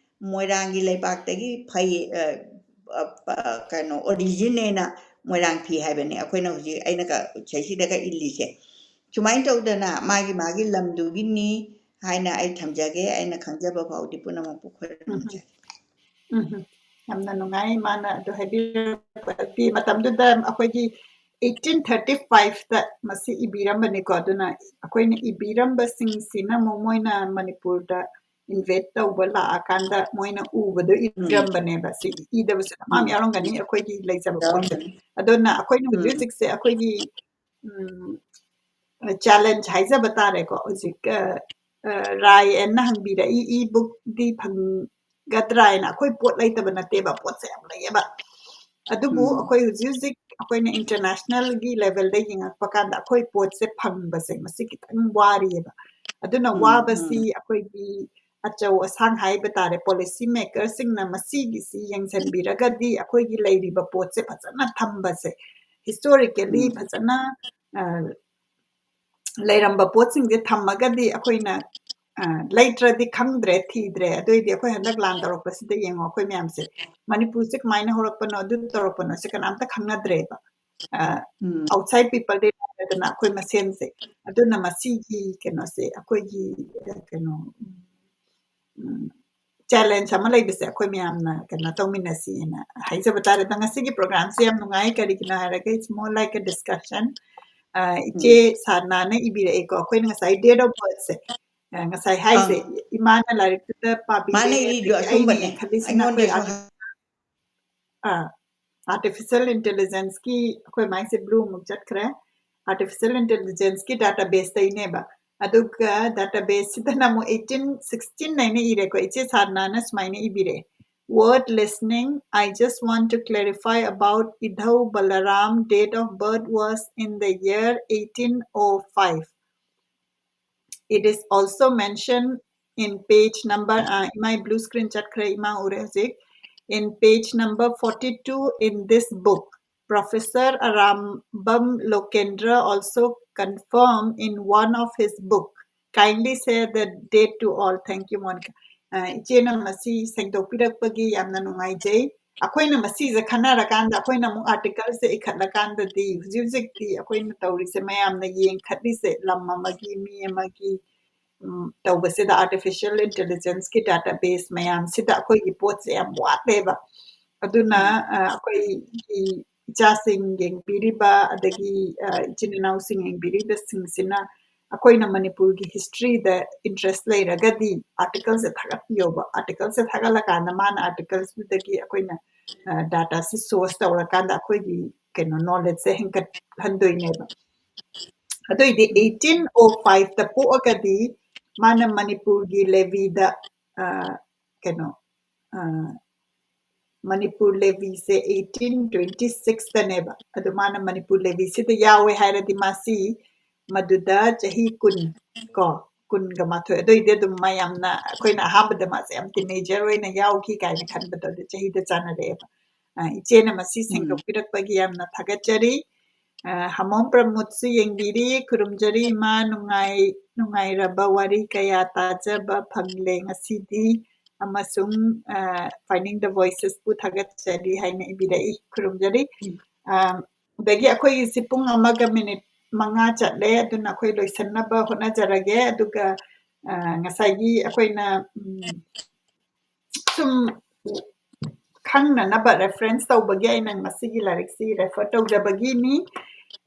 ꯃꯣꯏꯔꯥꯡꯒꯤ ꯂꯩꯕꯥꯛꯇꯒꯤ ꯐꯩ, ꯑ, ꯑ, ꯑ, ꯀꯩꯅꯣ, origin ꯅꯦꯅ ꯃꯣꯏꯔꯥꯡ ꯐꯤ ꯍꯥꯏꯕꯅꯦ ꯑꯩꯈꯣꯏꯅ ꯍꯧꯖꯤꯛ ꯑꯩꯅ ꯀ-, ꯁꯤꯗꯩꯁꯤꯗꯒ ꯏꯜꯂꯤꯁꯦ꯫ ꯁꯨꯃꯥꯏꯅ ꯇꯧꯗꯅ ꯃꯥꯒꯤ ꯃꯥꯒꯤ ꯂꯝꯗꯨꯒꯤꯅꯤ ꯍꯥꯏꯅ ꯑꯩ ꯊꯝꯖꯒꯦ꯫ ꯑꯩꯅ ꯈꯪꯖꯕ ꯐꯥꯎꯗꯤ ꯄꯨꯝꯅꯃꯛꯄꯨ ꯈꯣꯏꯔꯝꯖꯒꯦ꯫ ꯎꯝ꯫ ꯌꯥꯝꯅ ꯅꯨꯡꯉꯥꯏ ꯃꯥꯅ ꯑꯗꯨ ꯍꯥꯏꯕꯤꯔꯛꯄꯗꯤ꯫ ꯃꯇꯝꯗꯨꯗ ꯑꯩꯈꯣꯏꯒꯤ eighteen thirty five ꯇ ꯃꯁꯤ ꯏꯕꯤꯔꯝꯕꯅꯤꯀꯣ꯫ ꯑꯗꯨꯅ ꯑꯩꯈꯣꯏꯅ ꯏꯕꯤꯔꯝꯕꯁꯤꯡꯁꯤꯅ ꯑꯃꯨꯛ ꯃꯣꯏꯅ ꯃꯅꯤꯄꯨꯔꯗ invade ꯇꯧꯕ ꯂꯥꯛꯑꯀꯥꯟꯗ ꯃꯣꯏꯅ ꯎꯕꯗꯣ ꯏꯔꯝꯕꯅꯦꯕ꯫ ꯁꯤ ꯏꯗꯕꯁꯨ ꯃꯌꯥꯝ ꯎꯝ꯫ ꯌꯥꯎꯔꯝꯒꯅꯤ ꯑꯩꯈꯣꯏꯒꯤ ꯂꯩꯖꯕ ꯄꯣꯠꯁꯦ꯫ ꯌꯥꯎꯔꯝꯒꯅꯤ꯫ ꯑꯗꯨꯅ ꯑꯩꯈꯣꯏꯅ ꯍꯧꯖꯤꯛ ꯎꯝ꯫ ꯍꯧꯖꯤꯛꯁꯦ ꯑꯩꯈꯣꯏꯒꯤ ꯎꯝ, challenge ꯍꯥꯏꯖꯕ ꯇꯥꯔꯦꯀꯣ꯫ ꯍꯧꯖꯤꯛ ꯑ, ꯑ, ꯔꯥꯏ ꯑꯦꯟꯅ ꯍꯪꯕꯤꯔꯛꯏ, e bookꯗꯤ ꯐꯪꯒꯗ꯭ꯔꯥ ꯍꯥꯏꯅ꯫ ꯑꯩꯈꯣꯏ ꯄꯣꯠ ꯂꯩꯇꯕ ꯅꯠꯇꯦꯕ, ꯄꯣꯠꯁꯦ ꯌꯥꯝ ꯂꯩꯌꯦꯕ꯫ ꯑꯗꯨꯕꯨ ꯎꯝ꯫ ꯑꯩꯈꯣꯏ ꯍꯧꯖꯤꯛ ꯍꯧꯖꯤꯛ ꯑꯩꯈꯣꯏꯅ internationalꯒꯤ levelꯗ ꯌꯦꯡꯉꯛꯄ ꯀꯥꯟꯗ ꯑꯩꯈꯣꯏ ꯄꯣꯠꯁꯦ ꯐꯪꯕꯁꯦ ꯃꯁꯤ ꯈꯤꯇꯪ ꯋꯥꯔꯤꯑꯕ꯫ ꯑꯗꯨꯅ ꯎꯝ, ꯋꯥꯕꯁꯤ ꯎꯝ꯫ ꯑꯩꯈꯣꯏꯒꯤ ꯑꯆꯧ ꯑꯁꯥꯡ ꯍꯥꯏꯕ ꯇꯥꯔꯦ, policy makerꯁꯤꯡꯅ ꯃꯁꯤꯒꯤꯁꯤ ꯌꯦꯡꯁꯤꯟꯕꯤꯔꯒꯗꯤ ꯑꯩꯈꯣꯏꯒꯤ ꯂꯩꯔꯤꯕ ꯄꯣꯠꯁꯦ ꯐꯖꯅ ꯊꯝꯕꯁꯦ, historically ꯎꯝ꯫ ꯐꯖꯅ ꯑ, ꯂꯩꯔꯝꯕ ꯄꯣꯠꯁꯤꯡꯁꯦ ꯊꯝꯃꯒꯗꯤ ꯑꯩꯈꯣꯏꯅ ꯑ, ꯂꯩꯇ꯭ꯔꯗꯤ ꯈꯪꯗ꯭ꯔꯦ, ꯊꯤꯗ꯭ꯔꯦ꯫ ꯑꯗꯨꯑꯣꯏꯗꯤ ꯑꯩꯈꯣꯏ ꯍꯟꯗꯛ ꯂꯥꯟ ꯇꯧꯔꯛꯄꯁꯤꯗ ꯌꯦꯡꯉꯣ, ꯑꯩꯈꯣꯏ ꯃꯌꯥꯝꯁꯦ ꯃꯅꯤꯄꯨꯔꯁꯦ ꯀꯃꯥꯏꯅ ꯍꯧꯔꯛꯄꯅꯣ, ꯑꯗꯨ ꯇꯧꯔꯛꯄꯅꯣ ꯁꯦ ꯀꯅꯥꯝꯇ ꯈꯪꯅꯗ꯭ꯔꯦꯕ꯫ ꯑ, ꯎꯝ꯫ outside peopleꯗꯤ ꯂꯥꯏꯔꯗꯅ ꯑꯩꯈꯣꯏ ꯃꯁꯦꯟꯁꯦ꯫ ꯑꯗꯨꯅ ꯃꯁꯤꯒꯤ ꯀꯩꯅꯣꯁꯦ ꯑꯩꯈꯣꯏꯒꯤ ꯑ, ꯀꯩꯅꯣ ꯎꯝ, challenge ꯑꯃ ꯂꯩꯕꯁꯦ ꯑꯩꯈꯣꯏ ꯃꯌꯥꯝꯅ ꯀꯩꯅꯣ ꯇꯧꯃꯤꯟꯅꯁꯤꯅ ꯍꯥꯏꯖꯕ ꯇꯥꯔꯦ꯫ ꯑꯗꯣ ꯉꯁꯤꯒꯤ programꯁꯦ ꯌꯥꯝ ꯅꯨꯡꯉꯥꯏ, ꯀꯔꯤꯒꯤꯅꯣ ꯍꯥꯏꯔꯒ it's more like a discussion꯫ ꯑ, ꯏꯆꯦ ꯎꯝ꯫ ꯁꯥꯔꯅꯥꯅ ꯏꯕꯤꯔꯛꯑꯦꯀꯣ, ꯑꯩꯈꯣꯏꯅ ꯉꯁꯥꯏ date of birthꯁꯦ ꯑ, ꯉꯁꯥꯏ ꯍꯥꯏꯁꯦ ꯑꯪ꯫ ꯏꯃꯥꯅ ꯂꯥꯏꯔꯤꯛꯇꯨꯗ ꯃꯥꯅ ꯄꯥꯕꯤꯔꯦ, ꯏꯔꯤꯗꯣ ꯑꯗꯒꯤ ꯑꯩꯅ ꯑꯆꯨꯝꯕꯅꯦ꯫ ꯌꯦꯡꯈꯠꯂꯤꯁꯤꯅ ꯑꯩꯈꯣꯏ ꯑꯉꯥꯡ- ꯑꯥ, artificial intelligenceꯀꯤ ꯑꯩꯈꯣꯏ ꯃꯥꯏꯁꯦ blue ꯑꯃꯨꯛ ꯆꯠꯈ꯭ꯔꯦ꯫ Artificial intelligenceꯀꯤ databaseꯇꯩꯅꯦꯕ꯫ ꯑꯗꯨꯒ databaseꯁꯤꯗꯅ ꯑꯃꯨꯛ eighteen sixteen ꯍꯥꯏꯅ ꯏꯔꯦꯀꯣ꯫ ꯏꯆꯦ ꯁꯥꯔꯅꯥꯅ ꯁꯨꯃꯥꯏꯅ ꯏꯕꯤꯔꯛꯑꯦ, "Worth listening. I just want to clarify about Idhau Balaram. Date of birth was in the year eighteen oh five. It is also mentioned in page number, uh, ꯏꯃꯥ blue screen ꯆꯠꯈ꯭ꯔꯦ, ꯏꯃꯥ ꯎꯔꯦ ꯍꯧꯖꯤꯛ꯫ In page number forty two in this book, Professor Arambam Lokendra also confirm in one of his book. Kindly share the date to all. Thank you, Monica." ꯑ, ꯏꯆꯦꯅ ꯃꯁꯤ ꯁꯦꯡꯗꯣꯛꯄꯤꯔꯛꯄꯒꯤ ꯌꯥꯝꯅ ꯅꯨꯡꯉꯥꯏꯖꯩ꯫ ꯑꯩꯈꯣꯏꯅ ꯃꯁꯤꯁꯦ ꯈꯟꯅꯔꯀꯥꯟꯗ ꯑꯩꯈꯣꯏꯅ ꯑꯃꯨꯛ articleꯁꯦ ꯏꯈꯠꯂꯀꯥꯟꯗꯗꯤ ꯍꯧꯖꯤꯛ ꯍꯧꯖꯤꯛꯇꯤ ꯑꯩꯈꯣꯏꯅ ꯇꯧꯔꯤꯁꯦ ꯃꯌꯥꯝꯅ ꯌꯦꯡꯈꯠꯂꯤꯁꯦ ꯂꯝ ꯑꯃꯒꯤ ꯃꯤ ꯑꯃꯒꯤ ꯎꯝ, ꯇꯧꯕꯁꯤꯗ artificial intelligence ꯀꯤ database ꯃꯌꯥꯝꯁꯤꯗ ꯑꯩꯈꯣꯏꯒꯤ ꯄꯣꯠꯁꯦ ꯌꯥꯝ ꯋꯥꯠꯂꯦꯕ꯫ ꯑꯗꯨꯅ, ꯎꯝ꯫ ꯑ, ꯑꯩꯈꯣꯏꯒꯤ ꯏꯆꯥꯁꯤꯡ ꯌꯦꯡꯕꯤꯔꯤꯕ, ꯑꯗꯒꯤ, ꯑ, ꯏꯆꯤꯟ ꯏꯅꯥꯎꯁꯤꯡ ꯌꯦꯡꯕꯤꯔꯤꯕꯁꯤꯡꯁꯤꯅ ꯑꯩꯈꯣꯏꯅ ꯃꯅꯤꯄꯨꯔꯒꯤ history ꯗ interest ꯂꯩꯔꯒꯗꯤ article ꯁꯦ ꯊꯥꯒꯠꯄꯤꯌꯣꯕ꯫ Article ꯁꯦ ꯊꯥꯒꯠꯂꯀꯥꯟꯗ ꯃꯥꯅ article ꯗꯨꯗꯒꯤ ꯑꯩꯈꯣꯏꯅ, ꯑ, data ꯁꯤ source ꯇꯧꯔꯀꯥꯟꯗ ꯑꯩꯈꯣꯏꯒꯤ ꯀꯩꯅꯣ knowledge ꯁꯦ ꯍꯦꯟꯒꯠꯍꯟꯗꯣꯏꯅꯦꯕ꯫ ꯑꯗꯨꯏꯗꯤ ꯎꯝ꯫ eighteen oh five ꯇ ꯄꯣꯛꯑꯒꯗꯤ ꯃꯥꯅ ꯃꯅꯤꯄꯨꯔꯒꯤ levy ꯗ, ꯑ, ꯀꯩꯅꯣ, ꯑ, ꯃꯅꯤꯄꯨꯔ levy ꯁꯦ eighteen twenty six ꯇꯅꯦꯕ꯫ ꯑꯗꯨ ꯃꯥꯅ ꯃꯅꯤꯄꯨꯔ levy ꯁꯤꯗ ꯌꯥꯎꯋꯦ ꯍꯥꯏꯔꯗꯤ ꯃꯥꯁꯤ ꯃꯗꯨꯗ ꯆꯍꯤ ꯀꯨꯟ ꯀꯣ, ꯀꯨꯟꯒ ꯃꯥꯊꯣꯏ꯫ ꯑꯗꯨꯏꯗꯤ ꯑꯗꯨꯝ ꯃꯌꯥꯝꯅ, ꯑꯩꯈꯣꯏꯅ ꯑꯍꯥꯟꯕꯗ ꯃꯥꯁꯦ ꯌꯥꯝ teenager ꯑꯣꯏꯅ ꯌꯥꯎꯈꯤ ꯀꯥꯏꯅ ꯈꯟꯕꯗꯣ, ꯑꯗꯨ ꯆꯍꯤꯗ ꯆꯥꯟꯅꯔꯛꯑꯦꯕ꯫ ꯑ, ꯏꯆꯦꯅ ꯃꯁꯤ ꯎꯝ꯫ ꯁꯦꯡꯗꯣꯛꯄꯤꯔꯛꯄꯒꯤ ꯌꯥꯝꯅ ꯊꯥꯒꯠꯆꯔꯤ꯫ ꯑ, ꯍꯃꯣꯝ ꯄ꯭ꯔꯃꯣꯗꯁꯨ ꯌꯦꯡꯕꯤꯔꯤ, ꯈꯨꯔꯨꯝꯖꯔꯤ ꯏꯃꯥ, ꯅꯨꯡꯉꯥꯏ-, ꯅꯨꯡꯉꯥꯏꯔꯕ ꯋꯥꯔꯤ ꯀꯌꯥ ꯇꯥꯖꯕ ꯐꯪꯂꯦ ꯉꯁꯤꯗꯤ, ꯑꯃꯁꯨꯡ, ꯑ, Finding the Voices ꯄꯨ ꯊꯥꯒꯠꯆꯔꯤ ꯍꯥꯏꯅ ꯏꯕꯤꯔꯛꯏ, ꯈꯨꯔꯨꯝꯖꯔꯤ꯫ ꯎꯝ꯫ ꯑ, ꯑꯗꯒꯤ ꯑꯩꯈꯣꯏꯒꯤꯁꯤ ꯄꯨꯡ ꯑꯃꯒ minute ꯃꯉꯥ ꯆꯠꯂꯦ, ꯑꯗꯨꯅ ꯑꯩꯈꯣꯏ ꯂꯣꯏꯁꯤꯟꯅꯕ ꯍꯣꯠꯅꯖꯔꯒꯦ꯫ ꯑꯗꯨꯒ, ꯑ, ꯉꯁꯥꯏꯒꯤ ꯑꯩꯈꯣꯏꯅ, ꯎꯝ, ꯁꯨꯝ ꯈꯪꯅꯅꯕ reference ꯇꯧꯕꯒꯤ ꯑꯩꯅ ꯃꯁꯤꯒꯤ ꯂꯥꯏꯔꯤꯛꯁꯤ refer ꯇꯧꯖꯕꯒꯤꯅꯤ꯫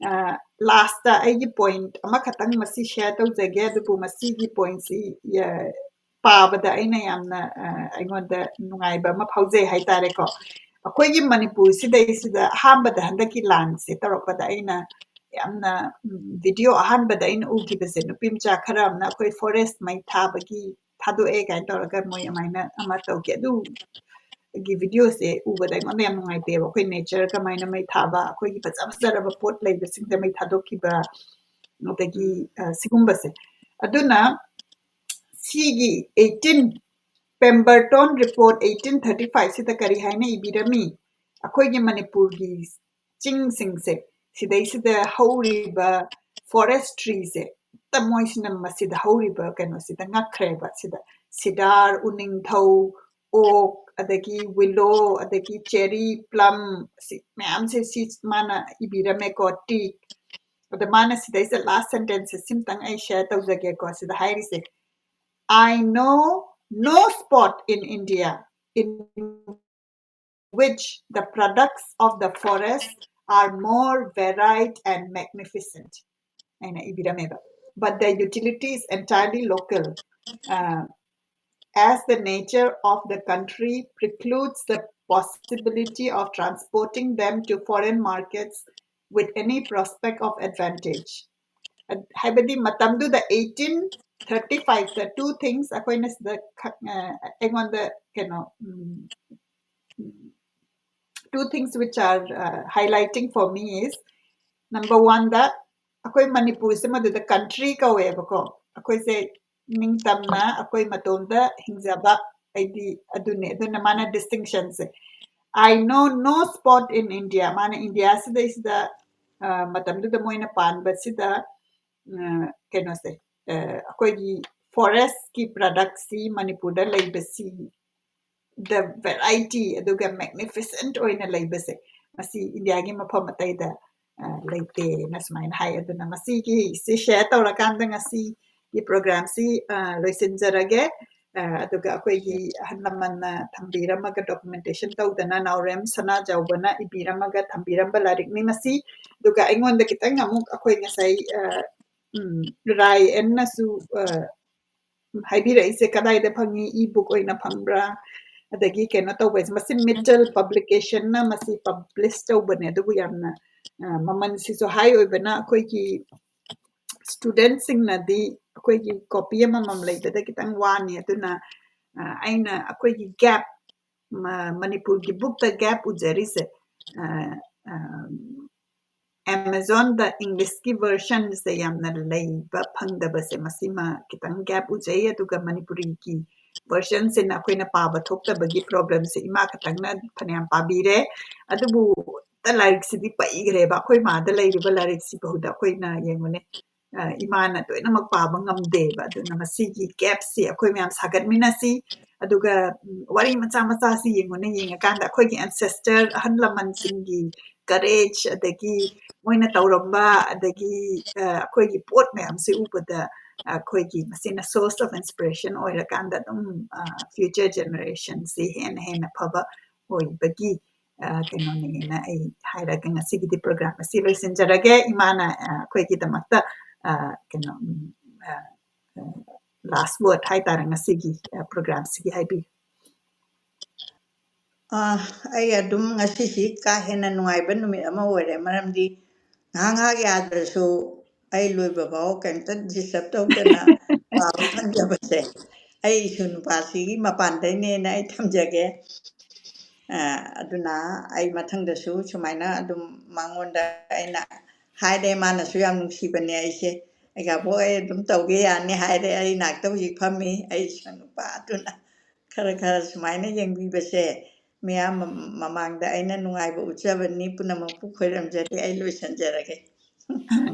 ꯑ, last ꯑꯩꯒꯤ point ꯑꯃꯈꯛꯇꯪ ꯃꯁꯤ share ꯇꯧꯖꯒꯦ, ꯑꯗꯨꯕꯨ ꯃꯁꯤꯒꯤ point ꯁꯤ, ꯑ, ꯄꯥꯕꯗ ꯑꯩꯅ ꯌꯥꯝꯅ, ꯑ, ꯑꯩꯉꯣꯟꯗ ꯅꯨꯡꯉꯥꯏꯕ ꯑꯃ ꯐꯥꯎꯖꯩ ꯍꯥꯏꯇꯥꯔꯦꯀꯣ꯫ ꯑꯩꯈꯣꯏꯒꯤ ꯃꯅꯤꯄꯨꯔꯁꯤꯗꯩꯁꯤꯗ ꯑꯍꯥꯟꯕꯗ ꯍꯟꯗꯛꯀꯤ ꯂꯥꯟꯁꯦ ꯇꯧꯔꯛꯄꯗ ꯑꯩꯅ ꯌꯥꯝꯅ, ꯎꯝ, video ꯑꯍꯥꯟꯕꯗ ꯑꯩꯅ ꯎꯈꯤꯕꯁꯦ, ꯅꯨꯄꯤ ꯃꯆꯥ ꯈꯔ ꯑꯃꯅ ꯑꯩꯈꯣꯏ forest ꯃꯩ ꯊꯥꯕꯒꯤ ꯊꯥꯗꯣꯛꯑꯦ ꯀꯥꯏꯅ ꯇꯧꯔꯒ ꯃꯣꯏ ꯑꯗꯨꯃꯥꯏꯅ ꯑꯃ ꯇꯧꯈꯤ꯫ ꯑꯗꯨꯒꯤ video ꯁꯦ ꯎꯕꯗ ꯑꯩꯉꯣꯟꯗ ꯌꯥꯝ ꯅꯨꯡꯉꯥꯏꯇꯦꯕ꯫ ꯑꯩꯈꯣꯏ nature ꯀꯃꯥꯏꯅ ꯃꯩ ꯊꯥꯕ, ꯑꯩꯈꯣꯏꯒꯤ ꯐꯖ ꯐꯖꯔꯕ ꯄꯣꯠ ꯂꯩꯕꯁꯤꯡꯗ ꯃꯩ ꯊꯥꯗꯣꯛꯈꯤꯕ, ꯑꯗꯒꯤ, ꯑ, ꯁꯤꯒꯨꯝꯕꯁꯦ꯫ ꯑꯗꯨꯅ ꯁꯤꯒꯤ eighteen, Pemberton Report eighteen thirty five ꯁꯤꯗ ꯀꯔꯤ ꯍꯥꯏꯅ ꯏꯕꯤꯔꯝꯃꯤ? ꯑꯩꯈꯣꯏꯒꯤ ꯃꯅꯤꯄꯨꯔꯒꯤ ꯆꯤꯡꯁꯤꯡꯁꯦ, ꯁꯤꯗꯩꯁꯤꯗ ꯍꯧꯔꯤꯕ forest tree ꯁꯦ, ꯍꯦꯛꯇ ꯃꯣꯏꯁꯤꯅ ꯃꯁꯤꯗ ꯍꯧꯔꯤꯕ ꯀꯩꯅꯣꯁꯤꯗ ꯉꯛꯈ꯭ꯔꯦꯕ꯫ ꯁꯤꯗ cedar, ꯎꯅꯤꯡꯊꯧ, oak, ꯑꯗꯒꯤ willow, ꯑꯗꯒꯤ cherry, plum, ꯁꯤ ꯃꯌꯥꯝꯁꯦ ꯁꯤ ꯃꯥꯅ ꯏꯕꯤꯔꯝꯃꯦꯀꯣ, teak꯫ ꯑꯗ ꯃꯥꯅ ꯁꯤꯗꯩꯁꯤꯗ last sentence ꯁꯤꯝꯇꯪ ꯑꯩ share ꯇꯧꯖꯒꯦꯀꯣ꯫ ꯁꯤꯗ ꯍꯥꯏꯔꯤꯁꯦ, "I know no spot in India in which the products of the forest are more varied and magnificent." ꯍꯥꯏꯅ ꯏꯕꯤꯔꯝꯃꯦꯕ꯫ "But their utility is entirely local, uh, as the nature of the country precludes the possibility of transporting them to foreign markets with any prospect of advantage." ꯍꯥꯏꯕꯗꯤ ꯃꯇꯝꯗꯨꯗ eighteen thirty five ꯇ two things ꯑꯩꯈꯣꯏꯅ ꯁꯤꯗ ꯈ-, ꯑ, ꯑꯩꯉꯣꯟꯗ ꯀꯩꯅꯣ, ꯎꯝ, two things which are, uh, highlighting for me is, number one ꯗ ꯑꯩꯈꯣꯏ ꯃꯅꯤꯄꯨꯔꯁꯦ ꯃꯗꯨꯗ country ꯀꯧꯋꯦꯕꯀꯣ꯫ ꯑꯩꯈꯣꯏꯁꯦ ꯅꯤꯡꯇꯝꯅ ꯑꯩꯈꯣꯏ ꯃꯇꯣꯝꯗ ꯍꯤꯡꯖꯕ, ꯑꯩꯗꯤ ꯑꯗꯨꯅꯦ꯫ ꯑꯗꯨꯅ ꯃꯥꯅ distinction say, "I know no spot in India", ꯃꯥꯅ ꯏꯟꯗꯤꯌꯥꯁꯤꯗꯩꯁꯤꯗ, ꯑ, ꯃꯇꯝꯗꯨꯗ ꯃꯣꯏꯅ ꯄꯥꯟꯕꯁꯤꯗ, ꯑ, ꯀꯩꯅꯣꯁꯦ, ꯑ, ꯑꯩꯈꯣꯏꯒꯤ forest ꯀꯤ product ꯁꯤ ꯃꯅꯤꯄꯨꯔꯗ ꯂꯩꯕꯁꯤ, the variety ꯑꯗꯨꯒ magnificent ꯑꯣꯏꯅ ꯂꯩꯕꯁꯦ, ꯃꯁꯤ ꯏꯟꯗꯤꯌꯥꯒꯤ ꯃꯐꯝ ꯑꯇꯩꯗ, ꯑ, ꯂꯩꯇꯦꯅ ꯁꯨꯃꯥꯏꯅ ꯍꯥꯏ꯫ ꯑꯗꯨꯅ ꯃꯁꯤꯒꯤ ꯁꯤ share ꯇꯧꯔꯀꯥꯟꯗ ꯉꯁꯤꯒꯤ program ꯁꯤ, ꯑ, ꯂꯣꯏꯁꯤꯟꯖꯔꯒꯦ꯫ ꯑ, ꯑꯗꯨꯒ ꯑꯩꯈꯣꯏꯒꯤ ꯑꯍꯜ ꯂꯃꯟꯅ ꯊꯝꯕꯤꯔꯝꯃꯒ, documentation ꯇꯧꯗꯅ ꯅꯥꯎꯔꯦꯝ ꯁꯅꯥꯖꯥꯎꯕꯅ ꯏꯕꯤꯔꯝꯃꯒ ꯊꯝꯕꯤꯔꯝꯕ ꯂꯥꯏꯔꯤꯛꯅꯤ ꯃꯁꯤ꯫ ꯑꯗꯨꯒ ꯑꯩꯉꯣꯟꯗ ꯈꯤꯇꯪ ꯑꯃꯨꯛ ꯑꯩꯈꯣꯏ ꯉꯁꯥꯏ, ꯑ, ꯎꯝ, ꯔꯥꯏ ꯑꯦꯟꯅꯁꯨ, ꯑ, ꯍꯥꯏꯕꯤꯔꯛꯏꯁꯦ, ꯀꯗꯥꯏꯗ ꯐꯪꯉꯤ, e-book ꯑꯣꯏꯅ ꯐꯪꯕ꯭ꯔꯥ, ꯑꯗꯒꯤ ꯀꯩꯅꯣ ꯇꯧꯕ ꯍꯥꯏꯁꯦ, ꯃꯁꯤ ꯃꯤꯠꯆꯦꯜ ꯄꯕ꯭ꯂꯤꯀꯦꯁꯟꯅ ꯃꯁꯤ publish ꯇꯧꯕꯅꯦ꯫ ꯑꯗꯨꯕꯨ ꯌꯥꯝꯅ, ꯑ, ꯃꯃꯜꯁꯤꯁꯨ high ꯑꯣꯏꯕꯅ ꯑꯩꯈꯣꯏꯒꯤ student ꯁꯤꯡꯅꯗꯤ ꯑꯩꯈꯣꯏꯒꯤ copy ꯑꯃꯃꯝ ꯂꯩꯕꯗ ꯈꯤꯇꯪ ꯋꯥꯅꯤ꯫ ꯑꯗꯨꯅ, ꯑ, ꯑꯩꯅ ꯑꯩꯈꯣꯏꯒꯤ gap, ꯃ-, ꯃꯅꯤꯄꯨꯔꯒꯤ book ꯇ gap ꯎꯖꯔꯤꯁꯦ, ꯑ, ꯑ, Amazon ꯗ English ꯀꯤ version ꯁꯦ ꯌꯥꯝꯅ ꯂꯩꯕ ꯐꯪꯗꯕꯁꯦ, ꯃꯁꯤꯃ ꯈꯤꯇꯪ gap ꯎꯖꯩ꯫ ꯑꯗꯨꯒ ꯃꯅꯤꯄꯨꯔꯤꯒꯤ version ꯁꯤꯅ ꯑꯩꯈꯣꯏꯅ ꯄꯥꯕ ꯊꯣꯛꯇꯕꯒꯤ problem ꯁꯦ ꯏꯃꯥ ꯈꯛꯇꯪꯅ ꯐꯅꯌꯥꯝ ꯄꯥꯕꯤꯔꯦ꯫ ꯑꯗꯨꯕꯨ ꯂꯥꯏꯔꯤꯛꯁꯤꯗꯤ ꯄꯩꯈ꯭ꯔꯦꯕ꯫ ꯑꯩꯈꯣꯏ ꯃꯥꯗ ꯂꯩꯔꯤꯕ ꯂꯥꯏꯔꯤꯛꯁꯤꯐꯥꯎꯗ ꯑꯩꯈꯣꯏꯅ ꯌꯦꯡꯉꯨꯅꯦ, ꯑ, ꯏꯃꯥꯅ ꯂꯣꯏꯅꯃꯛ ꯄꯥꯕ ꯉꯝꯗꯦꯕ꯫ ꯑꯗꯨꯅ ꯃꯁꯤꯒꯤ gap ꯁꯤ ꯑꯩꯈꯣꯏ ꯃꯌꯥꯝ ꯁꯥꯒꯠꯃꯤꯟꯅꯁꯤ꯫ ꯑꯗꯨꯒ, ꯎꯝ, ꯋꯥꯔꯤ ꯃꯆꯥ ꯃꯆꯥꯁꯤ ꯌꯦꯡꯉꯨꯅꯦ, ꯌꯦꯡꯉꯀꯥꯟꯗ ꯑꯩꯈꯣꯏꯒꯤ ancestor, ꯑꯍꯜ ꯂꯃꯟꯁꯤꯡꯒꯤ courage, ꯑꯗꯒꯤ ꯃꯣꯏꯅ ꯇꯧꯔꯝꯕ, ꯑꯗꯒꯤ ꯑ, ꯑꯩꯈꯣꯏꯒꯤ ꯄꯣꯠ ꯃꯌꯥꯝꯁꯦ ꯎꯕꯗ ꯑꯩꯈꯣꯏꯒꯤ ꯃꯁꯤꯅ source of inspiration ꯑꯣꯏꯔꯀꯥꯟꯗ ꯑꯗꯨꯝ ꯑ, future generationꯁꯤ ꯍꯦꯟꯅ ꯍꯦꯟꯅ ꯐꯕ ꯑꯣꯏꯕꯒꯤ ꯑ, ꯀꯩꯅꯣꯅꯦꯅ ꯑꯩ ꯍꯥꯏꯔꯒ ꯉꯁꯤꯒꯤꯗꯤ program ꯑꯁꯤ ꯂꯣꯏꯁꯤꯟꯖꯔꯒꯦ꯫ ꯏꯃꯥꯅ ꯑ, ꯑꯩꯈꯣꯏꯒꯤꯗꯃꯛꯇ ꯑ, ꯀꯩꯅꯣ ꯎꯝ, ꯑ, ꯑ, last word ꯍꯥꯏꯇꯥꯔꯦ ꯉꯁꯤꯒꯤ ꯑ, programꯁꯤꯒꯤ ꯍꯥꯏꯕꯤꯌꯨ꯫ ꯑ, ꯑꯩ ꯑꯗꯨꯝ ꯉꯁꯤꯁꯤ ꯀꯥ ꯍꯦꯟꯅ ꯅꯨꯡꯉꯥꯏꯕ ꯅꯨꯃꯤꯠ ꯑꯃ ꯑꯣꯏꯔꯦ, ꯃꯔꯝꯗꯤ ꯉꯥꯏꯍꯥꯛ ꯉꯥꯏꯍꯥꯛ ꯌꯥꯗ꯭ꯔꯁꯨ ꯑꯩ ꯂꯣꯏꯕ ꯐꯥꯎ ꯀꯩꯝꯇ disturb ꯇꯧꯗꯅ ꯄꯥꯕ ꯐꯪꯖꯕꯁꯦ ꯑꯩ ꯏꯁꯨ ꯅꯨꯄꯥꯁꯤꯒꯤ ꯃꯄꯥꯟꯗꯩꯅꯦꯅ ꯑꯩ ꯊꯝꯖꯒꯦ꯫ ꯑ, ꯑꯗꯨꯅ ꯑꯩ ꯃꯊꯪꯗꯁꯨ ꯁꯨꯃꯥꯏꯅ ꯑꯗꯨꯝ ꯃꯉꯣꯟꯗ ꯑꯩꯅ ꯍꯥꯏꯔꯦ, ꯃꯥꯅꯁꯨ ꯌꯥꯝ ꯅꯨꯡꯁꯤꯕꯅꯦ ꯑꯩꯁꯦ꯫ "ꯑꯩꯒꯥꯕꯣꯛ, ꯑꯩ ꯑꯗꯨꯝ ꯇꯧꯒꯦ ꯌꯥꯅꯤ" ꯍꯥꯏꯔꯦ꯫ ꯑꯩ ꯅꯥꯛꯇ ꯍꯧꯖꯤꯛ ꯐꯝꯃꯤ ꯑꯩ ꯏꯁꯨ ꯅꯨꯄꯥ꯫ ꯑꯗꯨꯅ ꯈꯔ ꯈꯔ ꯁꯨꯃꯥꯏꯅ ꯌꯦꯡꯕꯤꯕꯁꯦ ꯃꯤꯌꯥꯝ ꯃ-, ꯃꯃꯥꯡꯗ ꯑꯩꯅ ꯅꯨꯡꯉꯥꯏꯕ ꯎꯠꯆꯕꯅꯤ꯫ ꯄꯨꯝꯅꯃꯛꯄꯨ ꯈꯣꯏꯔꯝꯖꯔꯤ꯫ ꯑꯩ ꯂꯣꯏꯁꯤꯟꯖꯔꯒꯦ꯫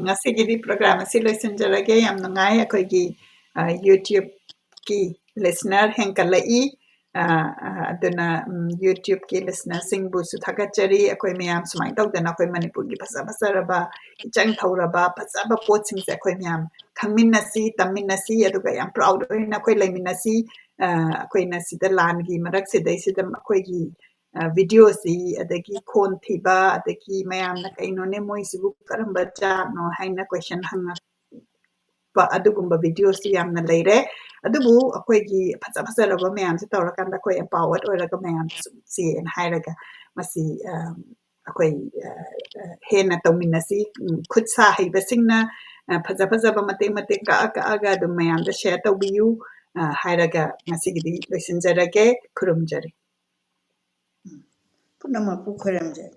ꯉꯁꯤꯒꯤꯗꯤ program ꯑꯁꯤ ꯂꯣꯏꯁꯤꯟꯖꯔꯒꯦ꯫ ꯌꯥꯝ ꯅꯨꯡꯉꯥꯏ꯫ ꯑꯩꯈꯣꯏꯒꯤ, ꯑ, YouTubeꯀꯤ listener ꯍꯦꯟꯀꯠꯂꯛꯏ꯫ ꯑ, ꯑ, ꯑꯗꯨꯅ, ꯎꯝ, YouTubeꯀꯤ listenerꯁꯤꯡꯕꯨꯁꯨ ꯊꯥꯒꯠꯆꯔꯤ꯫ ꯑꯩꯈꯣꯏ ꯃꯌꯥꯝ ꯁꯨꯃꯥꯏꯅ ꯇꯧꯗꯅ ꯑꯩꯈꯣꯏ ꯃꯅꯤꯄꯨꯔꯒꯤ ꯐꯖ ꯐꯖꯔꯕ, ꯏꯆꯪ ꯊꯧꯔꯕ, ꯐꯖꯕ ꯄꯣꯠꯁꯤꯡꯁꯦ ꯑꯩꯈꯣꯏ ꯃꯌꯥꯝ ꯈꯪꯃꯤꯟꯅꯁꯤ, ꯇꯝꯃꯤꯟꯅꯁꯤ, ꯑꯗꯨꯒ ꯌꯥꯝ proud ꯑꯣꯏꯅ ꯑꯩꯈꯣꯏ ꯂꯩꯃꯤꯟꯅꯁꯤ꯫ ꯑ, ꯑꯩꯈꯣꯏꯅ ꯁꯤꯗ ꯂꯥꯟꯒꯤ ꯃꯔꯛꯁꯤꯗꯩꯁꯤꯗ ꯑꯩꯈꯣꯏꯒꯤ, ꯑ, videoꯁꯤ, ꯑꯗꯒꯤ ꯈꯣꯟ ꯊꯤꯕ, ꯑꯗꯒꯤ ꯃꯌꯥꯝꯅ "ꯀꯩꯅꯣꯅꯦ ꯃꯣꯏꯁꯤꯕꯨ ꯀꯔꯝꯕ ꯖꯥꯠꯅꯣ?" ꯍꯥꯏꯅ question ꯍꯪꯉꯛꯄ, ꯑꯗꯨꯒꯨꯝꯕ videoꯁꯤ ꯌꯥꯝꯅ ꯂꯩꯔꯦ꯫ ꯑꯗꯨꯕꯨ ꯑꯩꯈꯣꯏꯒꯤ ꯐꯖ ꯐꯖꯔꯕ ꯃꯌꯥꯝꯁꯦ ꯇꯧꯔꯀꯥꯟꯗ ꯑꯩꯈꯣꯏ empowered ꯑꯣꯏꯔꯒ ꯃꯌꯥꯝ ꯆꯠꯁꯦꯅ ꯍꯥꯏꯔꯒ ꯃꯁꯤ, ꯑ, ꯑꯩꯈꯣꯏ, ꯑ, ꯑ, ꯍꯦꯟꯅ ꯇꯧꯃꯤꯟꯅꯁꯤ꯫ ꯎꯝ, ꯈꯨꯠ ꯁꯥ ꯍꯩꯕꯁꯤꯡꯅ, ꯑ, ꯐꯖ ꯐꯖꯕ ꯃꯇꯦꯛ ꯃꯇꯦꯛ ꯀꯛꯑ ꯀꯛꯑꯒ ꯑꯗꯨꯝ ꯃꯌꯥꯝꯗ share ꯇꯧꯕꯤꯌꯨ, ꯑ, ꯍꯥꯏꯔꯒ ꯉꯁꯤꯒꯤꯗꯤ ꯂꯣꯏꯁꯤꯟꯖꯔꯒꯦ꯫ ꯈꯨꯔꯨꯝꯖꯔꯤ꯫ ꯎꯝ, ꯄꯨꯝꯅꯃꯛꯄꯨ ꯈꯣꯏꯔꯝꯖꯔꯤ꯫